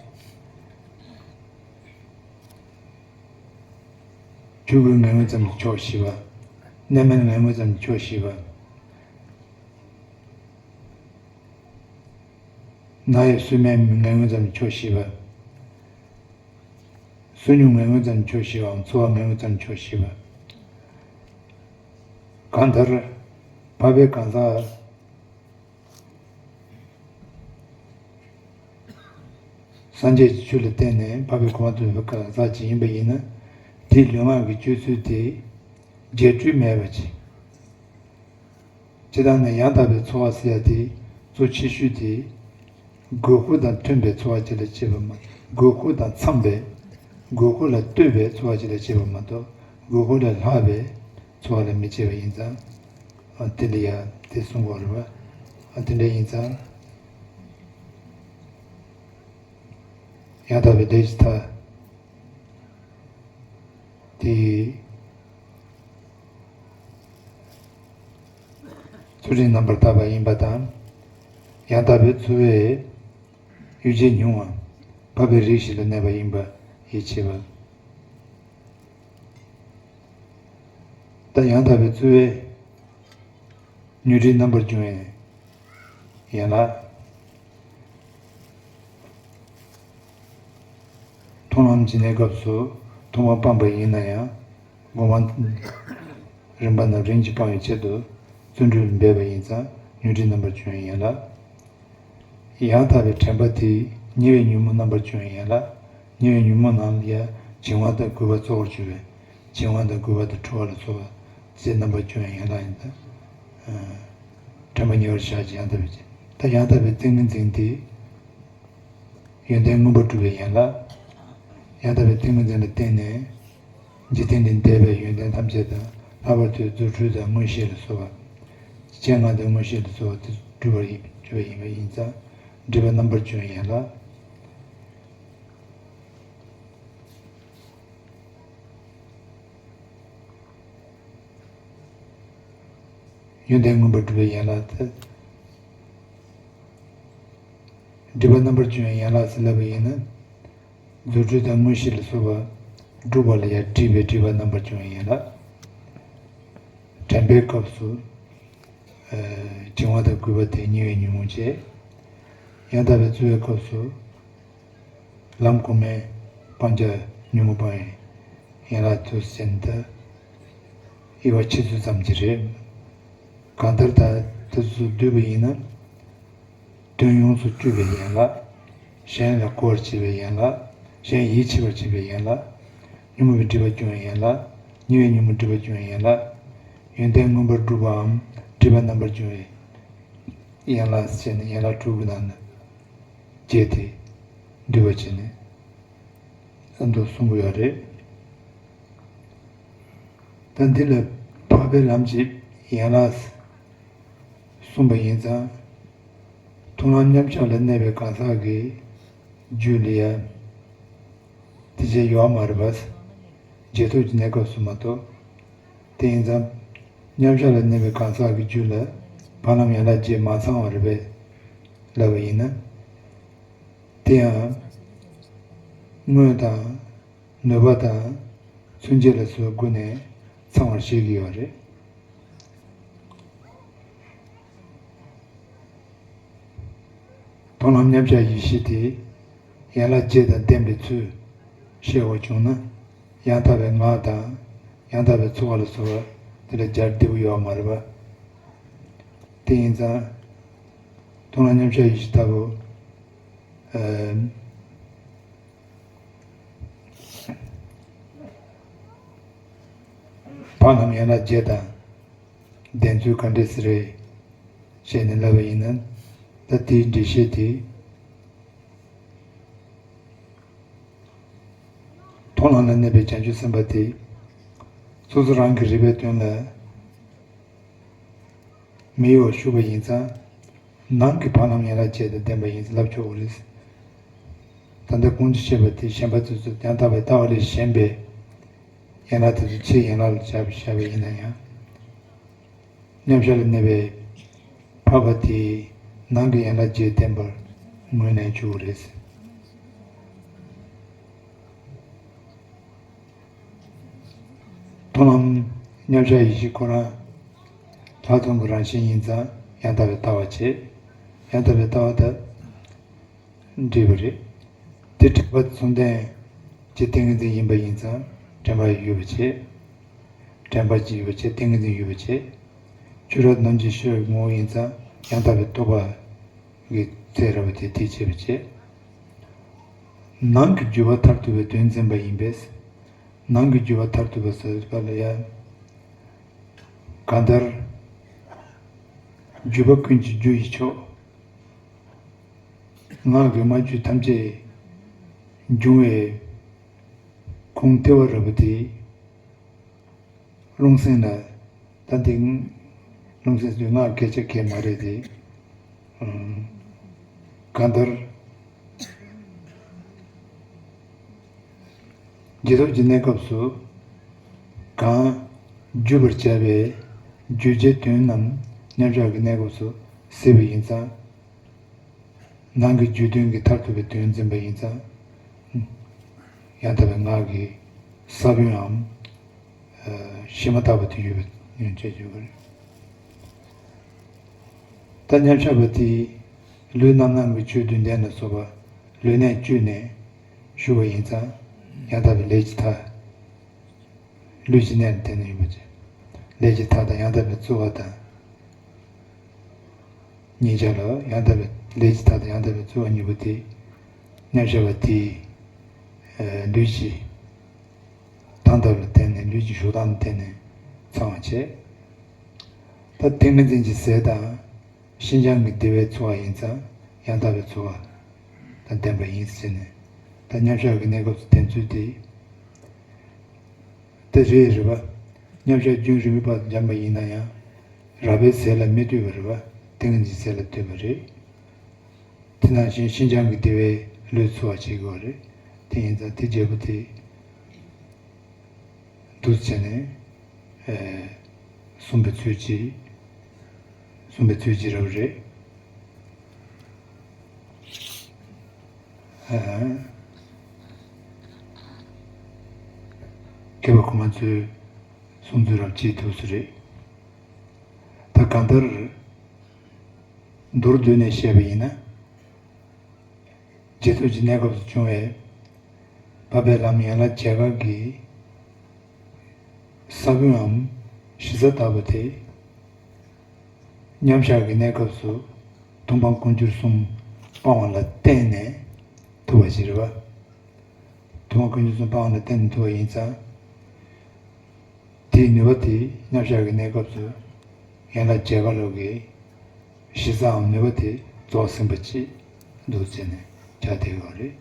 ཆོས་གོས་ངན་ངོན་ཙམ་གྱིས་ཆོག་ཞེས་པ། གནས་མལ་ངན་ངོན་ཙམ་གྱིས་ཆོག་ཞེས་པ། ན་ཡི་གསོས་སྨན་ངན་ངོན་ཙམ་གྱིས་ཆོག་ཞེས་པ། བསོད་སྙོམས་ངན་ངོན་ཙམ་གྱིས་ཆོག་ཞེས་པའམ། འཚོ་བ་ངན་ངོན་ཙམ་གྱིས་ཆོག་ཞེས་པ། གང་ལྟར། འཕགས་པའི་གང་ཟག་སངས་རྒྱས་ཀྱི་ཆོས་ལ་བརྟེན་ནས་འཕགས་པའི་གོ་འཕང་ཐོབ་པའི་གང་ཟག་ཅིག་ཡིན་པ་ཡིན་ན། དེའི་ལུས་ངག་གི་སྤྱོད་ཚུལ་དེ་རྒྱས་སྤྲོས་མེད་པ་ཅིག་སྤྱིར་བཏང་ནས་ཡང་དག་པའི་ཚོར་བ་ཟེར་ཡ་དེ་གཙོ་ཆེ་ཤོས་དེ། དགོས་མཁོ་དང་མཐུན་པའི་ཚོར་བ་ཅིག་ལ་བྱེད་པ་མ། དགོས་མཁོ་དང་འཚམས་པའི། དགོས་མཁོ་ལ་ལྟོས་པའི་ཚོར་བ་ཅིག་ལ་བྱེད་པ་མ་གཏོགས། དགོས་མཁོ་ལས་ལྷག་པའི་ཚོར་བ་ལ་མི་བྱེད་པ་ཡིན་ཙང་། ཨ་དེ་ལ་ཡང་དེ་གསུང་དགོས་རེད་བ། ཨ་དེ་འདྲ་ཡིན་ཙང་། ཡང་དག་པའི་ལས་ཀྱི་མཐའ། དེ་ཚུལ་ཁྲིམས་རྣམ་པར་དག་པ་ཡིན་པ་དང་། ཡང་དག་པའི་ཚོར་བའི་ཡུལ་བྱེད་ཉུང་བ། འཕགས་པའི་རིགས་བཞི་ལ་གནས་པ་ཡིན་པ་ཡིད་ཆེས་པ། ད་ཡང་དག་པའི་ཚོར་བའི་མྱུར་འཕྲད་རྣམ་པར་འབྱུང་བའི་ཡན་ལག་མཐོང་ལམ་ཇི་སྙེད་སྐབས་སུ་མཐོང་བ་སྤངས་པ་ཡིན་ན་ཡང་། སྒོམ་པ་རིམ་པ་རྣམས་རིམ་གྱིས་སྤང་བའི་ཆེད་དུ་བརྩོན་འགྲུས་འབད་པ་ཡིན་ཙང་མྱུར་འཕྲད་རྣམ་པར་འབྱུང་བའི་ཡན་ལག་ཡང་དག་པའི་དྲན་པ་དེས་ཉེ་བའི་ཉོན་མོངས་རྣམ་པར་འབྱུང་བའི་ཡན་ལག་ཉེ་བའི་ཉོན་མོངས་རྣམས་ལ་ཡང་བྱིང་བ་དང་རྒོད་པ་གཙོ་བོར་གྱུར་པའི་བྱིང་བ་དང་རྒོད་པ་དང་ཁྲོ་བ་ལ་སོགས་པ་དེ་རྣམ་པར་འབྱུང་བའི་ཡན་ལག་ཡིན་ཙང་། དྲན་པ་ཉེ་བར་བཞག་ཅིང་ཡང་དག་པའི་ཕྱིར། ད་ཡང་དག་པའི་ཏིང་ངེ་འཛིན་དེ། ཡོན་ཏན་མངོན་པར་སྒྲུབ་པའི་ཡན་ལག་ཡང་དག་པའི་ཏིང་ངེ་འཛིན་ལ་བརྟེན་ནས། འཇིག་རྟེན་འདིར་འདས་པའི་ཡོན་ཏན་ཐམས་ཅད་དང་ལྷག་པར་དུ་རྫུ་འཕྲུལ་དང་མངོན་ཤེས་ལ་སོགས་པ། སྤྱན་སྔར་དང་མངོན་ཤེས་ལ་སོགས་པ་དེ་སྒྲུབ་པར་ཡིན་སྒྲུབ་པ་ཡིན་པ་ཡིན་ཙང་། སྒྲིབ་པ་རྣམ་པར་འབྱུང་བའི་ཡན་ལག་ཡོན་ཏན་མངོན་པར་སྒྲུབ་པའི་ཡན་ལག་སྟེ། སྒྲིབ་པ་རྣམ་པར་འབྱུང་བའི་ཡན་ལག་ཟེར་ལབ་པ་ཡིན་ན། རྫུ་འཕྲུལ་དང་མངོན་ཤེས་ལ་སོགས་པ་སྒྲུབ་པ་ལ་ཡང་སྒྲིབ་པའི་སྒྲིབ་པ་རྣམ་པར་འབྱུང་བའི་ཡན་ལག་དྲན་པའི་སྐབས་སུ། བྱིང་བ་དང་རྒོད་པ་དེ་ཉེ་བའི་ཉོན་མོངས་བྱས། ཡང་དག་པའི་ཚོར་བའི་སྐབས་སུ། ལམ་གོང་མའི་སྤང་བྱ་ཉོན་མོངས་སྤང་བའི་ཡན་ལག་ཏུ་ཟིན་ཏེ། དབྱེ་བ་ཕྱེ་ཚུལ་ཙམ་གྱིས་རེད། གང་ལྟར་ད་དེ་ཚོ་བསྡུས་པ་ཡིན་ན། དོན་ཡོངས་སུ་གཅོད་པའི་ཡན་ལག་གཞན་ལ་གོ་བར་བྱེད་པའི་ཡན་ལག་གཞན་ཡིད་ཆེས་པར་བྱེད་པའི་ཡན་ལག་ཉོན་མོངས་པའི་སྒྲིབ་པ་སྦྱོང་བའི་ཡན་ལག་ཉེ་བའི་ཉོན་མོངས་སྒྲིབ་པ་སྦྱོང་བའི་ཡན་ལག་ཡོན་ཏན་མངོན་པར་སྒྲུབ་པའམ་སྒྲིབ་པ་རྣམ་པར་སྦྱོང་བའི་ཡན་ལག་ཟེར་ནས་ཡན་ལག་དྲུག་གི་ནང་ནས་བརྒྱད་དེ་བསྡུས་པ་བྱས་ནས་ཨ་མདོ་གསུང་གི་ཡོད་རེད། ད་འདི་ལ་འཕགས་པའི་ལམ་གྱི་ཡན་ལག་གསུངས་པ་ཡིན་ཙང་། མཐོང་ལམ་མཉམ་གཞག་ལ་གནས་པའི་གང་ཟག་གི་རྒྱུད་ལ་ཡང་དེ་བྱས་ཡོད་མ་རེད་པ། རྗེས་ཐོབ་ཀྱི་གནས་སྐབས་སུ་མ་གཏོགས། དེ་ཡིན་ཙང་། མཉམ་གཞག་ལ་གནས་པའི་གང་ཟག་གི་རྒྱུད་ལ་འཕགས་ལམ་ཡན་ལག་བརྒྱད་མ་ཚང་བ་རེད་པས་ལབ་པ་ཡིན་ན། དེ་ཡང་། དངོས་དང་། ནུས་པ་དང་། མཚོན་བྱེད་ལ་སོགས་སྒོ་ནས་ཚང་བར་བཤད་ཀྱི་ཡོད་རེད། མཐོང་ལམ་མཉམ་གཞག་ཡེ་ཤེས་དེ་ཡན་ལག་བརྒྱད་དང་ལྡན་པའི་ཚུལ་ཤེས་པར་བྱུང་ན། ཡང་དག་པའི་ངག་དང་ཡང་དག་པའི་ཚོར་བ་ལ་སོགས་པ་དེ་ལས་སྦྱར་བདེ་པོ་ཡོད་མ་རེད་པ། དེ་ཡིན་ཙང་། མཐོང་ལམ་མཉམ་གཞག་ཡེ་ཤེས་ལྟ་བུ། ཨ། འཕགས་ལམ་ཡན་ལག་བརྒྱད་དང་ལྡན་ཚུལ་ག་འདྲས་སེ་རེད་ཞེས་ནས་ལབ་པ་ཡིན་ན། ད་དེའི་འགྲེལ་བཤད་དེ། མཐོང་ལམ་ལ་གནས་པའི་བྱང་ཆུབ་སེམས་དཔའ་དེ། སོ་སོ་རང་གི་རིག་པའི་དོན་ལ་མི་གཡོ་བར་ཞུགས་པ་ཡིན་ཙང་། ནང་གི་འཕགས་ལམ་ཡན་ལག་བརྒྱད་དང་ལྡན་པ་ཡིན་ལབ་ཆོག་གི་རེད། ད་ལྟ་གོང་དུ་བཤད་པ་དེ་གཞན་པ་དེ་ཚོ་ཡང་དག་པའི་ལྟ་བ་ལས་གཞན་པའི་ཡན་ལག་དེ་ཚོ་ཕྱིའི་ཡན་ལག་ལ་བཞག་པ་བཞག་པ་ཡིན་ན་ཡང་། མཉམ་གཞག་ལ་གནས་པའི་འཕགས་པ་དེས་ནང་གི་ཡན་ལག་བརྒྱད་བསྟན་པར་ངོས་ལེན་བྱུང་བ་རེད། མཐོང་ལམ་མཉམ་གཞག་ཡེ་ཤེས་ཁོ་རང་ལྷག་མཐོང་གི་རང་བཞིན་ཡིན་ཙང་ཡང་དག་པའི་ལྟ་བ་བྱེད། ཡང་དག་པའི་ལྟ་བ་དེ། འདྲེས་པ་རེད། དེ་དྲན་པ་མཚུངས་ལྡན་གྱི་ཏིང་ངེ་འཛིན་ཡིན་པ་ཡིན་ཙང་དྲན་པ་ཡོད་པ་བྱེད། དྲན་པ་ཅིག་ཡོད་པ་བྱེད་ཏིང་ངེ་འཛིན་ཡོད་པ་བྱེད། ཆོས་རབ་རྣམ་འབྱེད་ཤེས་རབ་ངོ་བོ་ཡིན་ཙང་ཡང་དག་པའི་རྟོགས་པ་གི་ཚེ་རབ་དེ་དེ་བྱེད་པ་བྱེད། ནང་གི་འགྱུ་བ་མཐར་ཐུག་པའི་དོན་འཛིན་པ་ཡིན་པས། ནང་གི་འགྱུ་བ་མཐར་ཐུག་པ་ཟེར་བ་ལ་ཡང་། གང་ལྟར། འགྱུ་བ་ཀུན་གྱི་རྒྱུ་ཡི་མཆོག་ངག་གི་སྨྲ་བརྗོད་ཐམས་ཅད་འབྱུང་བའི་ཁུངས་ལྟེ་བ་རབ་དེ་རླུང་སེམས་ལ་ད་འདི་རླུང་སེམས་སུ་ངག་སྐད་ཆ་སྐད་མ་རེད་དེ། གང་ལྟར། རྗེས་ཐོབ་ཀྱི་གནས་སྐབས་སུ་གང་བརྗོད་པར་བྱ་བའི་རྗོད་བྱའི་དོན་རྣམས་མཉམ་གཞག་གི་གནས་སྐབས་སུ་སྲིད་པ་ཡིན་ཙང་། ནང་གི་རྒྱུད་དོན་གྱི་མཐར་ཐུག་པའི་དོན་འཛིན་པ་ཡིན་ཙང་། ཡང་དག་པའི་ངག་གི་ས་བོན་འམ། ཤེས་མ་ཐག་པ་དེ་ཡོད་པའི་ཡོན་ཆད་བརྗོད་པ་རེད། ད་མཉམ་གཞག་པ་དེས་ལུས་རྣམ་སྣང་གི་ཆོས་བདུན་ལྡན་ལ་སོགས་པ་ལུས་གནད་བཅུ་ནས་ཞུགས་པ་ཡིན་ཙང་ཡང་དག་པའི་ལས་ཀྱི་མཐའ། ལུས་ཀྱི་གནད་ལ་བརྟེན་ནས་ཡོད་པ་ཅན། ལས་ཀྱི་མཐའ་དང་ཡང་དག་པའི་རྩོལ་བ་དང་། གཉིས་ཆར་ལ་ཡང་དག་པའི་ལས་ཀྱི་མཐའ་དང་ཡང་དག་པའི་རྩོལ་བ་གཉིས་པོ་དེ་མཉམ་གཞག་པ་དེས་ལུས་ཀྱི་སྟངས་སྟབས་ལ་བརྟེན་ནས་ལུས་ཀྱི་བཞུགས་སྟངས་ལ་བརྟེན་ནས་ཚང་བ་བྱས། ད་ཏིང་ངེ་འཛིན་གྱི་ཟས་དང་། ཤིན་སྦྱངས་ཀྱི་བདེ་བའི་ཚོར་བ་ཡིན་ཙང་ཡང་དག་པའི་ཚོར་བ་དང་ལྡན་པ་ཡིན་ཟེར་ནས་ད་མཉམ་གཞག་གི་གནས་སྐབས་སུ་བསྟན་ཚུལ་དེ། དེ་རེད་རེད་པ། མཉམ་གཞག་རྒྱུན་རིང་པོའི་བར་དུ་འཇམ་པ་ཡིན་ན་ཡང་། རགས་པའི་ཟས་ལ་མི་ལྟོས་པ་རེད་པ། ཏིང་ངེ་འཛིན་ཟས་ལ་ལྟོས་པ་རེད། དེ་ནང་བཞིན་ཤིན་སྦྱངས་ཀྱི་བདེ་བའི་ལུས་ཚོར་བ་བྱེད་དགོས་པ་རེད། དེ་ཡིན་ཙང་དེ་བརྒྱད་པོ་དེ། འདུ་བྱས་ནས། ཨེ། གསུངས་པའི་ཚུལ་གྱིས། གསུངས་པའི་ཚུལ་གྱིས་རབ་རེད། ཨེ། མཁས་པ་གོང་མ་ཚོས་གསུངས་ཚུལ་རབ་ཅིག་འདུག་སེ་རེད། ད་གང་ལྟར། མདོར་བསྡུས་ནས་བཤད་པ་ཡིན་ན། རྗེས་ཐོབ་ཀྱི་གནས་སྐབས་སུ་བྱུང་བའི་འཕགས་པའི་ལམ་ཡན་ལག་བརྒྱད་པ་གི་ས་བོན་འམ་གཞི་རྩ་ལྟ་བུ་དེ། མཉམ་བཞག་གི་གནས་སྐབས་སུ་མཐོང་སྤང་ཀུན་སྦྱོར་གསུམ་སྤང་བ་ལ་བརྟེན་ནས་ཐུབ་པ་ཞིག་རེད་པ། མཐོང་སྤང་ཀུན་སྦྱོར་གསུམ་སྤང་བ་ལ་བརྟེན་ནས་ཐུབ་པ་ཡིན་ཙང་། དེའི་ནུས་པ་དེ་མཉམ་བཞག་གི་གནས་སྐབས་སུ་ཡན་ལག་བརྒྱད་པ་ལོ་གི་གཞི་རྩའམ་ནུས་པ་དེ་རྫོགས་ཟིན་པ་ཅིག་འདུག་ཟེར་ནས་ཆགས་བསྡད་ཡོད་རེད།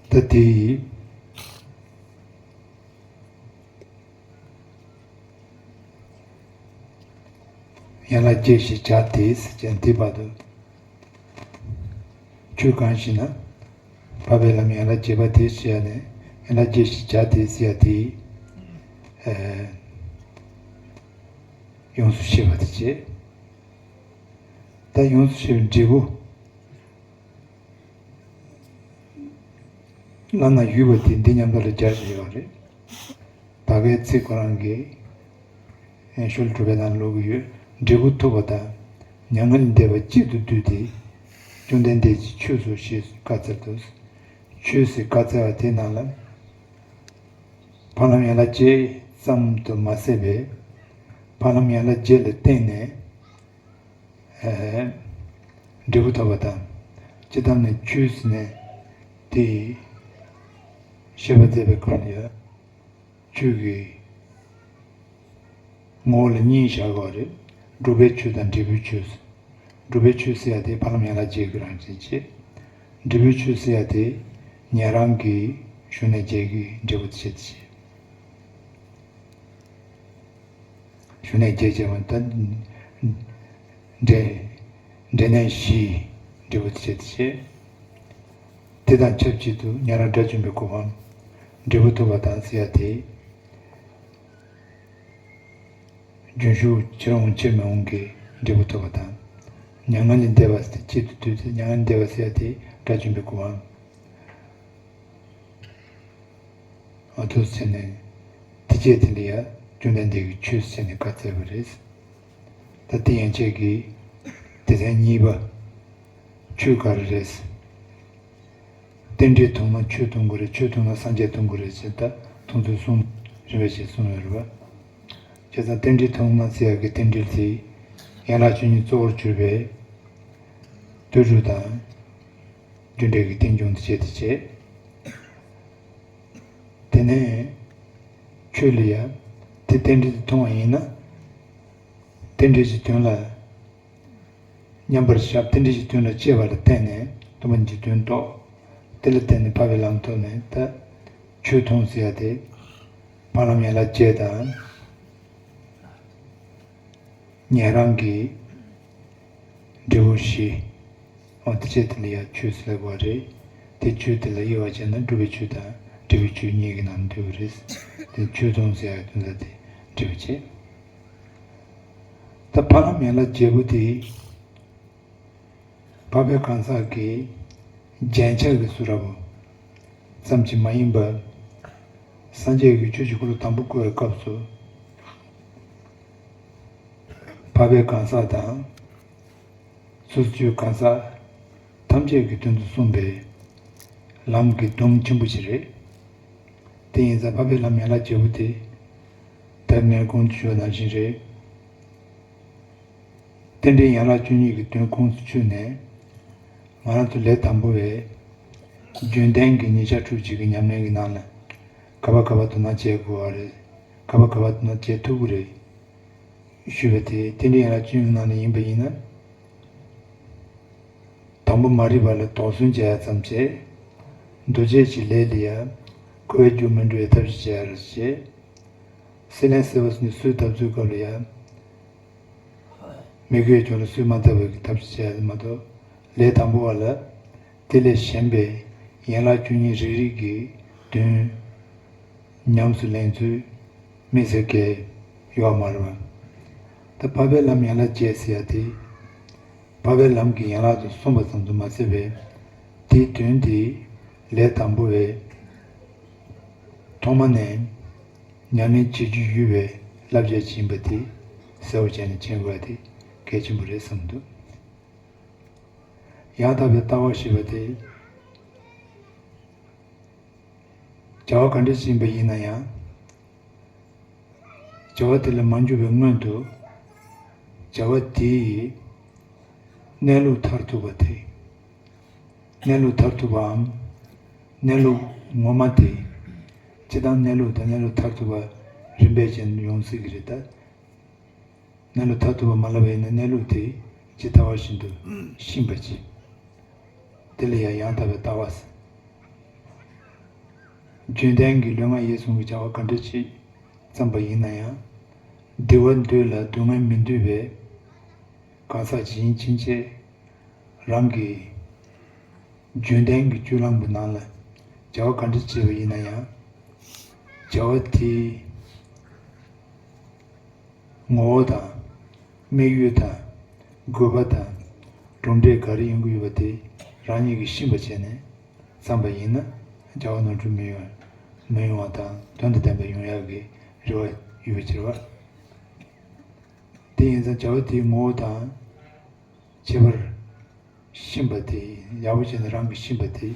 ད་དེ་ཡན་ལག་བརྒྱད་ཞེས་བྱ་སྟེ་ཟེར་ཀྱང་འདི་བར་དུ་ཆོས་གང་ཞིག་ན་འཕགས་པའི་ལམ་ཡན་ལག་བརྒྱད་པ་དེ་ཞེས་ནས་ཡན་ལག་བརྒྱད་ཞེས་བྱ་སྟེ་ཟེར་ཡ་དེ་ཡོངས་སུ་ཤེས་པ་དེ་བྱས། ད་ཡོངས་སུ་ཤེས་པའི་འབྲས་བུ། བླ་ན་ཡོད་པ་དེ་འདི་མཉམ་དུ་ལ་སྦྱར་བཞིན་ཡོད་རེད། ད་གའི་ཚིག་ཁོ་རང་གིས་ཤོ་ལོ་ཀ་དྲུག་པའི་ནང་ཀློག་གི་ཡོད། འབྲས་བུ་ཐོབ་པ་དང་མྱ་ངན་ལས་འདས་པ་གཅིག་ཏུ་བསྡུས་ཏེ། བཅོམ་ལྡན་འདས་ཀྱིས་ཆོས་སོ་ཞེས་བཀའ་སྩལ་ཏོ། ཆོས་ཟེར་བཀའ་སྩལ་བ་དེ་ནང་ལ་འཕགས་ལམ་ཡན་ལག་བརྒྱད་ཙམ་དུ་མ་ཟད་པའི་འཕགས་ལམ་ཡན་ལག་བརྒྱད་ལ་བརྟེན་ནས། འབྲས་བུ་ཐོབ་པ་དང་། སྤྱི་བཏང་ནས་ཆོས་ཟེར་ནས་དེ་བཤད་པ་མཛད་པའི་སྐབས་ལ་ཡང་ཆོས་ཀྱི་ངོ་བོ་ལ་གཉིས་བཞག་ཡོད་རེད། སྒྲུབ་པའི་ཆོས་དང་འབྲས་བུའི་ཆོས། སྒྲུབ་པའི་ཆོས་ཟེར་ཡ་དེ་འཕགས་ལམ་ཡན་ལག་བརྒྱད་ཀྱི་རང་བཞིན་བྱས། འབྲས་བུའི་ཆོས་ཟེར་ཡ་དེ་ཉན་རང་གི་ཞུགས་གནས་བརྒྱད་ཀྱི་འབྲས་བུ་དེ་བྱེད་དེ་བྱས། ཞུགས་གནས་བརྒྱད་ཅེས་པ་ད། འབྲས། འབྲས་གནས་བཞིའི་འབྲས་བུ་དེ་བྱེད་དེ་བྱས། དེ་དང་ཆབས་ཅིག་ཏུ་ཉན་རང་དགྲ་བཅོམ་པའི་གོ་འཕང་། འབྲས་བུ་ཐོབ་པ་དང་ཟེར་ཡ་དེ། རྒྱུན་ཞུགས་ཕྱིར་འོང་ཕྱིར་མི་འོང་གི་འབྲས་བུ་ཐོབ་པ་དང་། མྱ་ངན་ལས་འདས་པ་ཟེར་གཅིག་ཏུ་བསྡུས་ཏེ་མྱ་ངན་ལས་འདས་པ་ཟེར་ཡ་དེ་དགྲ་བཅོམ་པའི་གོ་འཕང་། ཨ་ཐུ་ཟེར་ནས་དེ་བྱས་དེ་འདི་ཡ་བཅོམ་ལྡན་འདས་ཀྱིས་ཆོས་ཟེར་ནས་བཀའ་སྩལ་བ་རེད། ད་དེ་ཡན་ཆད་ཀྱི་སྡེ་ཚན་གཉིས་པ་ཆོས་ག་རེ་རེད། རྟེན་འབྲེལ་མཐོང་ན་ཆོས་མཐོང་གི་རེད། ཆོས་མཐོང་ན་སངས་རྒྱས་མཐོང་གི་རེད་ཅེས་ད་མཐོང་ཚུལ་གསུམ་རིམ་པ་བཞིན་གསུངས་ཡོད་རེད་པ། བྱས་ཙང་རྟེན་འབྲེལ་མཐོང་ན་ཟེར་ཡག་གི་རྟེན་འབྲེལ་དེ་ཡན་ལག་བཅུ་གཉིས་གཙོ་བོར་གྱུར་པའི་དུད་འགྲོ་དང་རྒྱུ་འབྲས་ཀྱི་རྟེན་འབྱུང་དུ་བྱེད་དེ་བྱེད། དེ་ནས་ཆོས་ལ་ཡང་དེ་རྟེན་འབྲེལ་དུ་མཐོང་བ་ཡིན་ན། རྟེན་འབྲེལ་གྱི་དོན་ལ་མཉམ་པར་བཞག་རྟེན་འབྲེལ་གྱི་དོན་ལ་དཔྱད་པ་ལ་བརྟེན་ནས་སྟོང་པ་ཉིད་ཀྱི་དོན་རྟོགས། དེ་ལ་བརྟེན་ནས་འཕགས་པའི་ལམ་ཐོབ་ནས་ད་ཆོས་མཐོང་ཟེར་ཡ་དེ་འཕགས་ལམ་ཡན་ལག་བརྒྱད་དང་། ཉན་རང་གི་འབྲས་བུ་བཞི། འོ་དེ་བྱས་དེ་ལ་ཡང་ཆོས་ཟེར་བ་རེད། དེ་ཆོས་དེ་ལ་དབྱེ་བ་བྱས་ན་སྒྲུབ་པའི་ཆོས་དང་འབྲས་བུའི་ཆོས་གཉིས་ཀྱི་ནང་འདུས་པ་རེད། དེ་ཆོས་མཐོང་ཟེར་ཡག་དོན་དག་དེ་འབྲས་བུ་བྱས། ད་འཕགས་ལམ་ཡན་ལག་བརྒྱད་པོ་དེ། འཕགས་པའི་གང་ཟག་གི་རྒྱན་ཆ་གི་ཚུལ་ར་བོ་ཙམ་གྱིས་མ་ཡིན་པར། སངས་རྒྱས་ཀྱིས་ཆོས་ཀྱི་འཁོར་ལོ་དང་པོ་བསྐོར་བའི་སྐབས་སུ། འཕགས་པའི་གང་ཟག་དང་། སོ་སོའི་གང་ཟག་ཐམས་ཅད་ཀྱི་དོན་དུ་གསུངས་པའི་ལམ་གྱི་སྡོམ་ཆེན་པོ་ཞིག་རེད། དེ་ཡིན་ཙང་འཕགས་པའི་ལམ་ཡན་ལག་བརྒྱད་པོ་དེ་ད་ངས་གོང་དུ་ཞུས་པ་ནང་བཞིན་རེད། རྟེན་འབྲེལ་ཡན་ལག་བཅུ་གཉིས་ཀྱི་དོན་ཁོངས་སུ་ཆུད་ནས། ང་རང་ཚོ་ལས་དང་པོ་བས་རྒྱུན་ལྡན་གྱི་ཉིན་ཞག་ཕྲུགས་གཅིག་གི་ཉམས་ལེན་གྱི་ནང་ལ་ག་བ་ག་བ་དོ་སྣང་བྱེད་དགོས་པ་རེད། ག་བ་ག་བ་དོ་སྣང་བྱེད་ཐུབ་ཀྱི་རེད། ཞུས་པ་དེ་རྟེན་འབྲེལ་ཡན་ལག་བཅུ་གཉིས་ནང་ནས་ཡིན་པ་ཡིན་ན། དང་པོ་མ་རིག་པ་ལ་དོགས་ཟོན་བྱེད་ཡ་ཙམ་བྱས། འདུ་བྱེད་ཀྱི་ལས་ལ་ཡང་འཁོར་བའི་རྒྱུ་མི་འགྲོ་བའི་ཐབས་ཤེས་བྱེད་ཡ་རེ་བྱས། སྲེད་ལེན་སྲེད་པ་ཟེར་ནས་སྲོལ་བཏབ་ཚུལ་སྐབས་ལ་ཡང་མི་དགེ་བའི་ཕྱོགས་ལ་སྲོལ་མ་བཏབ་པའི་ཐབས་ཤེས་བྱེད་ཡ་མ་གཏོགས་ལས་དང་པོ་བ་ལ། དེ་ལས་གཞན་པའི་ཡན་ལག་བཅུ་གཉིས་རིགས་རིགས་ཀྱི་དོན་ཉམས་སུ་ལེན་ཚུལ་དམིགས་བསལ་གྱི་ཡོད་མ་རེད་པ། ད་འཕགས་པའི་ལམ་ཡན་ལག་བརྒྱད་ཟེར་ཡ་དེ། འཕགས་པའི་ལམ་གྱི་ཡན་ལག་ཏུ་གསུངས་པ་ཙམ་དུ་མ་ཟད་པའི་དེའི་དོན་དེ་ལས་དང་པོ་བས་ཐོག་མ་ནས་ཉམས་ལེན་བྱེད་རྒྱུ་ཡོད་པའི་བསླབ་བྱ་ཅིག་ཡིན་པ་དེ་གསལ་པོ་བྱས་ནས་མཁྱེན་དགོས་པ་དེ་གལ་ཆེན་པོ་རེད་བསམ་འདུག་ཡང་དག་པའི་ལྟ་བ་ཞེས་པ་དེ། བྱ་བ་ག་འདྲ་ཞིག་ཡིན་པ་ཡིན་ན་ཡང་ བྱ་བ་དེ་ལ་མ་འཇུག་པའི་སྔོན་དུ། བྱ་བ་དེའི་གནས་ལུགས་མཐར་ཐུག་པ་དེ། གནས་ལུགས་མཐར་ཐུག་པའམ། གནས་ལུགས་ངོ་མ་དེ། སྤྱིར་བཏང་གནས་ལུགས་དང་གནས་ལུགས་མཐར་ཐུག་པ་རིམ་པས་བྱས་ནས་ཡོང་སྲིད་ཀྱི་རེད་ད། གནས་ལུགས་མཐར་ཐུག་པ་མ་ལབ་པ་ཡིན་ན་གནས་ལུགས་དེ་ཇི་ལྟ་བ་བཞིན་དུ་ཤེས་པ་ཅིག་དེ་ལ་ཡང་ཡང་དག་པའི་ལྟ་བ་ཟེར། རྒྱུན་ལྡན་གྱི་ལུས་ངག་ཡིད་གསུམ་གྱི་བྱ་བ་ག་འདྲ་ཅིག་བརྩམས་པ་ཡིན་ན་ཡང་། བདེ་བ་འདོད་ལ་སྡུག་བསྔལ་མི་འདོད་པའི་གང་ཟག་ཅིག་ཡིན་ཕྱིན་ཆད། རང་གི་རྒྱུན་ལྡན་གྱི་སྤྱོད་ལམ་གྱི་ནང་ལ་བྱ་བ་ག་འདྲ་བྱས་པ་ཡིན་ན་ཡང་། བྱ་བ་དེའི་ངོ་བོ་དང་། དམིགས་ཡུལ་དང་། དགོས་པ་དང་། གྲུབ་འབྲས་ག་རེ་ཡོང་གི་ཡོད་པ་དེ་རང་ཉིད་ཀྱིས་ཤེས་པ་བྱས་ནས་བརྩམས་པ་ཡིན་ན། བྱ་བ་ནོར་འཁྲུལ་མི་ཡོང་མི་ཡོང་བ་དང་། དོན་དང་ལྡན་པ་ཡོང་ཡག་གི་རེ་བ་ཡོད་པ་ཕྱིར་བ། དེ་ཡིན་ཙང་བྱ་བ་དེའི་ངོ་བོ་དང་། ཁྱད་པར་ཤེས་པ་དེ། ཡག་པོ་བྱས་ནས་རང་གིས་ཤེས་པ་དེ་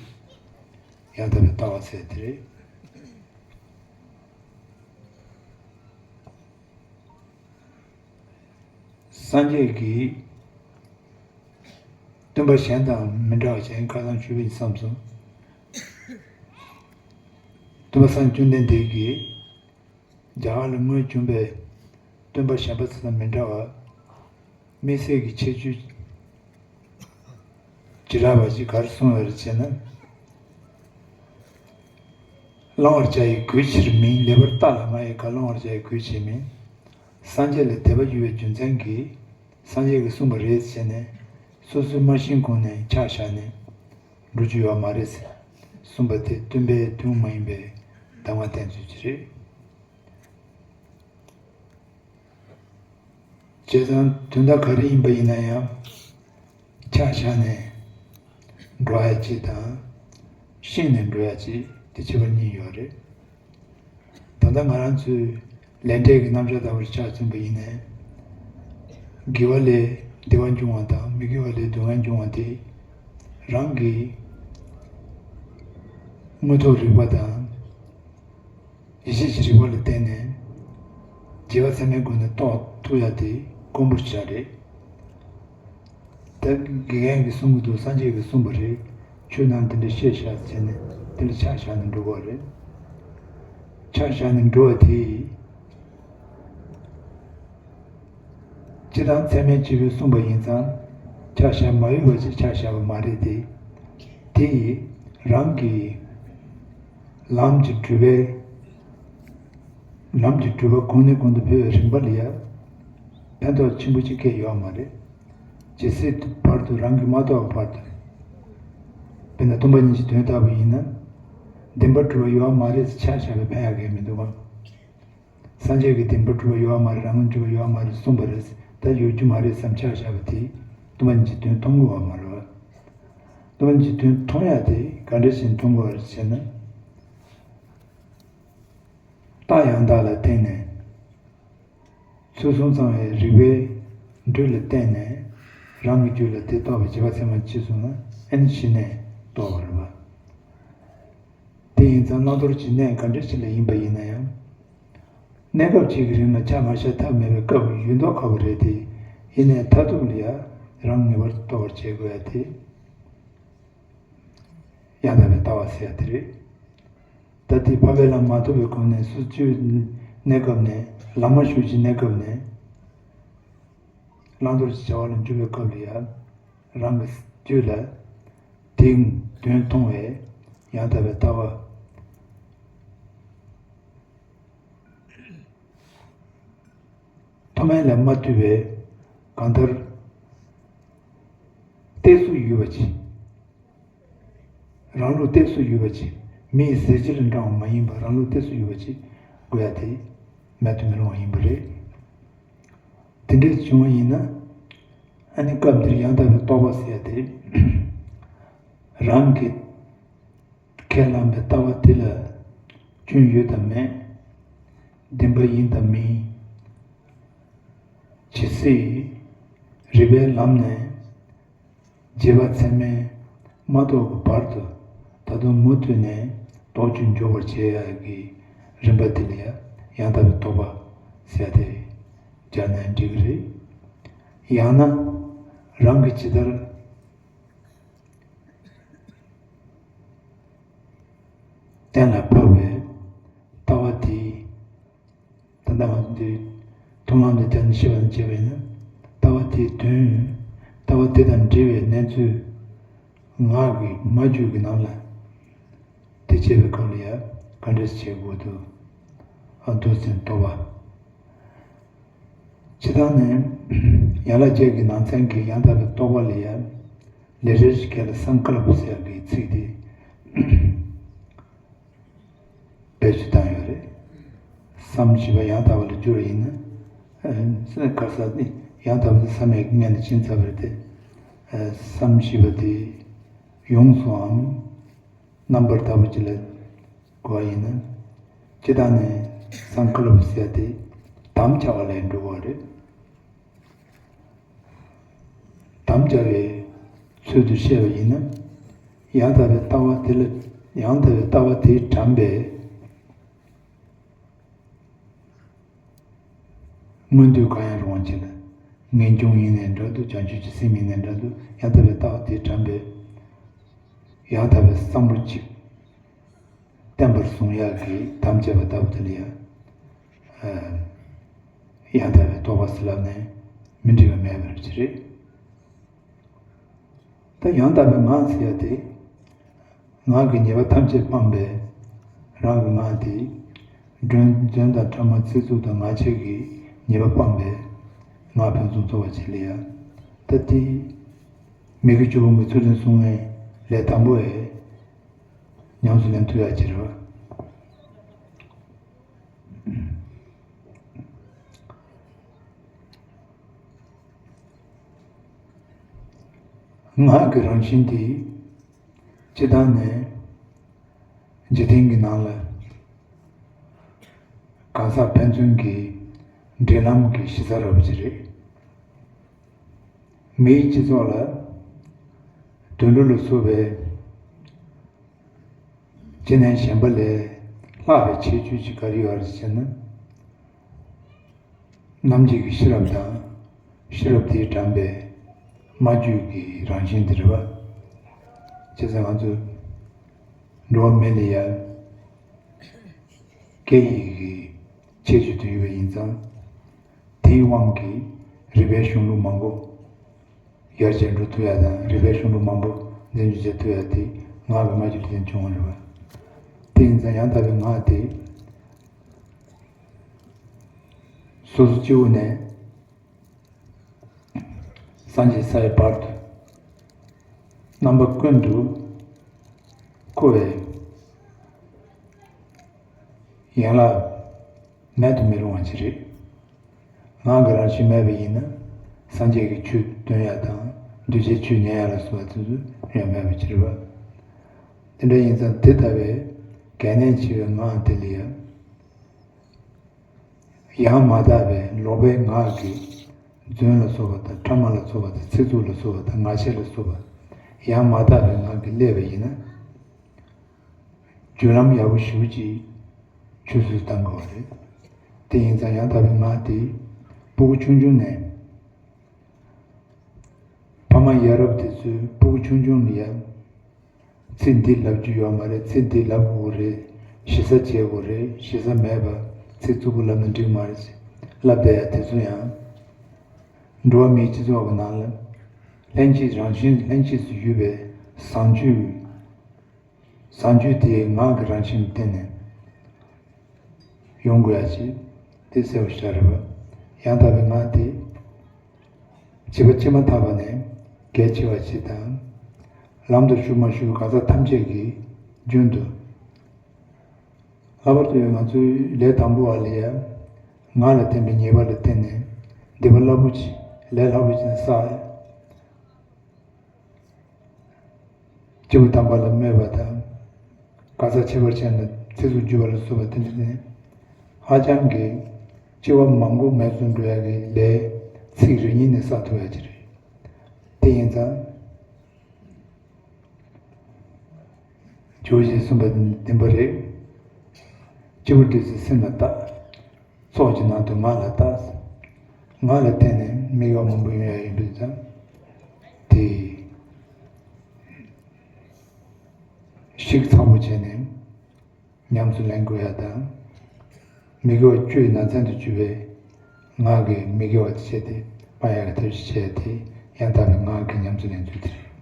ཡང་དག་པའི་ལྟ་བ་ཟེར་དེ་རེད། སངས་རྒྱས་ཀྱིས་སྟོན་པ་གཞན་དང་མི་འདྲ་བ་གཞན་ཁ་སང་ཞུས་པ་ཡིན་བསམ་སོང་། སྟོན་པ་སངས་རྒྱས་བཅོམ་ལྡན་འདས་ཀྱིས་རྒྱ་གར་ལ་སྔོན་བྱོན་པའི་སྟོན་པ་གཞན་པ་ཚོ་དང་མི་འདྲ་བར། དམིགས་བསལ་གྱི་ཁྱད་ཆོས་བྱེ་བྲག་པ་ཞིག་ག་རེ་གསུངས་ཡོད་རེད་ཅེ་ན། བླང་བར་བྱ་ཡི་གོས་ཕྱིར་མིན། ལེགས་པར་བལྟ་ལ་ང་ཡི་བཀའ། བླང་བར་བྱ་ཡི་གོས་ཕྱིར་མིན། སངས་རྒྱས་ལ་དད་པ་ཡོད་པའི་རྒྱུ་མཚན་གྱིས་སངས་རྒྱས་ཀྱིས་གསུངས་པ་རེད་ཟེར་ནས་སོ་སོའི་མ་ཤེས་གོང་ནས་ཆ་བཞག་ནས་འགྲོ་རྒྱུ་ཡོད་མ་རེད་ཟེར་གསུངས་པ་དེ་སྟོན་པའི་དོན་མ་ཡིན་པའི་གདམས་ངག་བསྟན་ཚུལ་གྱི་རེད། བྱས་ཙང་དོན་དག་ག་རེ་ཡིན་པ་ཡིན་ན་ཡང་ཆ་བཞག་ནས་འགྲོ་ཡ་གཅིག་དང་། ཤེས་ནས་འགྲོ་ཡ་གཅིག་དེ་ཁྱད་པར་གཉིས་ཡོད་རེད། ད་ལྟ་ང་རང་ཚོས་ལས་འབྲས་ཀྱི་རྣམ་གཞག་ལྟ་བུར་ཆ་མཚོན་པ་ཡིན་ན། དགེ་བ་ལས་བདེ་བ་འབྱུང་བ་དང་མི་དགེ་བ་ལས་སྡུག་བསྔལ་འབྱུང་བ་དེ་རང་གི་དངོས་ཐོག་རིག་པ་དང་། ཡེ་ཤེས་ཀྱི་རིག་པ་ལ་བརྟེན་ནས་རྗེས་དཔག་ཚད་མའི་སྒོ་ནས་རྟོགས་ཐུབ་ཡ་དེ་དཀོན་པོ་ཆགས་རེད། ད་དགེ་རྒན་གྱིས་གསུང་གི་འདུག་སངས་རྒྱས་ཀྱིས་གསུངས་པ་རེད། ཁྱོད་ནང་འདི་འདྲ་བཤད་བཞག་ཟེར་ནས་དེ་ལ་ཆ་བཞག་ནས་འགྲོ་དགོས་རེད། ཆ་བཞག་ནས་འགྲོ་བ་དེ་སྤྱིར་བཏང་ཚད་མའི་སྤྱི་བོས་གསུངས་པ་ཡིན་ཙང་ཆ་བཞག་མ་ཡོད་པ་ཅིག་ཆ་བཞག་པ་མ་རེད་དེ། དེ་ཡིས་རང་གི་ལམ་གྱི་སྒྲུབ་པའི། ལམ་གྱི་སྒྲུབ་པ་གོང་ནས་གོང་དུ་འཕེལ་བའི་རིམ་པ་ལ་ཡང་ཕན་ཐོགས་ཆེན་པོ་ཅིག་སྐྱེས་ཡོད་མ་རེད། ཇི་སྲིད་དུ་བར་དུ་རང་གིས་མ་རྟོགས་པའི་བར་དུ། དཔེར་ན་སྟོང་པ་ཉིད་ཀྱི་དོན་ལྟ་བུ་ཡིན་ན། བདེན་པར་གྲུབ་པ་ཡོད་མ་རེད་ཟེར་ཆ་བཞག་པའི་ཕན་ཡག་གང་ཡང་མི་འདུག་གམ། སངས་རྒྱས་ཀྱིས་བདེན་པར་གྲུབ་པ་ཡོད་མ་རེད། རང་དབང་གྲུབ་པ་ཡོད་མ་རེད་གསུངས་པ་རེད། ད་ཡོད་རྒྱུ་མ་རེད་བསམ་ཆ་བཞག་པ་དེ་སྟོང་པ་ཉིད་ཀྱི་དོན་མཐོང་གི་ཡོད་མ་རེད་བ། སྟོང་པ་ཉིད་ཀྱི་དོན་མཐོང་ཡག་དེ་ག་འདྲ་ཞིག་མཐོང་དགོས་པ་རེད་ཟེར་ན། རྟགས་ཡང་དག་ལ་བརྟེན་ནས་ཚུལ་གསུམ་ཚང་བའི་རིགས་པའི་འགྲོས་ལ་བརྟེན་ནས་རང་གི་རྒྱུད་ལ་དེ་རྟོགས་པའི་རྗེས་དཔག་ཚད་མ་སྤྱི་གསུངས་ན་ཨེ་ནི་གཞི་ནས་རྟོགས་པ་རེད་བ། དེ་ཡིན་ཙང་བླང་དོར་གྱི་གནས་ག་འདྲ་ཞིག་ལ་ཡིན་པ་ཡིན་ན་ཡང་། གནས་སྐབས་གཅིག་གི་རིང་ལ་ཆ་མ་བཞག་ཐབས་མེད་པའི་སྐབས་ཡོད་མདོག་ཁ་པོ་རེད་དེ། ཡིན་ནའི་མཐར་ཐུག་ལ་ཡང་རང་ངེས་པར་དུ་རྟོགས་པར་བྱེད་དགོས་ཡ་དེ། ཡང་དག་པའི་ལྟ་བ་ཟེར་ཡ་དེ་རེད། ད་ལྟའི་འཕགས་པའི་ལམ་མ་ཐོབ་པའི་གོང་ནས་སོ་སོའི་གནས་སྐབས་ནས་ལམ་མ་ཞུགས་ཀྱི་གནས་སྐབས་ནས་བླང་དོར་གྱི་བྱ་བ་ལ་འཇུག་པའི་སྐབས་ལ་ཡང་རང་གི་རྒྱུད་ལ་དེའི་དོན་མཐོང་བའི་ཡང་དག་པའི་ལྟ་བ། མཐོ་དམན་ལས་མ་བཏུས་པའི་གང་ལྟར་གཏད་སོ་ཡོད་པ་ཅིག་རང་ལུགས་གཏད་སོ་ཡོད་པ་ཅིག་མི་ཡི་ཟས་བཅུད་ལ་འབྲང་བ་མ་ཡིན་པར་རང་ལུགས་གཏད་སོ་ཡོད་པ་ཅིག་དགོས་ཡ་དེ་མེད་དུ་མི་རུང་བ་ཡིན་པ་རེད། དེ་འདྲ་བྱུང་བ་ཡིན་ན། ཨ་ནི་སྐབས་འདིར་ཡང་དག་པའི་རྟོགས་པ་ཟེར་ཡ་དེ། རང་གི་ཁས་བླངས་པའི་ལྟ་བ་དེ་ལ་སྐྱོན་ཡོད་དམ་མེད། བདེན་པ་ཡིན་དམ་མིན། ཇི་སྲིད་རིགས་པའི་ལམ་ནས་རྗེས་དཔག་ཚད་མས་མ་རྟོགས་ཀྱི་བར་དུ་ད་དུང་མུ་མཐུད་ནས་རྟོགས་བཅུད་འཇོག་པར་བྱེད་ཡག་གི་རིམ་པ་དེ་ལ་ཡང་ཡང་དག་པའི་རྟོགས་པ་ ཟེར་ཏེ་སྦྱར་ནའང་འགྲིག་གི་རེད། ཡང་ན་རང་གིས་ཇི་ལྟར་གཏན་ལ་ཕབ་པའི་ལྟ་བ་དེ། ད་ལྟ་ང་ཚོ་འདི་མཐོང་ལམ་དུ་བསྟན་ནས་ཤེས་པ་དང་བཅས་པ་ཡིན་ན། ལྟ་བ་དེའི་དོན། ལྟ་བ་དེ་དང་འབྲེལ་བའི་གནས་ཚུལ། ངག་གི་སྨྲ་བརྗོད་ཀྱི་ནང་ལ་དེ་བྱེད་པའི་སྐབས་ལ་ཡང་ག་འདྲ་བྱེད་དགོས་འདུག། ཨ། མདོ་ཟེར་ན་རྟོག་པ། སྤྱིར་བཏང་ནས་ཡན་ལག་བརྒྱད་ཀྱི་ནང་ཚན་གྱི་ཡང་དག་པའི་རྟོག་པ་ལ་ཡང་ལས་རེ་ཞིག་གལ་ལ་སངས་ཀླ་པ་ཟེར་ཡག་གི་ཚིག་དེ་བེད་སྤྱོད་བཏང་ཡོད་རེད། བསམ་བཞི་པ་ཡང་དག་པ་ལ་བསྒྱུར་བ་ཡིན་ན། ཨ། ག་རེ་ཟེར་ན། ཡང་དག་པ་དེ་བསམ་ཡས་ཀྱི་མངལ་ནས་བྱིན་ཚར་བ་རེད་དེ། ཨ། བསམ་བཞི་པ་དེ་ཡོངས་སུའང་རྣམ་པར་དག་པ་ཅིག་ལ་གོ་བ་ཡིན་ན། སྤྱིར་བཏང་ནས་སངས་ཀླ་པ་ཟེར་ཡག་དེ་དམ་བཅའ་བ་ལ་འགྲོ་གི་རེད། དམ་བཅའ་བའི་ཚུལ་དུ་བཤད་པ་ཡིན་ན། ཡང་དག་པའི་ལྟ་བ་དེ་ལ། ཡང་དག་པའི་ལྟ་བ་དེས་དྲངས་པའི་མངོན་འདོད་གང་ཡང་རུང་བ་ཅིག་ལ། ངེས་འབྱུང་ཡིན་ནའི་འདྲ་འདུག། བྱང་ཆུབ་ཀྱི་སེམས་ཡིན་ནའི་འདྲ་འདུག། ཡང་དག་པའི་ལྟ་བ་དེས་དྲངས་པའི་ཡང་དག་པའི་བསམ་བློ་གཅིག་བརྟན་པར་བཟུང་ཡག་གི་དམ་བཅས་པ་ལྟ་བུ་དེ་ལ་ཡང་། ཡང་དག་པའི་རྟོག་པ་ཟེར་ལབ་ནས་མི་འགྲིག་པ་མེད་པ་ཅིག་རེད། ད་ཡང་དག་པའི་ངག་ཟེར་ཡག་དེ། ངག་གི་ཉེས་པ་ཐམས་ཅད་སྤངས་པའི་རང་གི་ངག་དེ། འདོན་འདོན་དང་ཕྲ་མ་ཚིག་རྩུབ་དང་ངག་འཁྱལ་གྱི་ཉེས་པ་སྤངས་པའི་ངག་ཕུན་སུམ་ཚོགས་པ་ཅིག་ལ་ཡང་། ད་དེ་མི་དགེ་བཅུ་སྤོང་གི་ཚུལ་ཁྲིམས་སྲུང་བའི་ལས་དང་པོ་བས་ཉམས་སུ་ལེན་ཐུབ་ཡག་ཅིག་རེད་བ། ངག་གི་རང་བཞིན་དེ། སྤྱིར་བཏང་ནས་འཇིག་རྟེན་གྱི་ནང་ལ་གང་ཟག་ཕན་ཚུན་གྱི་འབྲེལ་ལམ་གྱི་གཞི་རྩ་འདྲ་བོ་ཅིག་རེད། མིའི་སྤྱི་ཚོགས་ལ་དུད་འགྲོ་ལ་སོགས་པའི་ཅི་ནས་གཞན་པ་ལས་ལྷག་པའི་ཁྱད་ཆོས་ཅིག་ག་རེ་ཡོད་རེད་ཟེར་ན། རྣམ་འབྱེད་ཀྱི་ཤེས་རབ་དང་། ཤེས་རབ་དེས་དྲངས་པའི་སྨྲ་བརྗོད་ཀྱི་རང་བཞིན་དེ་རེད་བ། བྱས་ཙང་ང་ཚོ་འགྲོ་བ་མི་ལ་ཡང་སྐད་ཡིག་གི་ཁྱད་ཆོས་དེ་ཡོད་པ་ཡིན་ཙང་། དེའི་དབང་གིས་རིག་པའི་གཞུང་ལུགས་མང་པོ་ཡར་རྒྱས་འགྲོ་ཐུབ་ཡ་དང་། རིག་པའི་གཞུང་ལུགས་མང་པོ་འཛིན་སྐྱོང་བྱེད་ཐུབ་ཡ་དེ་ངག་གི་སྨྲ་བརྗོད་ལས་བྱུང་བ་རེད་བ། དེ་ཡིན་ཙང་ཡང་དག་པའི་ངག་དེ་སོ་སོ་སྤྱི་བོ་ནས་སངས་རྒྱས་ས་ཡི་བར་དུ་རྣམ་པ་ཀུན་ཏུ་འཁོར་བའི་ཡན་ལག་མེད་དུ་མི་རུང་བ་ཅིག་རེད། ངག་གི་རང་བཞིན་མེད་པ་ཡིན་ན། སངས་རྒྱས་ཀྱི་ཆོས་འདོན་ཡ་དང་། གདུལ་བྱའི་ཆོས་ཉན་ཡ་ལ་སོགས་པ་དེ་ཚོ་ཡང་མེད་པ་ཅིག་རེད་བ། དེ་འདྲ་ཡིན་ཙང་དེ་ལྟ་བུའི་གལ་གནད་ཆེ་བའི་ངག་དེ་ལ་ཡང་། ཡང་མ་དག་པའི་ལོག་པའི་ངག་གིས་རྫུན་ལ་སོགས་པ་དང་། ཕྲ་མ་ལ་སོགས་པ་དང་། ཚིག་རྩུབ་ལ་སོགས་པ་དང་། ངག་འཁྱལ་ལ་སོགས་པ། ཡང་མ་དག་པའི་ངག་གིས་བསླད་པ་ཡིན་ན། རྒྱུན་ལམ་ཡག་པོ་ཞེ་པོ་ཅིག་ཆུད་ཟོས་བཏང་དགོས་པ་རེད། དེ་ཡིན་ཙང་ཡང་དག་པའི་ངག་དེ་སྤུ་གུ་ཆུང་ཆུང་ནས། ཕ་མ་ཡ་རབས་དེ་ཚོས་སྤུ་གུ་ཆུང་ཆུང་ལ་ཡང་། ཚིག་འདི་ལབ་རྒྱུ་ཡོད་མ་རེད། ཚིག་འདི་ལབ་དགོས་རེད། ཞེ་ས་བྱེད་དགོས་རེད། ཞེ་ས་མེད་པ། ཚིག་རྩུབ་པོ་ལབ་ན་འགྲིག་མ་རེད་ཟེར་ལབ་བསྡད་ཡ་དེ་ཚོ་ཡང་། འགྲོ་བ་མིའི་སྤྱི་ཚོགས་ཀྱི་ནང་ལ་ལྷན་སྐྱེས་རང་བཞིན། ལྷན་སྐྱེས་སུ་ཡོད་པའི་བཟང་སྤྱོད། བཟང་སྤྱོད་དེ་ངག་གི་རང་བཞིན་བརྟེན་ནས་ཡོང་དགོས་ཡ་ཅིག་དེ་གསལ་པོ་ཞིག་རེད་པ། ཡང་དག་པའི་ངག་དེ་བྱིས་པ་སྐྱེས་མ་ཐག་པ་ནས་གལ་ཆེ་བ་ཞིག་དང་། ལམ་དུ་ཞུགས་མ་ཞུགས་གང་ཟག་ཐམས་ཅད་ཀྱིས་རྒྱུན་དུ། ལྷག་པར་དུ་ང་ཚོའི་ལས་དང་པོ་བ་ལ་ཡ། ངག་ལ་བརྟེན་པའི་ཉེས་པ་ལ་བརྟེན་ནས་སྡིག་པ་རླབས་པོ་ཆེ། ལས་རླབས་པོ་ཆེ་བསགས། སྐྱེས་བུ་དམ་པ་ལ་སྨོད་པ་དང་། གང་ཟག་ཁྱད་པར་ཅན་ལ་ཚིག་རྩུབ་བརྗོད་པ་ལ་སོགས་པ་དེ་འདྲ་ནི། ཧ་ཅང་གི་སྐྱེ་བ་མང་པོ་མེད་དུ་འགྲོ་ཡ་གི་ལས་ཚིག་རེ་གཉིས་ནས་བསགས་ཐུབ་ཡ་ཅིག་རེད། དེ་ཡིན་ཙང་། ཇོ་བོ་རྗེས་གསུངས་པ་བདེན་པ་རེད། སྐྱེས་བུ་འདི་ཚོའི་སེམས་ལ་བལྟ། ཚོགས་ཀྱི་ནང་དུ་ངག་ལ་བལྟ། ངག་ལ་བལྟས་ནས་མི་དགེ་བ་མང་པོ་ཡོང་ཡ་ཡིན་པས་ཙང་། དེ་ཤིག་ཚང་པོ་བྱས་ནས་ཉམས་སུ་ལེན་དགོས་ཡ་དང་། མི་དགེ་བ་བཅུའི་ནང་ཚན་དུ་གྱུར་པའི་ངག་གི་མི་དགེ་བ་དེ་བྱས་ཏེ་སྤང་ཡ་གི་ཐབས་ཤེས་བྱས་ཏེ་ཡང་དག་པའི་ངག་གི་ཉམས་སུ་ལེན་ཚུལ་དེ་རེད།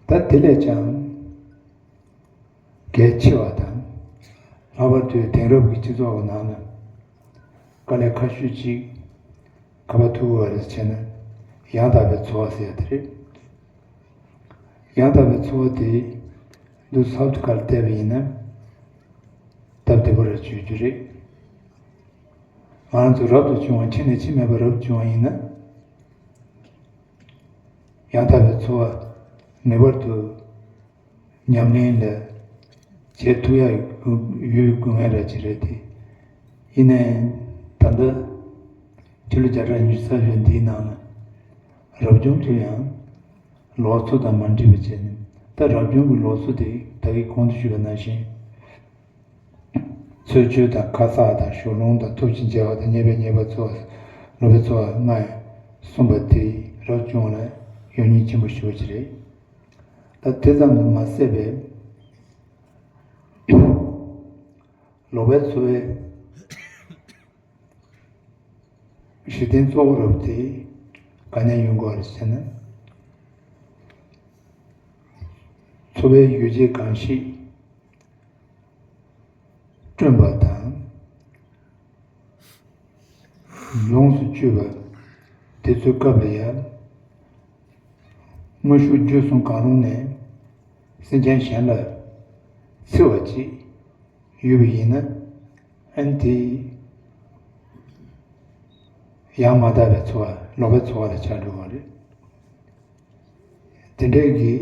ད་དེ་ལས་ཀྱང་། གལ་ཆེ་བ་དང་། ལྷག་པར་དུ་དེང་རབས་ཀྱི་སྤྱི་ཚོགས་ཀྱི་ནང་ན། དཀའ་ལས་ཁག་ཤོས་ཅིག་ཁ་པར་ཐུག་པ་རེད་བྱས་ན། ཡང་དག་པའི་འཚོ་བ་ཟེར་ཡ་དེ་རེད། ཡང་དག་པའི་འཚོ་བ་དེ་ལུས་ཟབ་ཏུ་ག་ལ་བལྟས་པ་ཡིན་ན། སྟབས་བདེ་པོ་རེད་བརྗོད་རྒྱུ་རེད། ང་རང་ཚོ་རབ་ཏུ་བྱུང་བ་ཁྱིམ་ནས་ཁྱིམ་མེད་པར་རབ་ཏུ་བྱུང་བ་ཡིན་ན། ཡང་དག་པའི་འཚོ་བ་ངེས་པར་དུ་ཉམས་ལེན་ལ་བྱེད་ཐུབ་ཡ་ཡོད་དགོས་ངེས་ར་ཅིག་རེད་དེ། ཡིན་ནའི་ད་ལྟ་ཕྱི་ལོ་བརྒྱ་ཕྲག་ཉི་ཤུ་རྩ་བཞི་འདིའི་ནང་ལ་རབ་བྱུང་དུ་ཡང་ལོག་འཚོ་དང་མ་འདྲེས་པ་བྱས་ནས། ད་རབ་བྱུང་གི་ལོག་འཚོ་དེ་ད་གིན་གོང་དུ་ཞུས་པ་ནང་བཞིན། འཚོ་བཅུད་དང་ཁ་གསག་དང་ཞོར་ལོངས་དང་ཐོབ་བྱའི་བྱ་བ་དང་ཉེས་པའི་ཉེས་པ་འཚོ་བ། ལོག་པའི་འཚོ་བ་ལྔ་ཡང་གསུངས་པ་དེ་རབ་བྱུང་ལ་ཡོད་ཉེན་ཆེན་པོ་ཞེ་པོ་ཅིག་རེད། ད་དེ་ཙམ་དུ་མ་ཟད་པའི་ལོག་པའི་འཚོ་བའི་གཞི་རྟེན་གཙོ་བོ་རབ་དེ་ག་ནས་ཡོང་དགོས་རེད་ཟེར་ན། འཚོ་བའི་ཡོ་བྱད་གང་ཞིག་བསྐྲུན་པ་དང་། ལོངས་སུ་སྤྱོད་པ་དེ་ཚོའི་སྐབས་ལ་ཡང་། དངོས་ཤུགས་བརྒྱུད་གསུམ་གང་རུང་ནས་སེམས་ཅན་གཞན་ལ་འཚེ་བ་ཅིག་ཡོད་པ་ཡིན་ན། ཨན་དེ་ཡང་མ་དག་པའི་འཚོ་བ་ལོག་པའི་འཚོ་བ་ལ་ཆགས་འགྲོ་བ་རེད། དེ་འདྲའི་གི་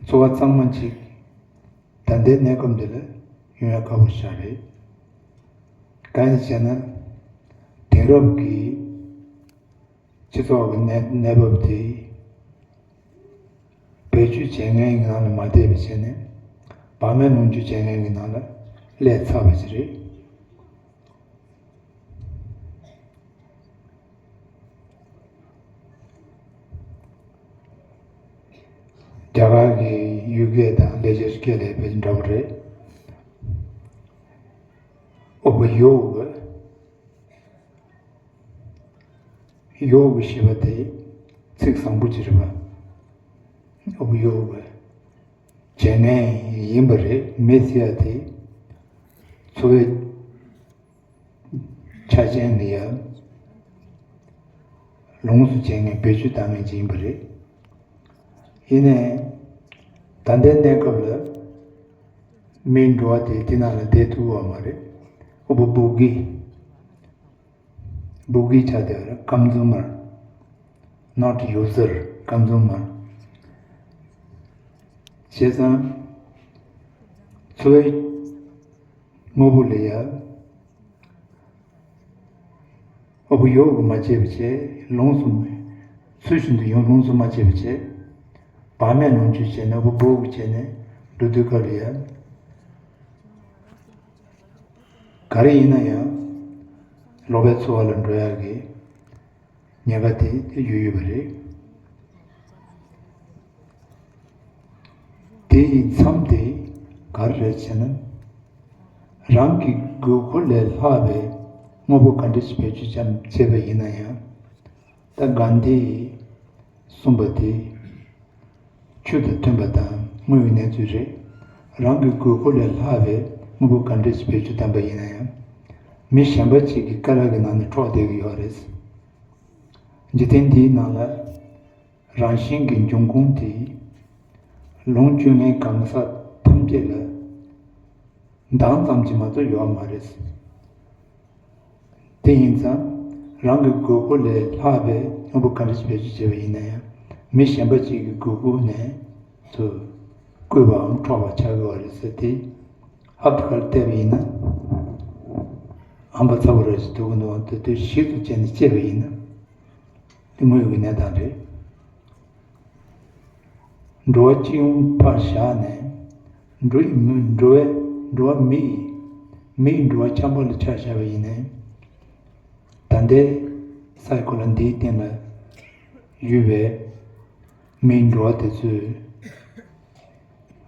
འཚོ་བ་གཙང་མ་ཅིག་ད་ལྟའི་གནས་སྐབས་འདི་ལ་ཡོང་ཡ་ཁག་པོ་ཞིག་རེད། གང་ཡིན་ཟེར་ན། དེང་རབས་ཀྱི་སྤྱི་ཚོགས་ཀྱི་གནས་གནས་བབ་དེ་བེད་སྤྱོད་བྱེད་མཁན་གྱི་ནང་ལ་མ་བསྡད་པ་བྱས་ནས། བག་མེད་ལོངས་སྤྱོད་བྱེད་མཁན་གྱི་ནང་ལ་སླེབས་ཚར་བ་ཞིག་རེད། རྒྱ་གར་གྱི་ཡུལ་སྐད་དང་ལེགས་སྦྱར་སྐད་ལ་དཔེ་འདྲ་པོ་རེད། ཨོ་བ་ཡོ་ག་ཡོ་ག་ཞེས་པ་དེ་ཚིག་བཟང་པོ་ཅིག་རེད་པ། ཨོ་བ་ཡོ་ག་བྱེད་མཁན་ཡིན་པ་རེད། མི་ཟེར་ཡ་དེ་འཚོ་བའི་ཆ་རྐྱེན་ལ་ཡ་ལོངས་སུ་སྤྱད་མཁན་བེད་སྤྱོད་བཏང་མཁན་ཅིག་ཡིན་པ་རེད། ཡིན་ནའི་ད་ལྟའི་གནས་སྐབས་ལ་མིའི་འགྲོ་བ་དེ་དེ་ནང་ལ་བསྡད་ཐུབ་པ་མ་རེད། ཨོ་བ་བོ་གི་བོ་གི་ཆགས་བསྡད་པ་རེད། ཀམ་ཛུ་མར། Not user། ཀམ་ཛུ་མར། བྱས་ཙང་འཚོ་བའི་དངོས་པོ་ལ་ཡ་ཨོ་བ་ཡོ་ག་མ་བྱས་པ་བྱས། ལོངས་སུ་ཚུལ་བཞིན་དུ་ཡང་ལོངས་སུ་མ་སྤྱད་པ་བྱས། བག་མེད་ལོངས་སྤྱོད་བྱས་ནས་ཨོ་བ་བོ་ག་བྱས་ནས་འགྲོ་དུས་སྐབས་ལ་ཡ། ག་རེ་ཡིན་ན་ཡང་ལོག་པའི་འཚོ་བ་ལ་འགྲོ་ཡག་གི་ཉེན་ཁ་དེ་དེ་ཡོད་ཡོད་པ་རེད། དེ་ཡི་མཚམས་དེ་ག་རེ་རེད་ཟེར་ན། རང་གི་དགོས་མཁོ་ལས་ལྷག་པའི་དངོས་པོ་ག་འདྲ་ཞིག་བེད་སྤྱོད་བྱས་པ་ཡིན་ན་ཡང་། ད་གྷན་དྷི་ཡིས་གསུངས་པ་དེ་ཆོས་དང་མཐུན་པ་དང་དངོས་ཡོད་གནས་ཚུལ་རེད། རང་གི་དགོས་མཁོ་ལས་ལྷག་པའི་དངོས་པོ་ག་འདྲ་ཞིག་བེད་སྤྱོད་བཏང་པ་ཡིན་ན་ཡང་། མི་གཞན་པ་ཅིག་གི་ཀ་ལ་གི་ནང་ནས་འཕྲོག་བསྡད་ཀྱི་ཡོད་རེད། འཇིག་རྟེན་འདིའི་ནང་ལ་རང་བཞིན་གྱི་འབྱུང་ཁུངས་དེ་ལོངས་སྤྱོད་མཁན་གང་ཟག་ཐམས་ཅད་ལ་འདང་ཙམ་གྱིས་མ་གཏོགས་ཡོད་མ་རེད། དེ་ཡིན་ཙང་རང་གི་དགོས་མཁོ་ལས་ལྷག་པའི་དངོས་པོ་ག་འདྲ་ཞིག་བེད་སྤྱོད་བྱས་པ་ཡིན་ན་ཡང་། མི་གཞན་པ་ཅིག་གི་དགོས་མཁོ་ནས་ཚུར་བརྐུས་པའམ་འཕྲོག་པ་ཆགས་ཀྱི་ཡོད་རེད་ཟེར་ཏེ། ཧབ་ཏུ་ཁར་བལྟས་པ་ཡིན་ན་ཧམ་པ་ཚ་པོ་ར་ཞིག་འདུག་གི་འདུག་དེ་དུས་ཞིབ་ཏུ་དཔྱད་ནས་དཔྱད་པ་ཡིན་ན། དེ་དངོས་ཡོད་ཀྱི་གནས་སྟངས་རེད། འགྲོ་བ་སྤྱི་ཡོངས་ཕར་བཞག་ནས། འགྲོ་ཡི་མི་འགྲོ་བའི་འགྲོ་བ་མི་ཡི་ མིའི་འགྲོ་བ་འཁྱམས་པ་ལ་ཆ་བཞག་པ་ཡིན་ནའི། ད་ལྟའི་སའི་གོ་ལ་འདིའི་སྟེང་ལ་ཡོད་པའི་མིའི་འགྲོ་བ་དེ་ཚོས་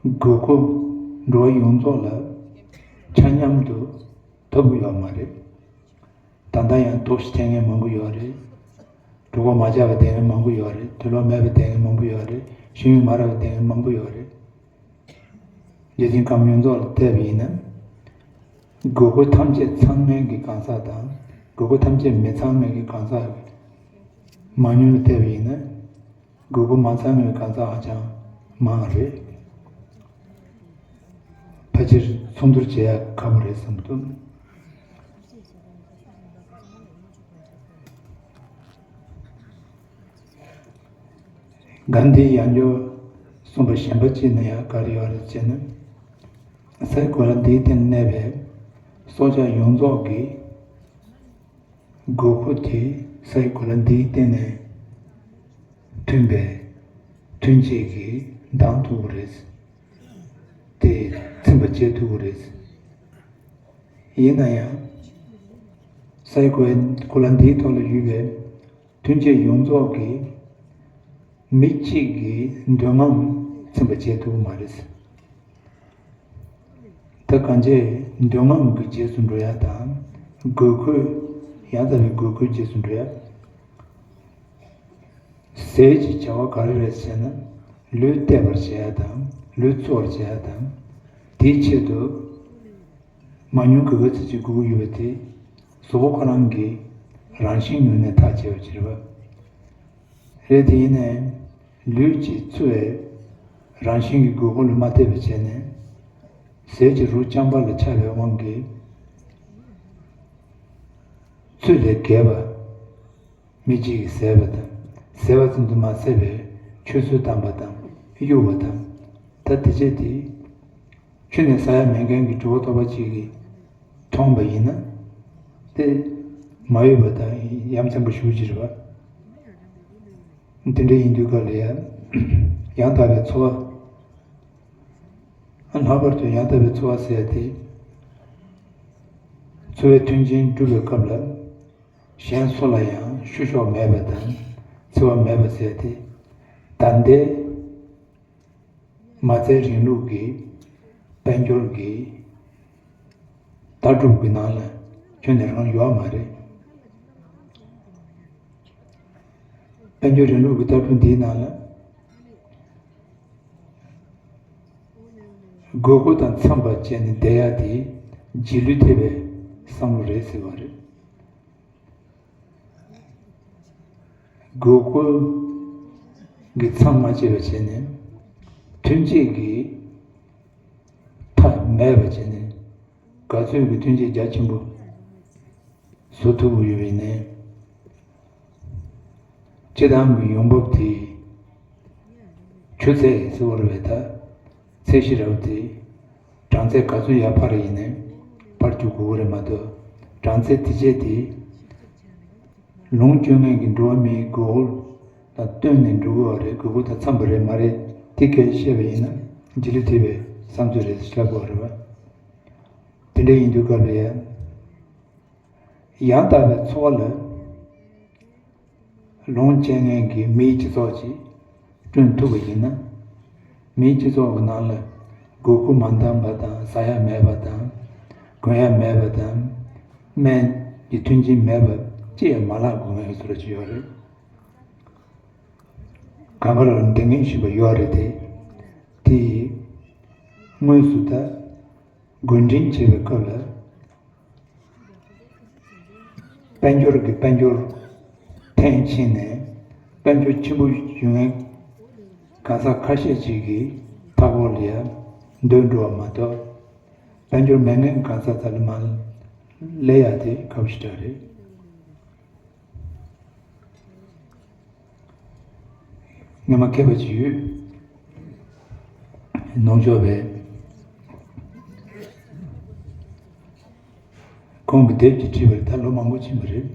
དགོས་མཁོ་འགྲོ་བ་ཡོངས་རྫོགས་ལ་ཆ་མཉམ་དུ་ཐོབ་ཀྱི་ཡོད་མ་རེད། ད་ལྟ་ཡང་དོགས་གཞི་འཐེན་མཁན་མང་པོ་ཡོད་རེད། གྲོད་ཁོག་མ་ཆག་པ་བསྡད་མཁན་མང་པོ་ཡོད་རེད། དུག་ལོག་མེད་པ་བསྡད་མཁན་མང་པོ་ཡོད་རེད། ཤེས་ཡོན་མ་རག་པ་བསྡད་མཁན་མང་པོ་ཡོད་རེད། རྒྱལ་སྤྱིའི་ཁམས་ཡོངས་རྫོགས་ལ་བལྟས་པ་ཡིན་ན། དགོས་མཁོ་ཐམས་ཅད་ཚང་མཁན་གྱི་གང་ཟག་དང་། དགོས་མཁོ་ཐམས་ཅད་མི་ཚང་མཁན་གྱི་གང་ཟག་གི་མང་ཉུང་ལ་བལྟས་པ་ཡིན་ན། དགོས་མཁོ་མ་ཚང་བའི་གང་ཟག་ཧ་ཅང་མང་བ་རེད། ཕལ་ཆེར་ཚོགས་འདུར་བྱེད་ཡག་ཁག་པོ་རེད་བསམ་གྱི་འདུག་གྷན་དྷིས་ཡང་བསྐྱར་གསུངས་པ་གཞན་པ་གཅིག་ནི་ཡང་ག་རེ་ཡོད་རེད་ཅེ་ན། སའི་གོ་ལ་འདིའི་སྟེང་གནས་པའི་སྲོག་ཆགས་ཡོངས་རྫོགས་ཀྱི་དགོས་མཁོ་དེ་སའི་གོ་ལ་འདིའི་སྟེང་ནས་ཐོན་པའི་ཐོན་སྐྱེད་ཀྱིས་འདང་ཐུབ་ཀྱི་རེད། དེ་ཚིམ་པ་བྱེད་ཐུབ་ཀྱི་རེད། ཡིན་ན་ཡང་། སའི་གོ་གོ་ལ་འདིའི་ཐོག་ལ་ཡོད་པའི་ཐོན་སྐྱེད་ཡོངས་རྫོགས་ཀྱིས་མི་གཅིག་གི་འདོད་རྔམ་ཚིམ་པ་བྱེད་ཐུབ་ཀྱི་མ་རེད། ད་གང་ཅི་འདོད་རྔམ་གྱི་རྗེས་སུ་འགྲོ་ཡ་དང་། དགོས་མཁོའི་ཡང་དག་པའི་དགོས་མཁོའི་རྗེས་སུ་འགྲོ་ཡ། ཟས་ཀྱི་བྱ་བ་ག་རེ་རེད་ཟེར་ན། ལུས་བརྟས་པར་བྱེད་ཡ་དང་། ལུས་འཚོ་བར་བྱེད་ཡ་དང་། དེའི་ཆེད་དུ་མང་ཉུང་གི་ག་ཚོད་ཅིག་དགོས་ཀྱི་ཡོད་པ་དེ། གཟུགས་པོ་ཁོ་རང་གི་རང་བཞིན་ངོས་ནས་ཐག་བཅད་པ་ཅིག་རེད་པ། རེད་དེ་ཡིན་ནའི། ལུས་ཀྱི་འཚོ་བའི་རང་བཞིན་གྱི་དགོས་མཁོ་ལ་མ་བལྟས་པ་བྱས་ནས། ཟས་ཀྱི་རོ་རྐྱང་པ་ལ་ཆགས་པའི་དབང་གིས། ཚོད་ལས་བརྒལ་བ། མི་གཅིག་གིས་ཟས་པ་དང་། ཟས་པ་ཙམ་དུ་མ་ཟད་པའི་ཆུད་ཟོས་བཏང་པ་དང་། གཡུག་པ་དང་། ད་དེ་བྱས་དེ། ཁྱོན་ནས་ཟ་ཡ་མེད་མཁན་གྱི་གྲོད་ཁོག་ལྟོགས་པ་ཅིག་གིས་མཐོང་བ་ཡིན་ན། དེ་མ་འོས་པ་དང་ཡ་མཚན་པོ་ཞེ་པོ་ཅིག་རེད་པ། དེ་འདྲ་ཡིན་དུས་སྐབས་ལ་ཡང་། ཡང་དག་པའི་འཚོ་བ། ལྷག་པར་དུ་ཡང་དག་པའི་འཚོ་བ་ཟེར་ཡ་དེ། འཚོ་བའི་མཐུན་རྐྱེན་སྒྲུབ་པའི་སྐབས་ལ། གཞན་སུ་ལ་ཡང་བཤུ་གཞོག་མེད་པ་དང་། འཚེ་བ་མེད་པ་ཟེར་ཡ་དེ། ད་ལྟའི་མ་རྩའི་རིང་ལུགས་ཀྱི་དཔལ་འབྱོར་གྱི་ལྟ་གྲུབ་ཀྱི་ནང་ལ་ཁྱོན་ནས་རང་ཡོད་མ་རེད། དཔལ་འབྱོར་རིང་ལུགས་ཀྱི་ལྟ་གྲུབ་འདིའི་ནང་ལ། དགོས་མཁོ་དང་འཚམས་པ་བྱས་ནས་བསྡད་ཡ་དེ་རྗེས་ལུས་ཐེབས་པའི་བསམ་བློ་རེད་ཟེར་བ་རེད། དགོས་མཁོ་གི་མཚམས་མ་བཅད་པ་བྱས་ནས། ཐོན་སྐྱེད་ཀྱི་མཐའ་མེད་པ་བྱས་ནས། ག་ཚོད་ཀྱི་ཐོན་སྐྱེད་རྒྱ་ཆེན་པོ་བཟོ་ཐུབ་ཀྱི་ཡོད་པ་ཡིན་ནའི། སྤྱི་བཏང་གི་ཡོང་འབབ་དེ། ཆུ་ཚད་ཟེར་བ་རེད་པས། ད་ཚད་གཞི་རེད་པ་དེ། གྲངས་ཚད་ག་ཚོད་ཡར་འཕར་ཡིན་ནའི་འཕར་རྒྱུ་དགོས་ཀྱི་རེད་མ་གཏོགས། གྲངས་ཚད་དེ་བྱས་དེ། ལོངས་སྤྱོད་མཁན་གྱི་འགྲོ་བ་མིའི་དགོས་མཁོ་དང་བསྟུན་ནས་འགྲོ་དགོས་པ་རེད། དགོས་མཁོ་དང་འཚམས་པ་རེད་མ་རེད། དེ་གལ་བཤད་པ་ཡིན་ན། རྗེས་ལུས་ཐེབས་པའི་བསམ་ཚུལ་རེད་ཟེར་ལབ་དགོས་པ་རེད་པ། དེ་འདྲ་ཡིན་དུས་སྐབས་ལ་ཡང་། ཡང་དག་པའི་འཚོ་བ་ལ་ལོངས་སྤྱོད་མཁན་གྱི་མིའི་སྤྱི་ཚོགས་ཅིག་བསྐྲུན་ཐུབ་པ་ཡིན་ན། མིའི་སྤྱི་ཚོགས་ཀྱི་ནང་ལ་དགོས་མཁོ་མ་འདང་པ་དང་། ཟ་ཡ་མེད་པ་དང་། གོན་ཡ་མེད་པ་དང་། སྨན་གྱི་མཐུན་རྐྱེན་མེད་པ་ཅི་ཡང་མ་ལྷག་དགོས་མཁན་གྱི་བཟོ་འདྲ་ཅིག་ཡོད་རེད། གང་ག་ལ་འདང་ངེས་བཞིན་པ་ཡོད་རེད་དེ། དེ་ཡིས་དངོས་སུ་ད་བགོ་འགྲེམས་བྱེད་པའི་སྐབས་ལ། དཔལ་འབྱོར་གྱི་དཔལ་འབྱོར་ཐེངས་ཕྱིན་ནས། དཔལ་འབྱོར་ཆེན་པོ་ཡོད་མཁན་གང་ཟག་ཁ་ཤས་ཅིག་གི་མཐའ་འཁོར་ལ་ཡང་སྡོད་འགྲོ་བ་མ་གཏོགས། དཔལ་འབྱོར་མེད་མཁན་གང་ཟག་རྩ་ལ་མར་སླེབས་ཡ་དེ་ཁག་པོ་ཞེ་དྲག་རེད། ངས་མ་མཁས་པ་ཅིག་ཡོད། ནོར་འཇོག་པས། ཁོང་གི་དེབ་ཅིག་བྲིས་པ་རེད། ད་ལོ་མང་པོ་ཕྱིན་པ་རེད།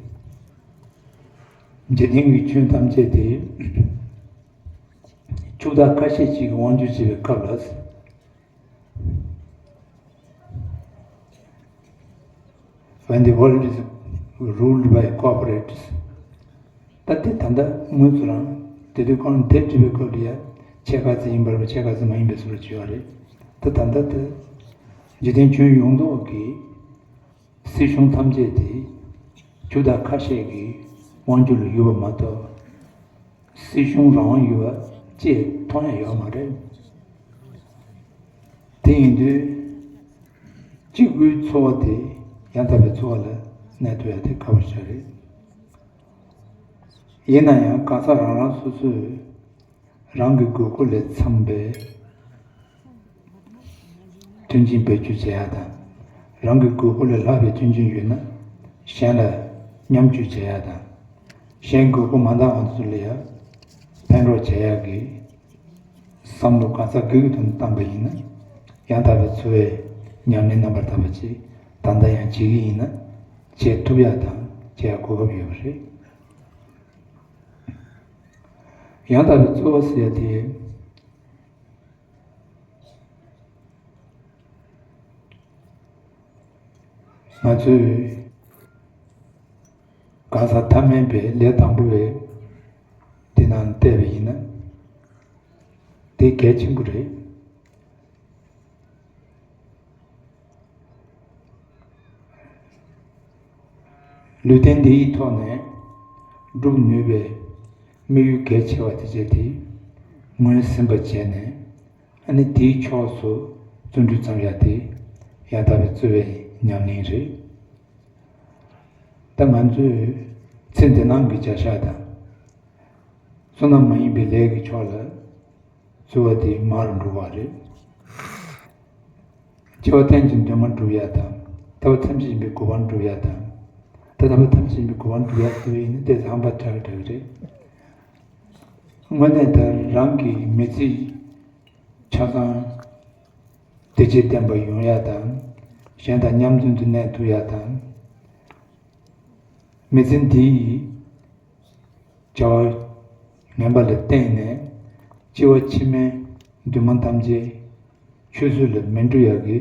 འཇིག་རྟེན་གྱི་ཆོས་ཐམས་ཅད་དེ་ཕྱུག་བདག་ཁ་ཤས་ཅིག་གིས་དབང་སྒྱུར་བྱེད་པའི་སྐབས་ལ། When the world is ruled by corporates, ད་དེ་ད་ལྟ་དངོས་སུ་རང་དེ་དུས་ཁོང་དེབ་བྲིས་པའི་སྐབས་ལ་ཡ་ཆེ་ཁ་ཚ་ཡིན་པར་ཆེ་ཁ་ཚ་མ་ཡིན་པའི་བཟོ་འདྲ་བྱས་པ་རེད། ད་ད་ལྟ་དེ་འཇིག་རྟེན་ཁྱོན་ཡོངས་རྫོགས་ཀྱི་སྲིད་གཞུང་ཐམས་ཅད་དེ་རྒྱུ་དང་ཁ་ཤས་ཀྱི་དབང་སྒྱུར་ལ་ཡོད་པ་མ་གཏོགས། སྲིད་གཞུང་རང་དབང་ཡོད་པ་ཅེས་མཐོང་ཡ་ཡོད་མ་རེད། དེ་ཡིན་དུས་གཅིག་པུའི་འཚོ་བ་དེ་ཡང་དག་པའི་འཚོ་བ་ལ་གནས་ཐུབ་ཡ་དེ་ཁག་པོ་ཞིག་རེད། ཡིན་ན་ཡང་གང་ཟག་རང་རང་སོ་སོས་རང་གི་དགོས་མཁོ་ལས་འཚམས་པའི་མཐུན་རྐྱེན་བེད་སྤྱོད་བྱེད་ཡ་དང་། རང་གི་དགོས་མཁོ་ལས་ལྷག་པའི་མཐུན་རྐྱེན་ཡོད་ན་གཞན་ལ་མཉམ་སྤྱོད་བྱེད་ཡ་དང་། གཞན་དགོས་མཁོ་མ་འདང་བ་ཚོ་ལ་ཡང་ཕན་གྲོགས་བྱེད་ཡག་གི་བསམ་བློ་གང་ཟག་སྒེར་གྱི་ཐོག་ནས་བཏང་པ་ཡིན་ན། ཡང་དག་པའི་འཚོ་བའི་ཉམས་ལེན་རྣམ་པར་དག་པ་ཅིག་ད་ལྟ་ཡང་བྱེད་ཀྱི་ཡིན་ན་བྱེད་ཐུབ་ཡག་དང་བྱེད་ཡག་གོ་སྐབས་ཡོད་པ་རེད། ཡང་དག་པའི་འཚོ་བ་ཟེར་ཡག་དེ། ང་ཚོས་གང་ཟག་ཐ་མལ་པའི་ལས་དང་པོ་བས་དེ་ནང་བལྟས་པ་ཡིན་ན་དེ་གལ་ཆེན་པོ་རེད། ལུས་རྟེན་འདི་ཡི་ཐོག་ནས་སྒྲུབ་ནུས་པའི་དམིགས་ཡུལ་གལ་ཆེ་བ་དེ་བྱས་ཏེ་ངོས་ཟིན་པ་བྱས་ནས། ཨ་ནི་དེའི་ཕྱོགས་སུ་བརྩོན་འགྲུས་བརྩམ་ཡ་དེ་ཡང་དག་པའི་འཚོ་བའི་ཉམས་ལེན་རེད། ད་ང་ཚོས་ཚེ་འདི་ནང་གི་བྱ་གཞག་དང་བསོད་ནམས་མ་ཡིན་པའི་ལས་ཀྱི་ཕྱོགས་ལ་འཚོ་བ་དེ་མར་འགྲོ་བ་རེད། སྐྱེ་བ་གཏན་གྱི་འདུན་མ་འགྲུབ་ཡ་དང་ལྟ་བ་ཐམས་ཅད་ཡིན་པའི་གོ་འཕང་འགྲུབ་ཡ་དང་། ད་ལྟ་བ་ཐམས་ཅད་ཡིན་པའི་གོ་འཕང་འགྲུབ་ཡ་ལྟ་བ་ཡིན་ན་དེ་ཚང་པ་དྲག་དྲག་རེད། དངོས་གནས་ད་རང་གི་མི་ཚེ་ཆ་ཚང་བདེ་སྐྱིད་ལྡན་པ་ཡོང་ཡ་དང་། གཞན་དང་མཉམ་དུ་འདུ་གནས་ཐུབ་ཡ་དང་། མི་ཚེ་འདིའི་བྱ་བ་ངན་པ་ལ་བརྟེན་ནས་སྐྱེ་བ་ཕྱི་མའི་འདུན་མ་ཐམས་ཅད་ཆུད་ཟོས་ལ་མི་འགྲོ་ཡག་གི་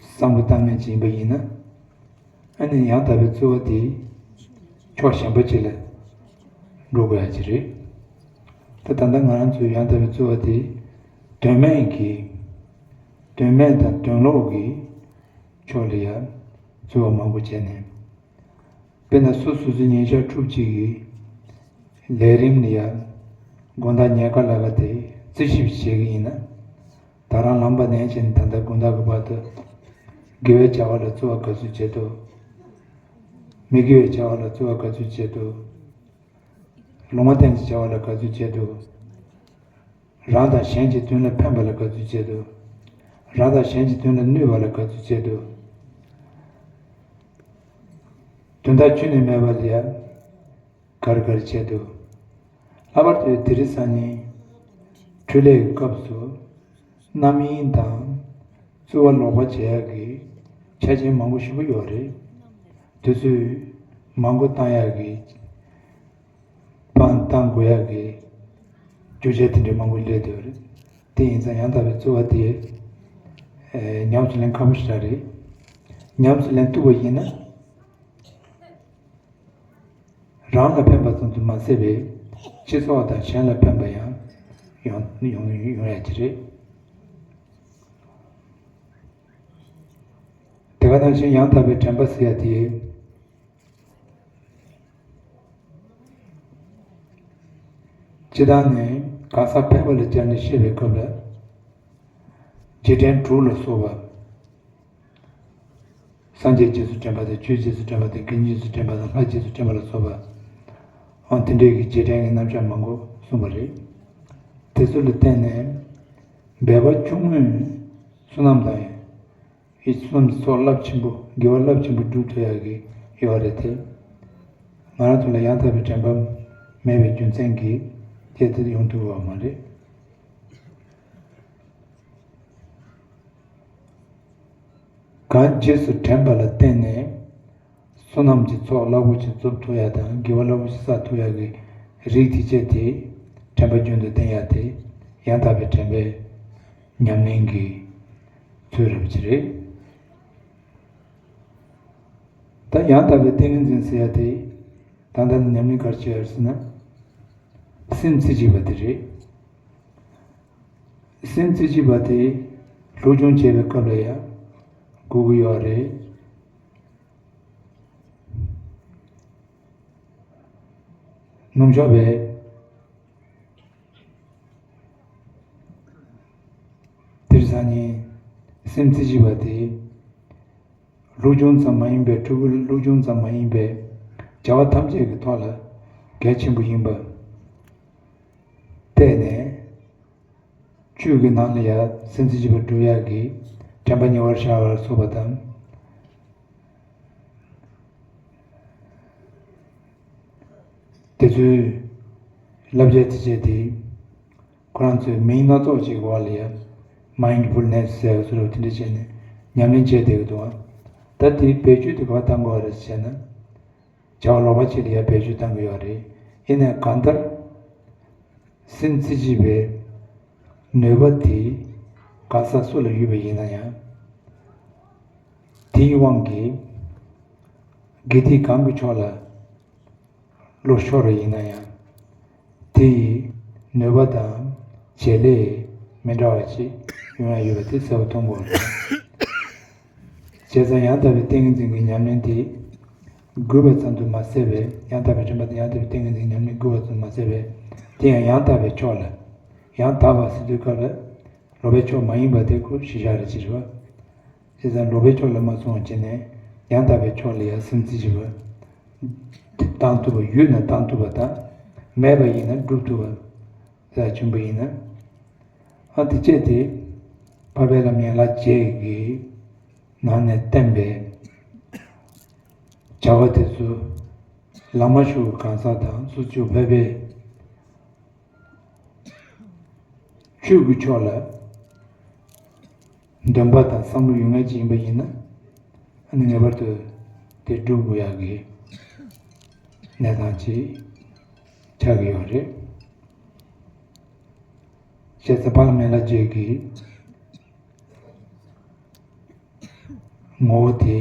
བསམ་བློ་བཏང་མཁན་ཅིག་ཡིན་པ་ཡིན་ན། ཨ་ནི་ཡང་དག་པའི་འཚོ་བ་དེ་ཕྱོགས་གཞན་པ་ཅིག་ལ་འགྲོ་དགོས་ཡ་ཅིག་རེད། ད་ད་ལྟ་ང་རང་ཚོའི་ཡང་དག་པའི་འཚོ་བ་དེ་དོན་མེད་ཀྱི་དོན་མེད་དང་དོན་ལོག་གི་ཕྱོགས་ལ་ཡ་འཚོ་བ་མང་པོ་བྱས་ནས། དཔེར་ན་སོ་སོ་སོའི་ཉིན་ཞག་ཕྲུགས་གཅིག་གི་ལས་རིམ་ལ་ཡ་དགོང་དག་ཉལ་ཁ་ལ་ཁ་དེ་རྩིས་ཞིབ་བྱེད་ཀྱི་ཡིན་ན། ད་རང་ལངས་པ་ནས་བྱས་ནས་ད་ལྟ་དགོང་དག་གི་བར་དུ་དགེ་བའི་བྱ་བ་ལ་བརྩི་བ་ག་ཚོད་བྱེད་འདུག་མི་དགེ་བའི་བྱ་བ་ལ་བརྩི་བ་ག་ཚོད་བྱེད་འདུག་ལུང་བ་བསྟན་གྱི་བྱ་བ་ལ་ག་ཚོད་བྱེད་འདུག་རང་དང་གཞན་གྱི་དོན་ལ་ཕན་པ་ལ་ག་ཚོད་བྱེད་འདུག་རང་དང་གཞན་གྱི་དོན་ལ་གནོད་པ་ལ་ག་ཚོད་བྱེད་འདུག་དོན་དག་ཁྱོན་ནས་མེད་པ་ལ་ཡ་ག་རེ་ག་རེ་བྱེད་འདུག་ལྷག་པར་དུ་དེ་རིང་སང་ཉིན་འཕྲུལ་ལས་ཀྱི་སྐབས་སུ་རྣམ་གཡེང་དང་རྩོལ་བ་ལོག་པ་བྱེད་ཡག་གི་ཆ་རྐྱེན་མང་པོ་ཞིག་ཡོད་རེད། དུས་ཚོད་མང་པོ་བཏང་ཡག་གི་བཏང་བཏང་དགོས་ཡག་གི་རྒྱུ་ཆ་དེ་འདྲ་མང་པོ་སླེབས་བསྡད་ཡོད་རེད། དེ་ཡིན་ཙང་ཡང་དག་པའི་འཚོ་བ་དེ་ཨེ་ཉམས་སུ་ལེན་ཁག་པོ་ཞིག་རེད། ཉམས་སུ་ལེན་ཐུབ་པ་ཡིན་ན། རང་ལ་ཕན་པ་ཙམ་དུ་མ་ཟད་པའི་སྤྱི་ཚོགས་དང་གཞན་ལ་ཕན་པ་ཡང་ཡོང་ཡོང་ཡོང་ཡ་ཅིག་རེད། དེ་ག་ནང་བཞིན་ཡང་དག་པའི་དྲན་པ་ཟེར་ཡ་དེ། སྤྱིར་བཏང་ནས་གང་ཟག་ཕལ་པ་ལ་སྦྱར་ནས་བཤད་པའི་སྐབས་ལ། རྗེས་དྲན་དྲུག་ལ་སོགས་པ། སངས་རྒྱས་རྗེས་སུ་དྲན་པ་དང་ཆོས་རྗེས་སུ་དྲན་པ་དང་དགེ་འདུན་རྗེས་སུ་དྲན་པ་དང་ལྷ་རྗེས་སུ་དྲན་པ་ལ་སོགས་པ། ཨང་དེ་འདྲའི་གི་རྗེས་དྲན་གྱི་རྣམ་གཞག་མང་པོ་གསུངས་པ་རེད། དེ་ཚོ་ལ་བརྟེན་ནས་འབད་པ་ཆུང་ངུས་བསོད་ནམས་དང་ཡིད་བསོད་ནམས་ཚོགས་རླབས་ཆེན་པོ་དགེ་བ་རླབས་ཆེན་པོ་སྒྲུབ་ཐུབ་ཡག་གི་ཡོད་རེད་དེ། ང་རང་ཚོ་ལ་ཡང་དག་པའི་དྲན་པ་མེད་པའི་རྒྱུ་མཚན་གྱིས་དེ་ལྟར་ཡོང་ཐུབ་པ་མ་རེད། གང་རྗེས་སུ་དྲན་པ་ལ་བརྟེན་ནས་བསོད་ནམས་ཀྱི་ཚོགས་རླབས་པོ་ཆེ་སྒྲུབ་ཐུབ་ཡ་དང་དགེ་བ་རླབས་པོ་ཆེ་བསགས་ཐུབ་ཡ་གི་རིགས་དེ་བཅས་དེ་དྲན་པ་རྒྱུན་དུ་བསྟེན་ཡ་དེ་ཡང་དག་པའི་དྲན་པའི་ཉམས་ལེན་གྱི་ཚུལ་རབ་ཅིག་རེད། ད་ཡང་དག་པའི་ཏིང་ངེ་འཛིན་ཟེར་ཡ་དེ། ད་ལྟ་ནི་ཉམས་ལེན་ག་རེ་བྱེད་ཡ་རེད་ཟེར་ན། སེམས་རྩེ་གཅིག་པ་དེ་རེད། སེམས་རྩེ་གཅིག་པ་དེ་སློབ་སྦྱོང་བྱེད་པའི་སྐབས་ལ་ཡང་དགོས་ཀྱི་ཡོད་རེད། སྣུམ་ཤོག་པའི་དེར་སང་ཉིན་སེམས་རྩེ་གཅིག་པ་དེ། སློབ་སྦྱོང་ཙམ་མ་ཡིན་པའི་ཕྲུ་གུ་སློབ་སྦྱོང་ཙམ་མ་ཡིན་པའི་བྱ་བ་ཐམས་ཅད་ཀྱི་ཐོག་ལ་གལ་ཆེན་པོ་ཡིན་པ་བལྟས་ནས། ཆོས་ཀྱི་ནང་ལ་ཡང་སེམས་རྩེ་གཅིག་པ་སྒྲུབ་ཡག་གི་དྲན་པ་ཉེ་བར་བཞག་པ་ལ་སོགས་པ་དང་། དེ་ཚོའི་བསླབ་བྱ་དེ་བྱས་ཏེ། ཁོ་རང་ཚོའི་མིང་སྣ་ཚོགས་ཅིག་གི་འོག་ལ་ཡང་མའིན་ཌི་ཕུལ་ནེ་སི་ཟེར་བ་ཚོ་ལ་དེ་འདྲ་བྱས་ནས་ཉམས་ལེན་བྱས་བསྡད་ཀྱི་འདུག་ཨ། ད་དེའི་བེད་སྤྱོད་དེ་ག་པར་བཏང་དགོས་པ་རེད་ཟེར་ན། བྱ་བ་ལོག་པ་ཅིག་ལ་ཡང་བེད་སྤྱོད་བཏང་གི་ཡོད་རེད། ཡིན་ནའི་གང་ལྟར་སེམས་རྩེ་གཅིག་པའི་ནུས་པ་དེ་གང་ཟག་སུ་ལ་ཡོད་པ་ཡིན་ན་ཡང་། དེའི་དབང་གིས་དགེ་སྡིག་གང་གི་ཕྱོགས་ལ་བློ་ཤོར་བ་ཡིན་ན་ཡང་། དེ་ཡི་ནུས་པ་དང་བྱེད་ལས་མི་འདྲ་བ་ཅིག་ཡོང་ཡ་ཡོད་པ་དེ་གསལ་པོ་མཐོང་དགོས་རེད། བྱས་ཙང་ཡང་དག་པའི་ཏིང་ངེ་འཛིན་གྱི་ཉམས་ལེན་དེ་རྒུད་པ་ཙམ་དུ་མ་ཟད་པས། ཡང་དག་པའི་དྲན་པ་དང་ཡང་དག་པའི་ཏིང་ངེ་འཛིན་ཉམས་ལེན་རྒུད་པ་ཙམ་དུ་མ་ཟད་པས། དེ་ཡང་ཡང་དག་པའི་ཕྱོགས་ལ། ཡང་དག་པ་ཟེར་དུས་སྐབས་ལ་ལོག་པའི་ཕྱོགས་མ་ཡིན་པ་དེ་ཁོ་གཞི་བཞག་རེད་ཅེས་པ། བྱས་ཙང་ལོག་པའི་ཕྱོགས་ལ་མ་སོང་བ་བྱས་ནས་ཡང་དག་པའི་ཕྱོགས་ལ་ཡང་སེམས་རྩེ་གཅིག་པ་བཏང་ཐུབ་པ་ཡོད་ན་བཏང་ཐུབ་པ་དང་། མེད་པ་ཡིན་ན་སྒྲུབ་ཐུབ་པ། ས་ཆུང་པོ་ཡིན་ན། ཨ་དེ་བྱས་ཏེ། འཕགས་པའི་ལམ་ཡན་ལག་བརྒྱད་ཀྱི་ནང་ནས་བསྟན་པའི་བྱ་བ་དེ་ཚོ་ལག་མ་ཞུགས་གང་ཟག་དང་སོ་སོ་འཕགས་པའི་ཆོས་ཀྱི་ཕྱོགས་ལ་འདུན་པ་དང་བསམ་བློ་ཡོད་མཁན་ཅིག་ཡིན་པ་ཡིན་ན། ཨ་ནི་ངེས་པར་དུ་དེ་སྒྲུབ་དགོས་ཡག་གི་གནས་སྟངས་ཅིག་ཆགས་ཀྱི་ཡོད་རེད། བྱས་ཙང་འཕགས་ལམ་ཡན་ལག་བརྒྱད་ཀྱི་ངོ་བོ་དེ།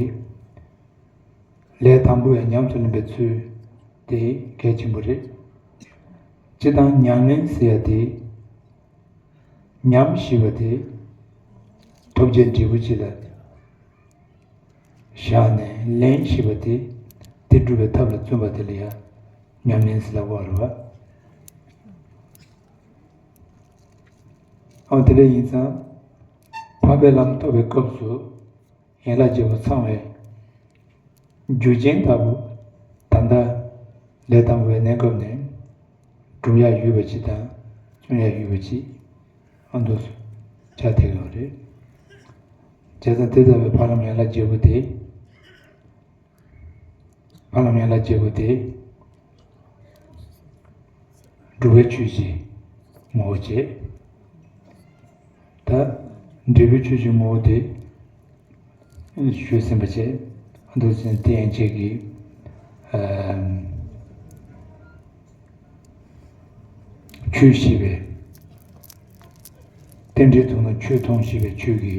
ལས་དང་པོ་ཡང་ཉམས་སུ་ལེན་པའི་ཚུལ་དེ་གལ་ཆེན་པོ་རེད། སྤྱིར་བཏང་ཉམས་ལེན་ཟེར་ཡ་དེ། ཉམས་ཞེས་པ་དེ་ཐོབ་བྱའི་འབྲས་བུ་ཅིག་ལ་བཞག་ནས། ལེན་ཞེས་པ་དེ་དེ་སྒྲུབ་པའི་ཐབས་ལ་བརྩོན་པ་དེ་ལ་ཡང་ཉམས་ལེན་ཟེར་ལབ་དགོས་རེད་པ། ཨ་དེ་འདྲ་ཡིན་ཙང་། འཕགས་པའི་ལམ་ཐོབ་པའི་སྐབས་སུ་ཡན་ལག་བརྒྱད་པོ་ཚང་བའི་རྒྱུ་རྐྱེན་ལྟ་བུ། ད་ལྟ་ལས་དང་པོའི་གནས་སྐབས་ནས་སྒྲུབ་ཡག་ཡོད་པ་ཅིག་དང་བརྩོན་ཡག་ཡོད་པ་ཅིག་ཨ་འདུག་སེ་ཆགས་བསྡད་ཡོད་རེད། བྱས་ཙང་དེ་ལྟ་བུའི་འཕགས་ལམ་ཡན་ལག་བརྒྱད་པོ་དེ། འཕགས་ལམ་ཡན་ལག་བརྒྱད་པོ་དེ། སྒྲུབ་པའི་ཆོས་ཀྱི་ངོ་བོ་བྱས། ད་འབྲས་བུའི་ཆོས་ཀྱི་ངོ་བོ་དེ་ཞུས་ཟིན་པ་བྱས། འདུག་ཟིན་དེ་ཡན་ཆད་ཀྱི་ཨ་ཆོས་ཞེས་པའི། རྟེན་འབྲེལ་ཐོག་ནས་ཆོས་མཐོང་ཞེས་པའི་ཆོས་ཀྱི་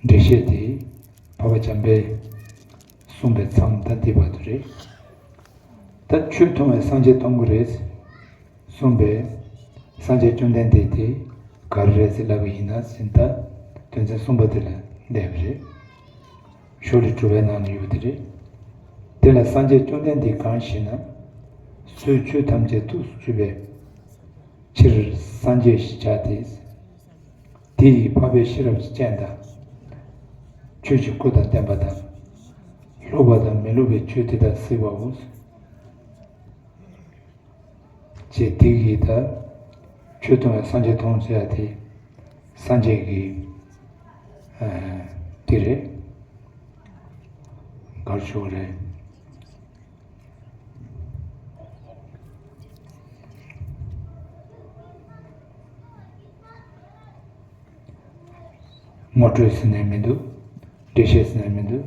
འགྲེལ་བཤད་དེ་འཕགས་པ་འཇམ་དཔལ་གསུངས་པའི་མཚམས་ད་འདི་བར་དུ་རེད། ད་ཆོས་མཐོང་བས་སངས་རྒྱས་མཐོང་གི་རེད་གསུངས་པས། སངས་རྒྱས་བཅོམ་ལྡན་འདས་དེ་ག་རེ་རེད་ཟེར་ལབ་པ་ཡིན་ན་ཟེར་ན། ད་དོན་ཚན་གསུམ་པ་དེ་ལ་བསྡད་པ་རེད། ཤོ་ལོ་ཀ་དྲུག་པའི་ནང་ན་ཡོད་པ་དེ་རེད། དེ་ལ་སངས་རྒྱས་བཅོམ་ལྡན་འདས་གང་ཞེ་ན། སོའི་ཆོས་ཐམས་ཅད་ཐུགས་སུ་ཆུད་པའི་ཕྱིར་སངས་རྒྱས་ཞེས་བྱ་སྟེ། དེ་ཡི་འཕགས་པའི་ཤེས་རབ་ཀྱི་སྤྱན་དང་། ཆོས་ཀྱི་སྐུ་དང་ལྡན་པ་དང་། ལྷུག་པ་དང་མི་སླུ་བའི་ཆོས་དེ་དག་གཟིགས་པའོ། ཅེས་དེ་གིས་ད་ཆོས་མཐོང་བས་སངས་རྒྱས་མཐོང་ཟེར་ཡ་དེ་སངས་རྒྱས་ཀྱི་ཨ་དེ་རེད། གར་ཤོག་རེད། ངོ་སྤྲོད་ཟེར་ནས་མི་འདུག་འགྲེལ་བཤད་ཟེར་ནས་མི་འདུག་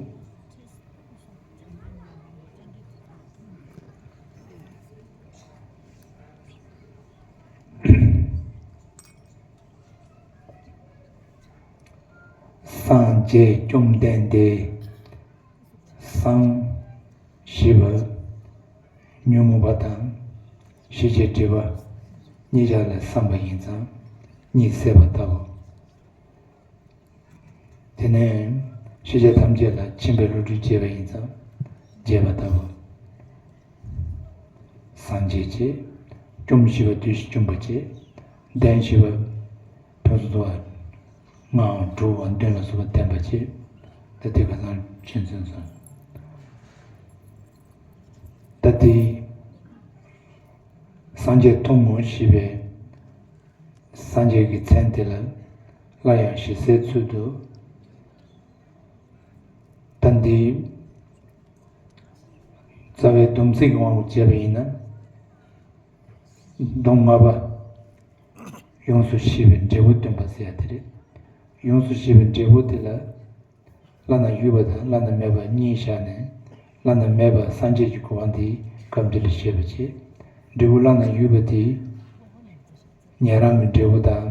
སངས་རྒྱས་བཅོམ་ལྡན་འདས། སངས་ཞེས་པ་ཉོན་མོངས་པ་དང་ཤེས་བྱའི་སྒྲིབ་པ་གཉིས་ཆར་ལ་བསམ་པ་ཡིན་ཙང་གཉིད་སད་པ་ལྟ་བུ། དེ་ནས་ཤེས་བྱ་ཐམས་ཅད་ལ་མཁྱེན་པའི་བློ་གྲོས་སྐྱེས་པ་ཡིན་ཙང་རྒྱས་པ་ལྟ་བུ། སངས་རྒྱས་བྱས། སྐྱོམ་ཞེས་པ་དུས་ཤིག་སྐྱོམ་པ་བྱས། ལྡན་ཞེས་པ་ཕུན་སུམ་ཚོགས་པ་ལྔའམ་དྲུག་གམ་བདུན་ལ་སོགས་པ་ལྡན་པ་བྱས། ད་དེ་ཁ་སང་ཆོས་མཚོན་སོང་། ད་དེ་སངས་རྒྱས་ཐུན་མོང་ཞེས་པའི་སངས་རྒྱས་ཀྱི་མཚན་དེ་ལ་སླར་ཡང་ཞིབ་གསལ་ཚུལ་དུ། ད་འདི་རྩ་བའི་སྡོམ་ཚིག་གི་དབང་དུ་བྱས་པ་ཡིན་ན། སྡོམ་ལྔ་པ། ཡོངས་སུ་ཤེས་པའི་འབྲས་བུ་སྟོན་པ་ཟེར་ཡ་དེ་རེད། ཡོངས་སུ་ཤེས་པའི་འབྲས་བུ་དེ་ལ། བླ་ན་ཡོད་པ་དང་བླ་ན་མེད་པ་གཉིས་བཞག་ནས། བླ་ན་མེད་པ་སངས་རྒྱས་ཀྱི་གོ་འཕང་དེ་སྐབས་འདི་ལ་བཤད་པ་བྱས། འབྲས་བུ་བླ་ན་ཡོད་པ་དེ། ཉན་རང་གི་འབྲས་བུ་དང་།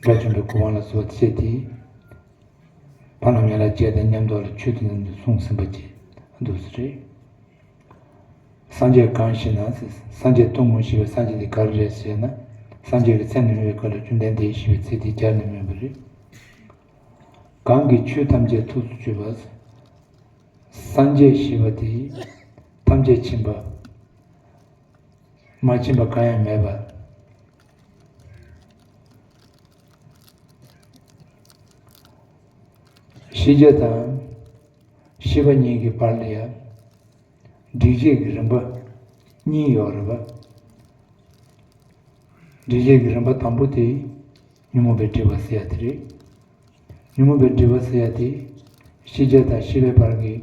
དགྲ་བཅོམ་པའི་གོ་འཕང་ལ་སོགས་བྱས་ཏེ། ཕ་ལམ་ཡན་ལག་བརྒྱད་དང་མཉམ་དུ་ལ་ཆོས་དེ་རྣམས་ཀྱིས་གསུངས་ཟིན་པ་བཅས་འདུག་ཟེར་རེད། སངས་རྒྱས་གང་ཞེ་ན། སངས་རྒྱས་ཐུན་མོང་ཞེས་པའི་སངས་རྒྱས་དེ་ག་རེ་རེད་ཟེར་ན། སངས་རྒྱས་ཀྱི་མཚན་ནས་སྨོས་པའི་སྐབས་ལ་བཅོམ་ལྡན་འདས་ཞེས་པའི་ཚིག་དེ་སྦྱར་ནས་སྨོས་པ་རེད། གང་གིས་ཆོས་ཐམས་ཅད་ཐུགས་སུ་ཆུད་པ། སངས་རྒྱས་ཞེས་པ་དེ་ཐམས་ཅད་མཁྱེན་པ། མ་མཁྱེན་པ་གང་ཡང་མེད་པ། ཤེས་བྱ་དང་ཤེས་པ་གཉིས་ཀྱི་བར་ལ་ཡང་སྒྲིབ་བྱེད་ཀྱི་རིམ་པ་གཉིས་ཡོད་རེད་པ། སྒྲིབ་བྱེད་ཀྱི་རིམ་པ་དང་པོ་དེ་ཉོན་མོངས་པའི་སྒྲིབ་པ་ཟེར་ཡ་དེ་རེད། ཉོན་མོངས་པའི་སྒྲིབ་པ་ཟེར་ཡ་དེ། ཤེས་བྱ་དང་ཤེས་པའི་བར་གྱི་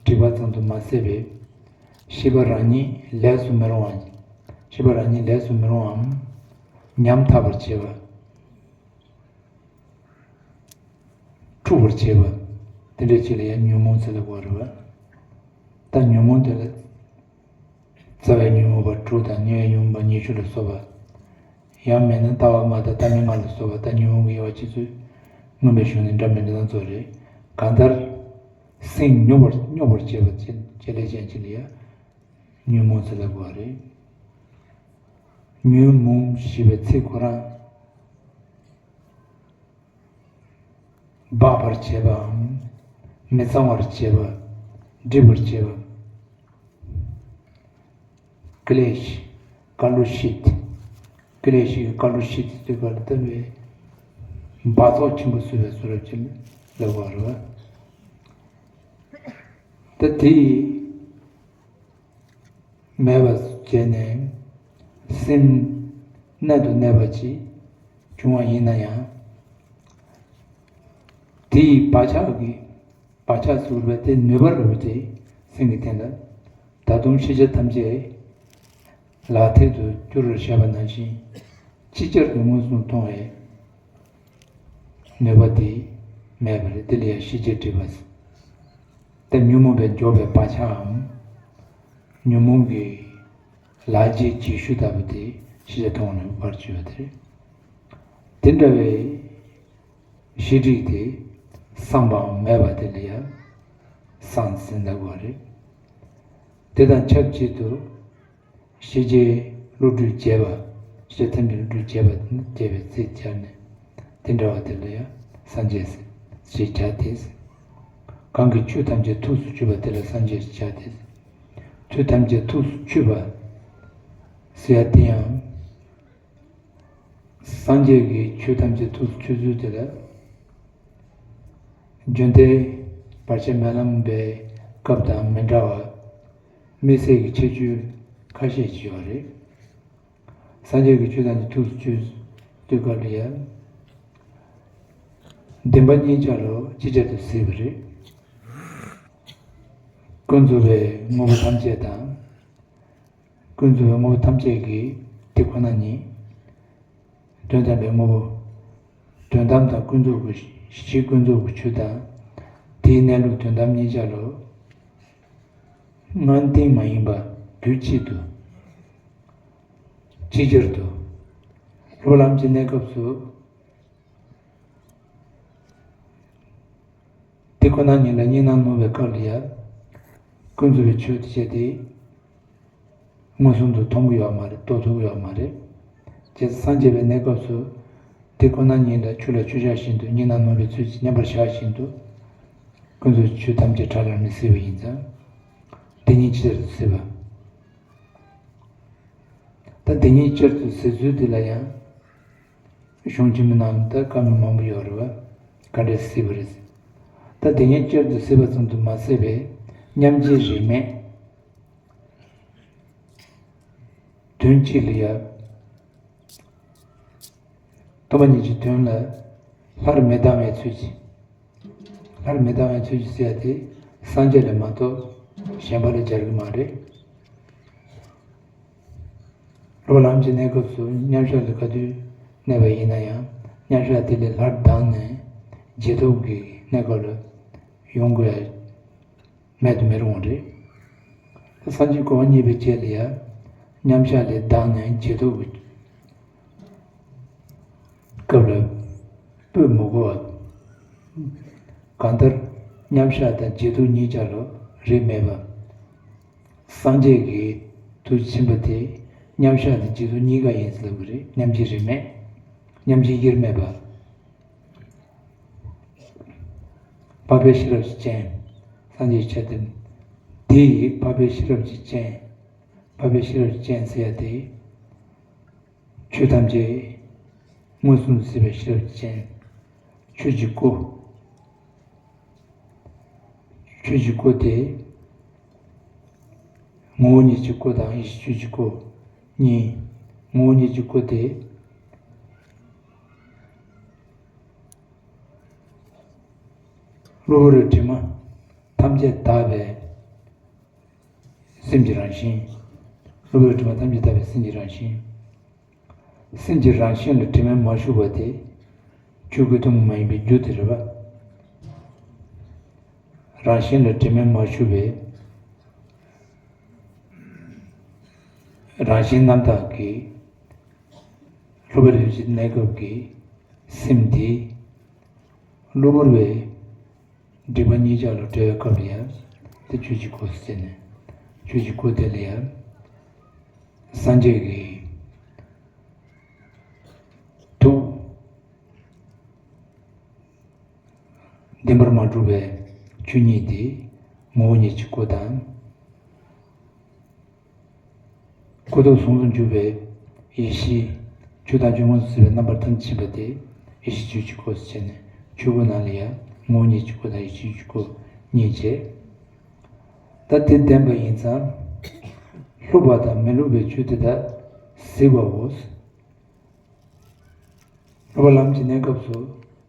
སྒྲིབ་པ་ཙམ་དུ་མ་ཟད་པའི། ཤེས་པ་རང་ཉིད་ལས་སུ་མི་རུང་བ། ཤེས་པ་རང་ཉིད་ལས་སུ་མི་རུང་བའམ། ཉམ་ཐག་པར་བྱེད་པ། འཁྲུག་པར་བྱེད་པ། དེ་འདྲ་ཅིག་ལ་ཡང་ཉོན་མོངས་ཟེར་ལབ་དགོས་རེད་པ། ད་ཉོན་མོངས་དེ་ལ། རྩ་བའི་ཉོན་མོངས་པ་དྲུག་དང་ཉེ་བའི་ཉོན་མོངས་པ་ཉི་ཤུ་ལ་སོགས་པ། ཡང་མིན་ན་ལྟ་བ་ལྔ་དང་ལྟ་མིན་ལྔ་ལ་སོགས་པ་ལྟར་ཉོན་མོངས་ཀྱི་དབྱེ་བ་ཕྱེ་ཚུལ། མངོན་པའི་གཞུང་ནས་འདྲ་མི་འདྲ་སྣ་ཚོགས་རེད། གང་ལྟར། སེམས་སྙོམས་པར་སྙོམས་པར་བྱེད་པ་བྱེད་བྱེད་ལས་ཅན་ཅིག་ལ་ཡང་ཉོན་མོངས་ཟེར་ལབ་དགོས་པ་རེད། ཉོན་མོངས་ཞེས་པའི་ཚིག་ཁོ་རང་། སྦགས་པར་བྱེད་པའམ། མི་གཙང་བར་བྱེད་པ། སྒྲིབ་པར་བྱེད་པ། ཀི་ལེ་ཤ། ཀ་ལུ་ཤིད། ཀི་ལེ་ཤ་ཡི་ཀ་ལུ་ཤིད་ཟེར་དུས་ག་ལ་ལྟ་བའི། འབག་བཙོག་ཆེན་པོ་བཟོ་བའི་བཟོ་རབས་ཅན་ལབ་པ་རེད་པ། ད་དེ། མེད་པར་བྱས་ནས་སེམས་གནད་དུ་གནས་པ་ཅིག་བྱུང་བ་ཡིན་ན་ཡང་། དེའི་བག་ཆགས་ཀྱི་བག་ཆགས་ཟེར་བ་དེ་ནུས་པ་རེད་པ། དེ་སེམས་ཀྱི་སྟེང་ལ་ད་དུང་ཤེས་བྱ་ཐམས་ཅད་ལག་མཐིལ་དུ་སྐྱུར་བར་བྱ་བ་ནང་བཞིན་ཅིག་ཅར་དུ་མངོན་སུམ་མཐོང་བའི་ནུས་པ་དེ་མེད་པ་རེད། དེ་ལ་ཡང་ཤེས་བྱའི་སྒྲིབ་པ་ཟེར། དེ་ཉོན་མོངས་པས་འཇོག་པའི་བག་ཆགས་འམ། ཉོན་མོངས་ཀྱི་ལག་རྗེས་འཇིགས་ཞུགས་ལྟ་བུ་དེ་ཤེས་བྱ་མཐོང་བ་ནས་བར་གཅོད་པ་དེ་རེད། དེ་འདྲ་བའི་ཤེས་སྒྲིབ་དེ་སངས་པའམ་མེད་པ་དེ་ལ་ཡང་སངས་ཟེར་ལབ་དགོས་པ་རེད། དེ་དང་ཆབས་ཅིག་ཏུ། ཤེས་བྱའི་བློ་གྲོས་རྒྱས་པ། ཤེས་བྱ་ཐམས་ཅད་བློ་གྲོས་རྒྱས་པ་རྒྱས་པའི་ཚིག་སྦྱར་ནས། དེ་འདྲ་བ་དེ་ལ་ཡང་སངས་རྒྱས་ཟེར་ཞེས་བྱ་སྟེ། གང་གིས་ཆོས་ཐམས་ཅད་ཐུགས་སུ་ཆུད་པ་དེ་ལ་སངས་རྒྱས་ཞེས་བྱ་སྟེ། ཆོས་ཐམས་ཅད་ཐུགས་སུ་ཆུད་པ་ཟེར་ཡ་དེ་ཡང་། སངས་རྒྱས་ཀྱིས་ཆོས་ཐམས་ཅད་ཐུགས་སུ་ཆུད་ཚུལ་དེ་ལ། རྒྱུན་མཐའི་བར་ཆད་མེད་ལམ་པའི་སྐབས་དང་མི་འདྲ་བར། དམིགས་བསལ་གྱི་ཁྱད་ཆོས་ཁ་ཤས་ཤིག་ཡོད་རེད། སངས་རྒྱས་ཀྱིས་ཆོས་ཐམས་ཅད་ཐུགས་སུ་ཆུད་དུས་སྐབས་ལ་ཡང་། བདེན་པ་གཉིས་ཆར་ལ་ཅིག་ཅར་དུ་གཟིགས་པ་རེད། ཀུན་རྫོབ་པའི་དངོས་པོ་ཐམས་ཅད་དང་། ཀུན་རྫོབ་པའི་དངོས་པོ་ཐམས་ཅད་ཀྱི་དེ་ཁོ་ན་ཉིད། དོན་དམ་པའི་དངོས་པོ། དོན་དམ་དང་ཀུན་རྫོབ་ཀྱི་གཞི། ཀུན་རྫོབ་ཀྱི་ཆོས་དང་། དེའི་གནས་ལུགས་དོན་དམ་གཉིས་ཆར་ལ། སྔ་རྟིང་མ་ཡིན་པར་དུས་གཅིག་ཏུ། ཅིག་ཅར་དུ། སློབ་ལམ་གྱི་གནས་སྐབས་སུ། དེ་ཁོ་ན་ཉིད་ལ་གཉིས་སྣང་ནོར་བའི་སྐབས་ལ་ཡང་། ཀུན་རྫོབ་པའི་ཆོས་དེ་བྱས་ཏེ། མངོན་སུམ་དུ་མཐོང་གི་ཡོད་མ་རེད། རྟོགས་ཐུབ་ཀྱི་ཡོད་མ་རེད། བྱས་ཙང་སངས་རྒྱས་པའི་གནས་སྐབས་སུ། དེ་ཁོ་ན་ཉིད་ལ་ཆུ་ལ་ཆུ་བཞག་བཞིན་དུ། གཉིས་སྣང་ནོར་བའི་ཚུལ་གྱིས་མཉམ་པར་བཞག་བཞིན་དུ། ཀུན་རྫོབ་ཆོས་ཐམས་ཅད་ཕྲ་རགས་ནས་སྲིད་པ་ཡིན་ཙང་། དེ་ཉིད་ཅེར་དུ་སྲིད་པ། ད་དེ་ཉིད་ཅེར་དུ་སྲིད་ཚུལ་དེ་ལ་ཡང་། གཞུང་ཆེན་མོའི་ནང་ལ་ད་བཀའ་མོལ་མང་པོ་ཡོད་རེད་བ། ག་འདྲས་སྲིད་པ་རེད། ད་དེ་ཉིད་ཅེར་དུ་སྲིད་པ་ཙམ་དུ་མ་ཟད་པའི་མཉམ་རྗེས་རིས་མེད། དོན་གཅིག་ལ་ཡང་། སྟོང་པ་ཉིད་ཀྱི་དོན་ལ་སླར་མི་ལྡང་བའི་ཚུལ་གྱིས། སླར་མི་ལྡང་བའི་ཚུལ་གྱིས་ཟེར་ཡ་དེ་སངས་རྒྱས་ལ་མ་གཏོགས་གཞན་པ་ལ་སྦྱར་གྱི་མ་རེད། སློབ་པ་ལམ་གྱི་གནས་སྐབས་སུ་མཉམ་བཞག་ལ་ག་དུས་གནས་པ་ཡིན་ན་ཡང་། མཉམ་བཞག་དེ་ལས་སླར་ལྡང་ནས་རྗེས་ཐོབ་ཀྱི་གནས་སྐབས་ལ་ཡོང་དགོས་ཡ། མེད་དུ་མི་རུང་བ་རེད། ད་སངས་རྒྱས་གོ་འཕང་བརྙེས་པའི་རྗེས་ལ་ཡང་། མཉམ་བཞག་ལས་ལྡང་ནས་རྗེས་ཐོབ་ཀྱི་སྐབས་ལ་སྤོས་མི་དགོས་པ། གང་ལྟར་མཉམ་བཞག་དང་རྗེས་ཐོབ་གཉིས་ཆ་ལ་རིས་མེད་པ། སངས་རྒྱས་ཀྱི་དུས་ཕྱིན་པ་དེ་མཉམ་བཞག་དང་རྗེས་ཐོབ་གཉིས་ཀ་ཡིན་ཟེར་ལབ་ཀྱི་རེད། མཉམ་རྗེས་རིས་མེད། མཉམ་རྗེས་དབྱེར་མེད་པ། འཕགས་པའི་ཤེས་རབ་ཀྱི་སྤྱན། སངས་རྒྱས་ཀྱི་ཆ་དེ། དེ་ཡི་འཕགས་པའི་ཤེས་རབ་ཀྱི་སྤྱན། འཕགས་པའི་ཤེས་རབ་ཀྱི་སྤྱན་ཟེར་ཡ་དེ། ཆོས་ཐམས་ཅད་མངོན་སུམ་དུ་གཟིགས་པའི་ཤེས་རབ་ཀྱི་སྤྱན། ཆོས་ཀྱི་སྐུ། ཆོས་ཀྱི་སྐུ་དེ། ངོ་བོ་ཉིད་ཀྱི་སྐུ་དང་ཡེ་ཤེས་ཆོས་ཀྱི་སྐུ་གཉིས། ངོ་བོ་ཉིད་ཀྱི་སྐུ་དེ། གློ་བུར་དྲི་མ་ཐམས་ཅད་དག་པའི་སེམས་ཀྱི་རང་བཞིན། གློ་བུར་དྲི་མ་ཐམས་ཅད་དག་པའི་སེམས་ཀྱི་རང་བཞིན། སེམས་ཀྱི་རང་བཞིན་ལ་དྲི་མས་མ་ཞུགས་པ་དེ། ཆོས་སྐུའི་གཏི་མུག་མ་ཡིན་པའི་རྒྱུ་དེ་རེད་པ། རང་བཞིན་ལ་དྲི་མས་མ་ཞུགས་པའི། རང་བཞིན་རྣམ་དག་གི། སློབ་པའི་རིམ་བཞིན་གནས་སྐབས་ཀྱི་སེམས་འདི། གློ་བུར་བའི་སྒྲིབ་པ་གཉིས་ཆར་ལ་བྲལ་བའི་སྐབས་ལ་ཡང་དེ་ཆོས་ཀྱི་སྐུ་ཟེར་ནས། ཆོས་ཀྱི་སྐུ་དེ་ལ་ཡང་སངས་རྒྱས་ཀྱི་ཐུགས་བདེན་པར་མ་གྲུབ་པའི་ཆོས་ཉིད་དེ་ངོ་བོ་ཉིད་ཀྱི་སྐུ་དང་། སྐུ་སྟོབས་ཟུང་དུ་འཇུག་པའི་ཡེ་ཤེས། ཆོས་ཐམས་ཅད་མངོན་སུམ་དུ་གཟིགས་པའི་རྣམ་པར་ཐམས་ཅད་ཕྱིན་པ་དེ་ཡེ་ཤེས་ཆོས་ཀྱི་སྐུ་ཟེར་ནས། ཆོས་སྐུ་ནང་ལ་ཡང་ངོ་བོ་ཉིད་ཀྱི་སྐུ་དང་ཡེ་ཤེས་ཆོས་ཀྱི་སྐུ་གཉིས་བྱས། ད་དེ་བདེན་པ་ཡིན་ཙང་། སློབ་པ་དང་མི་སློབ་པའི་ཆོས་དེ་དག་གཟིགས་པའོ། སློབ་པ་ལམ་གྱི་གནས་སྐབས་སུ་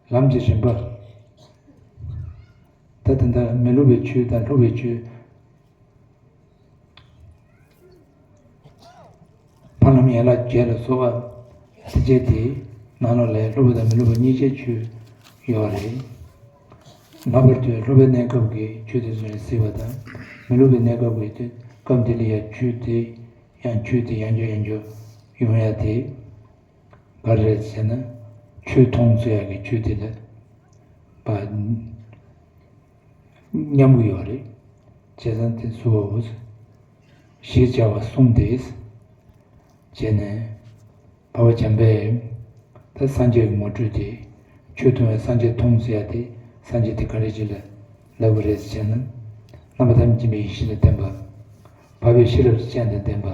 ལམ་གྱི་རིམ་པ། ད་དེ་འདྲ་མི་སློབ་པའི་ཆོས་དང་སློབ་པའི་ཆོས། ཕ་ལམ་ཡན་ལག་བརྒྱད་ལ་སོགས་པ། དེ་བྱས་ཏེ་ནང་ལོགས་ལ་སློབ་པ་དང་མི་སློབ་པ་གཉིས་ཀའི་ཆོས་ཡོད་རེད། ལྷག་པར་དུ་སློབ་པའི་གནས་སྐབས་ཀྱི་ཆོས་དེ་ཚོ་ཡང་གཟིགས་པ་དང་། མི་སློབ་པའི་གནས་སྐབས་ཀྱི་སྐབས་འདི་ལ་ཡང་ཆོས་དེ་ཡང་ཆོས་དེ་ཡང་བསྐྱར་ཡང་བསྐྱར་ཡོང་ཡ་དེ། ག་རེ་རེད་ཟེར་ན། ཆོས་མཐོང་ཚུལ་ཡག་གི་ཆོས་དེ་ལ་པ་མཉམ་གི་ཡོད་རེད། བྱས་ཙང་དེ་ཚུ་བ་འོ་ཞེས་བྱ་བ་གསུངས་ཏེ། བྱས་ནས་འཕགས་པ་འཇམ་དཔལ་ད་སངས་རྒྱས་ཀྱི་ངོ་སྤྲོད་དེ། ཆོས་མཐོང་བས་སངས་རྒྱས་མཐོང་ཟེར་ཡ་དེ་སངས་རྒྱས་དེ་ག་རེ་ཅིག་ལ་ལབ་གི་རེད་ཟེར་ན། རྣམ་པ་ཐམས་ཅད་མཁྱེན་པའི་ཡེ་ཤེས་དང་ལྡན་པ། འཕགས་པའི་ཤེས་རབ་ཀྱི་སྤྱན་དང་ལྡན་པ།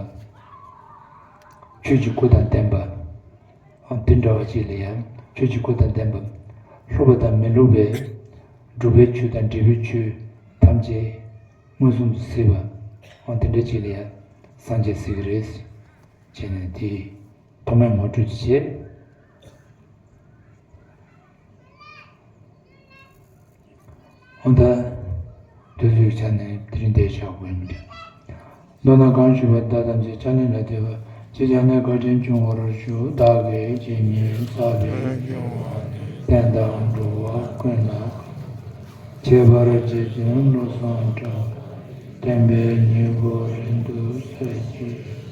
ཆོས་ཀྱི་སྐུ་དང་ལྡན་པ། ཨ་དེ་འདྲ་བ་ཅིག་ལ་ཡང་ཆོས་ཀྱི་སྐུ་དང་ལྡན་པ། སློབ་པ་དང་མི་སློབ་པའི་སྒྲུབ་པའི་ཆོས་དང་འབྲས་བུའི་ཆོས་ཐམས་ཅད་མངོན་སུམ་དུ་གཟིགས་པ། ཨ་དེ་འདྲ་ཅིག་ལ་ཡང་སངས་རྒྱས་ཟེར་གི་རེད། བྱས་ནས་དེ་ཐོག་མའི་ངོ་སྤྲོད་ཅིག་བྱས། འོ་ད། དུས་ཚོད་ཆ་ནས་དེ་རིང་འདིར་བཞག་དགོས་ཡིན་པ་འདྲ། མདོར་ན་གང་ཞུས་པ་དག་ཐམས་ཅད་ཕྱག་ལེན་ལ་འདེབས་པ། ཅི་བྱས་ནས་བཀའ་དྲིན་འབྱུང་བར་ཤོག། བདག་གིས་ཇི་སྙེད་བསགས་པའི་རྟེན་དང་འགྲོ་བ་ཀུན་ལ། ཁྱད་པར་རྗེ་བཙུན་བློ་བཟང་གྲགས་པ། བསྟན་པའི་སྙིང་པོ་རིང་དུ་གསལ་གྱིས།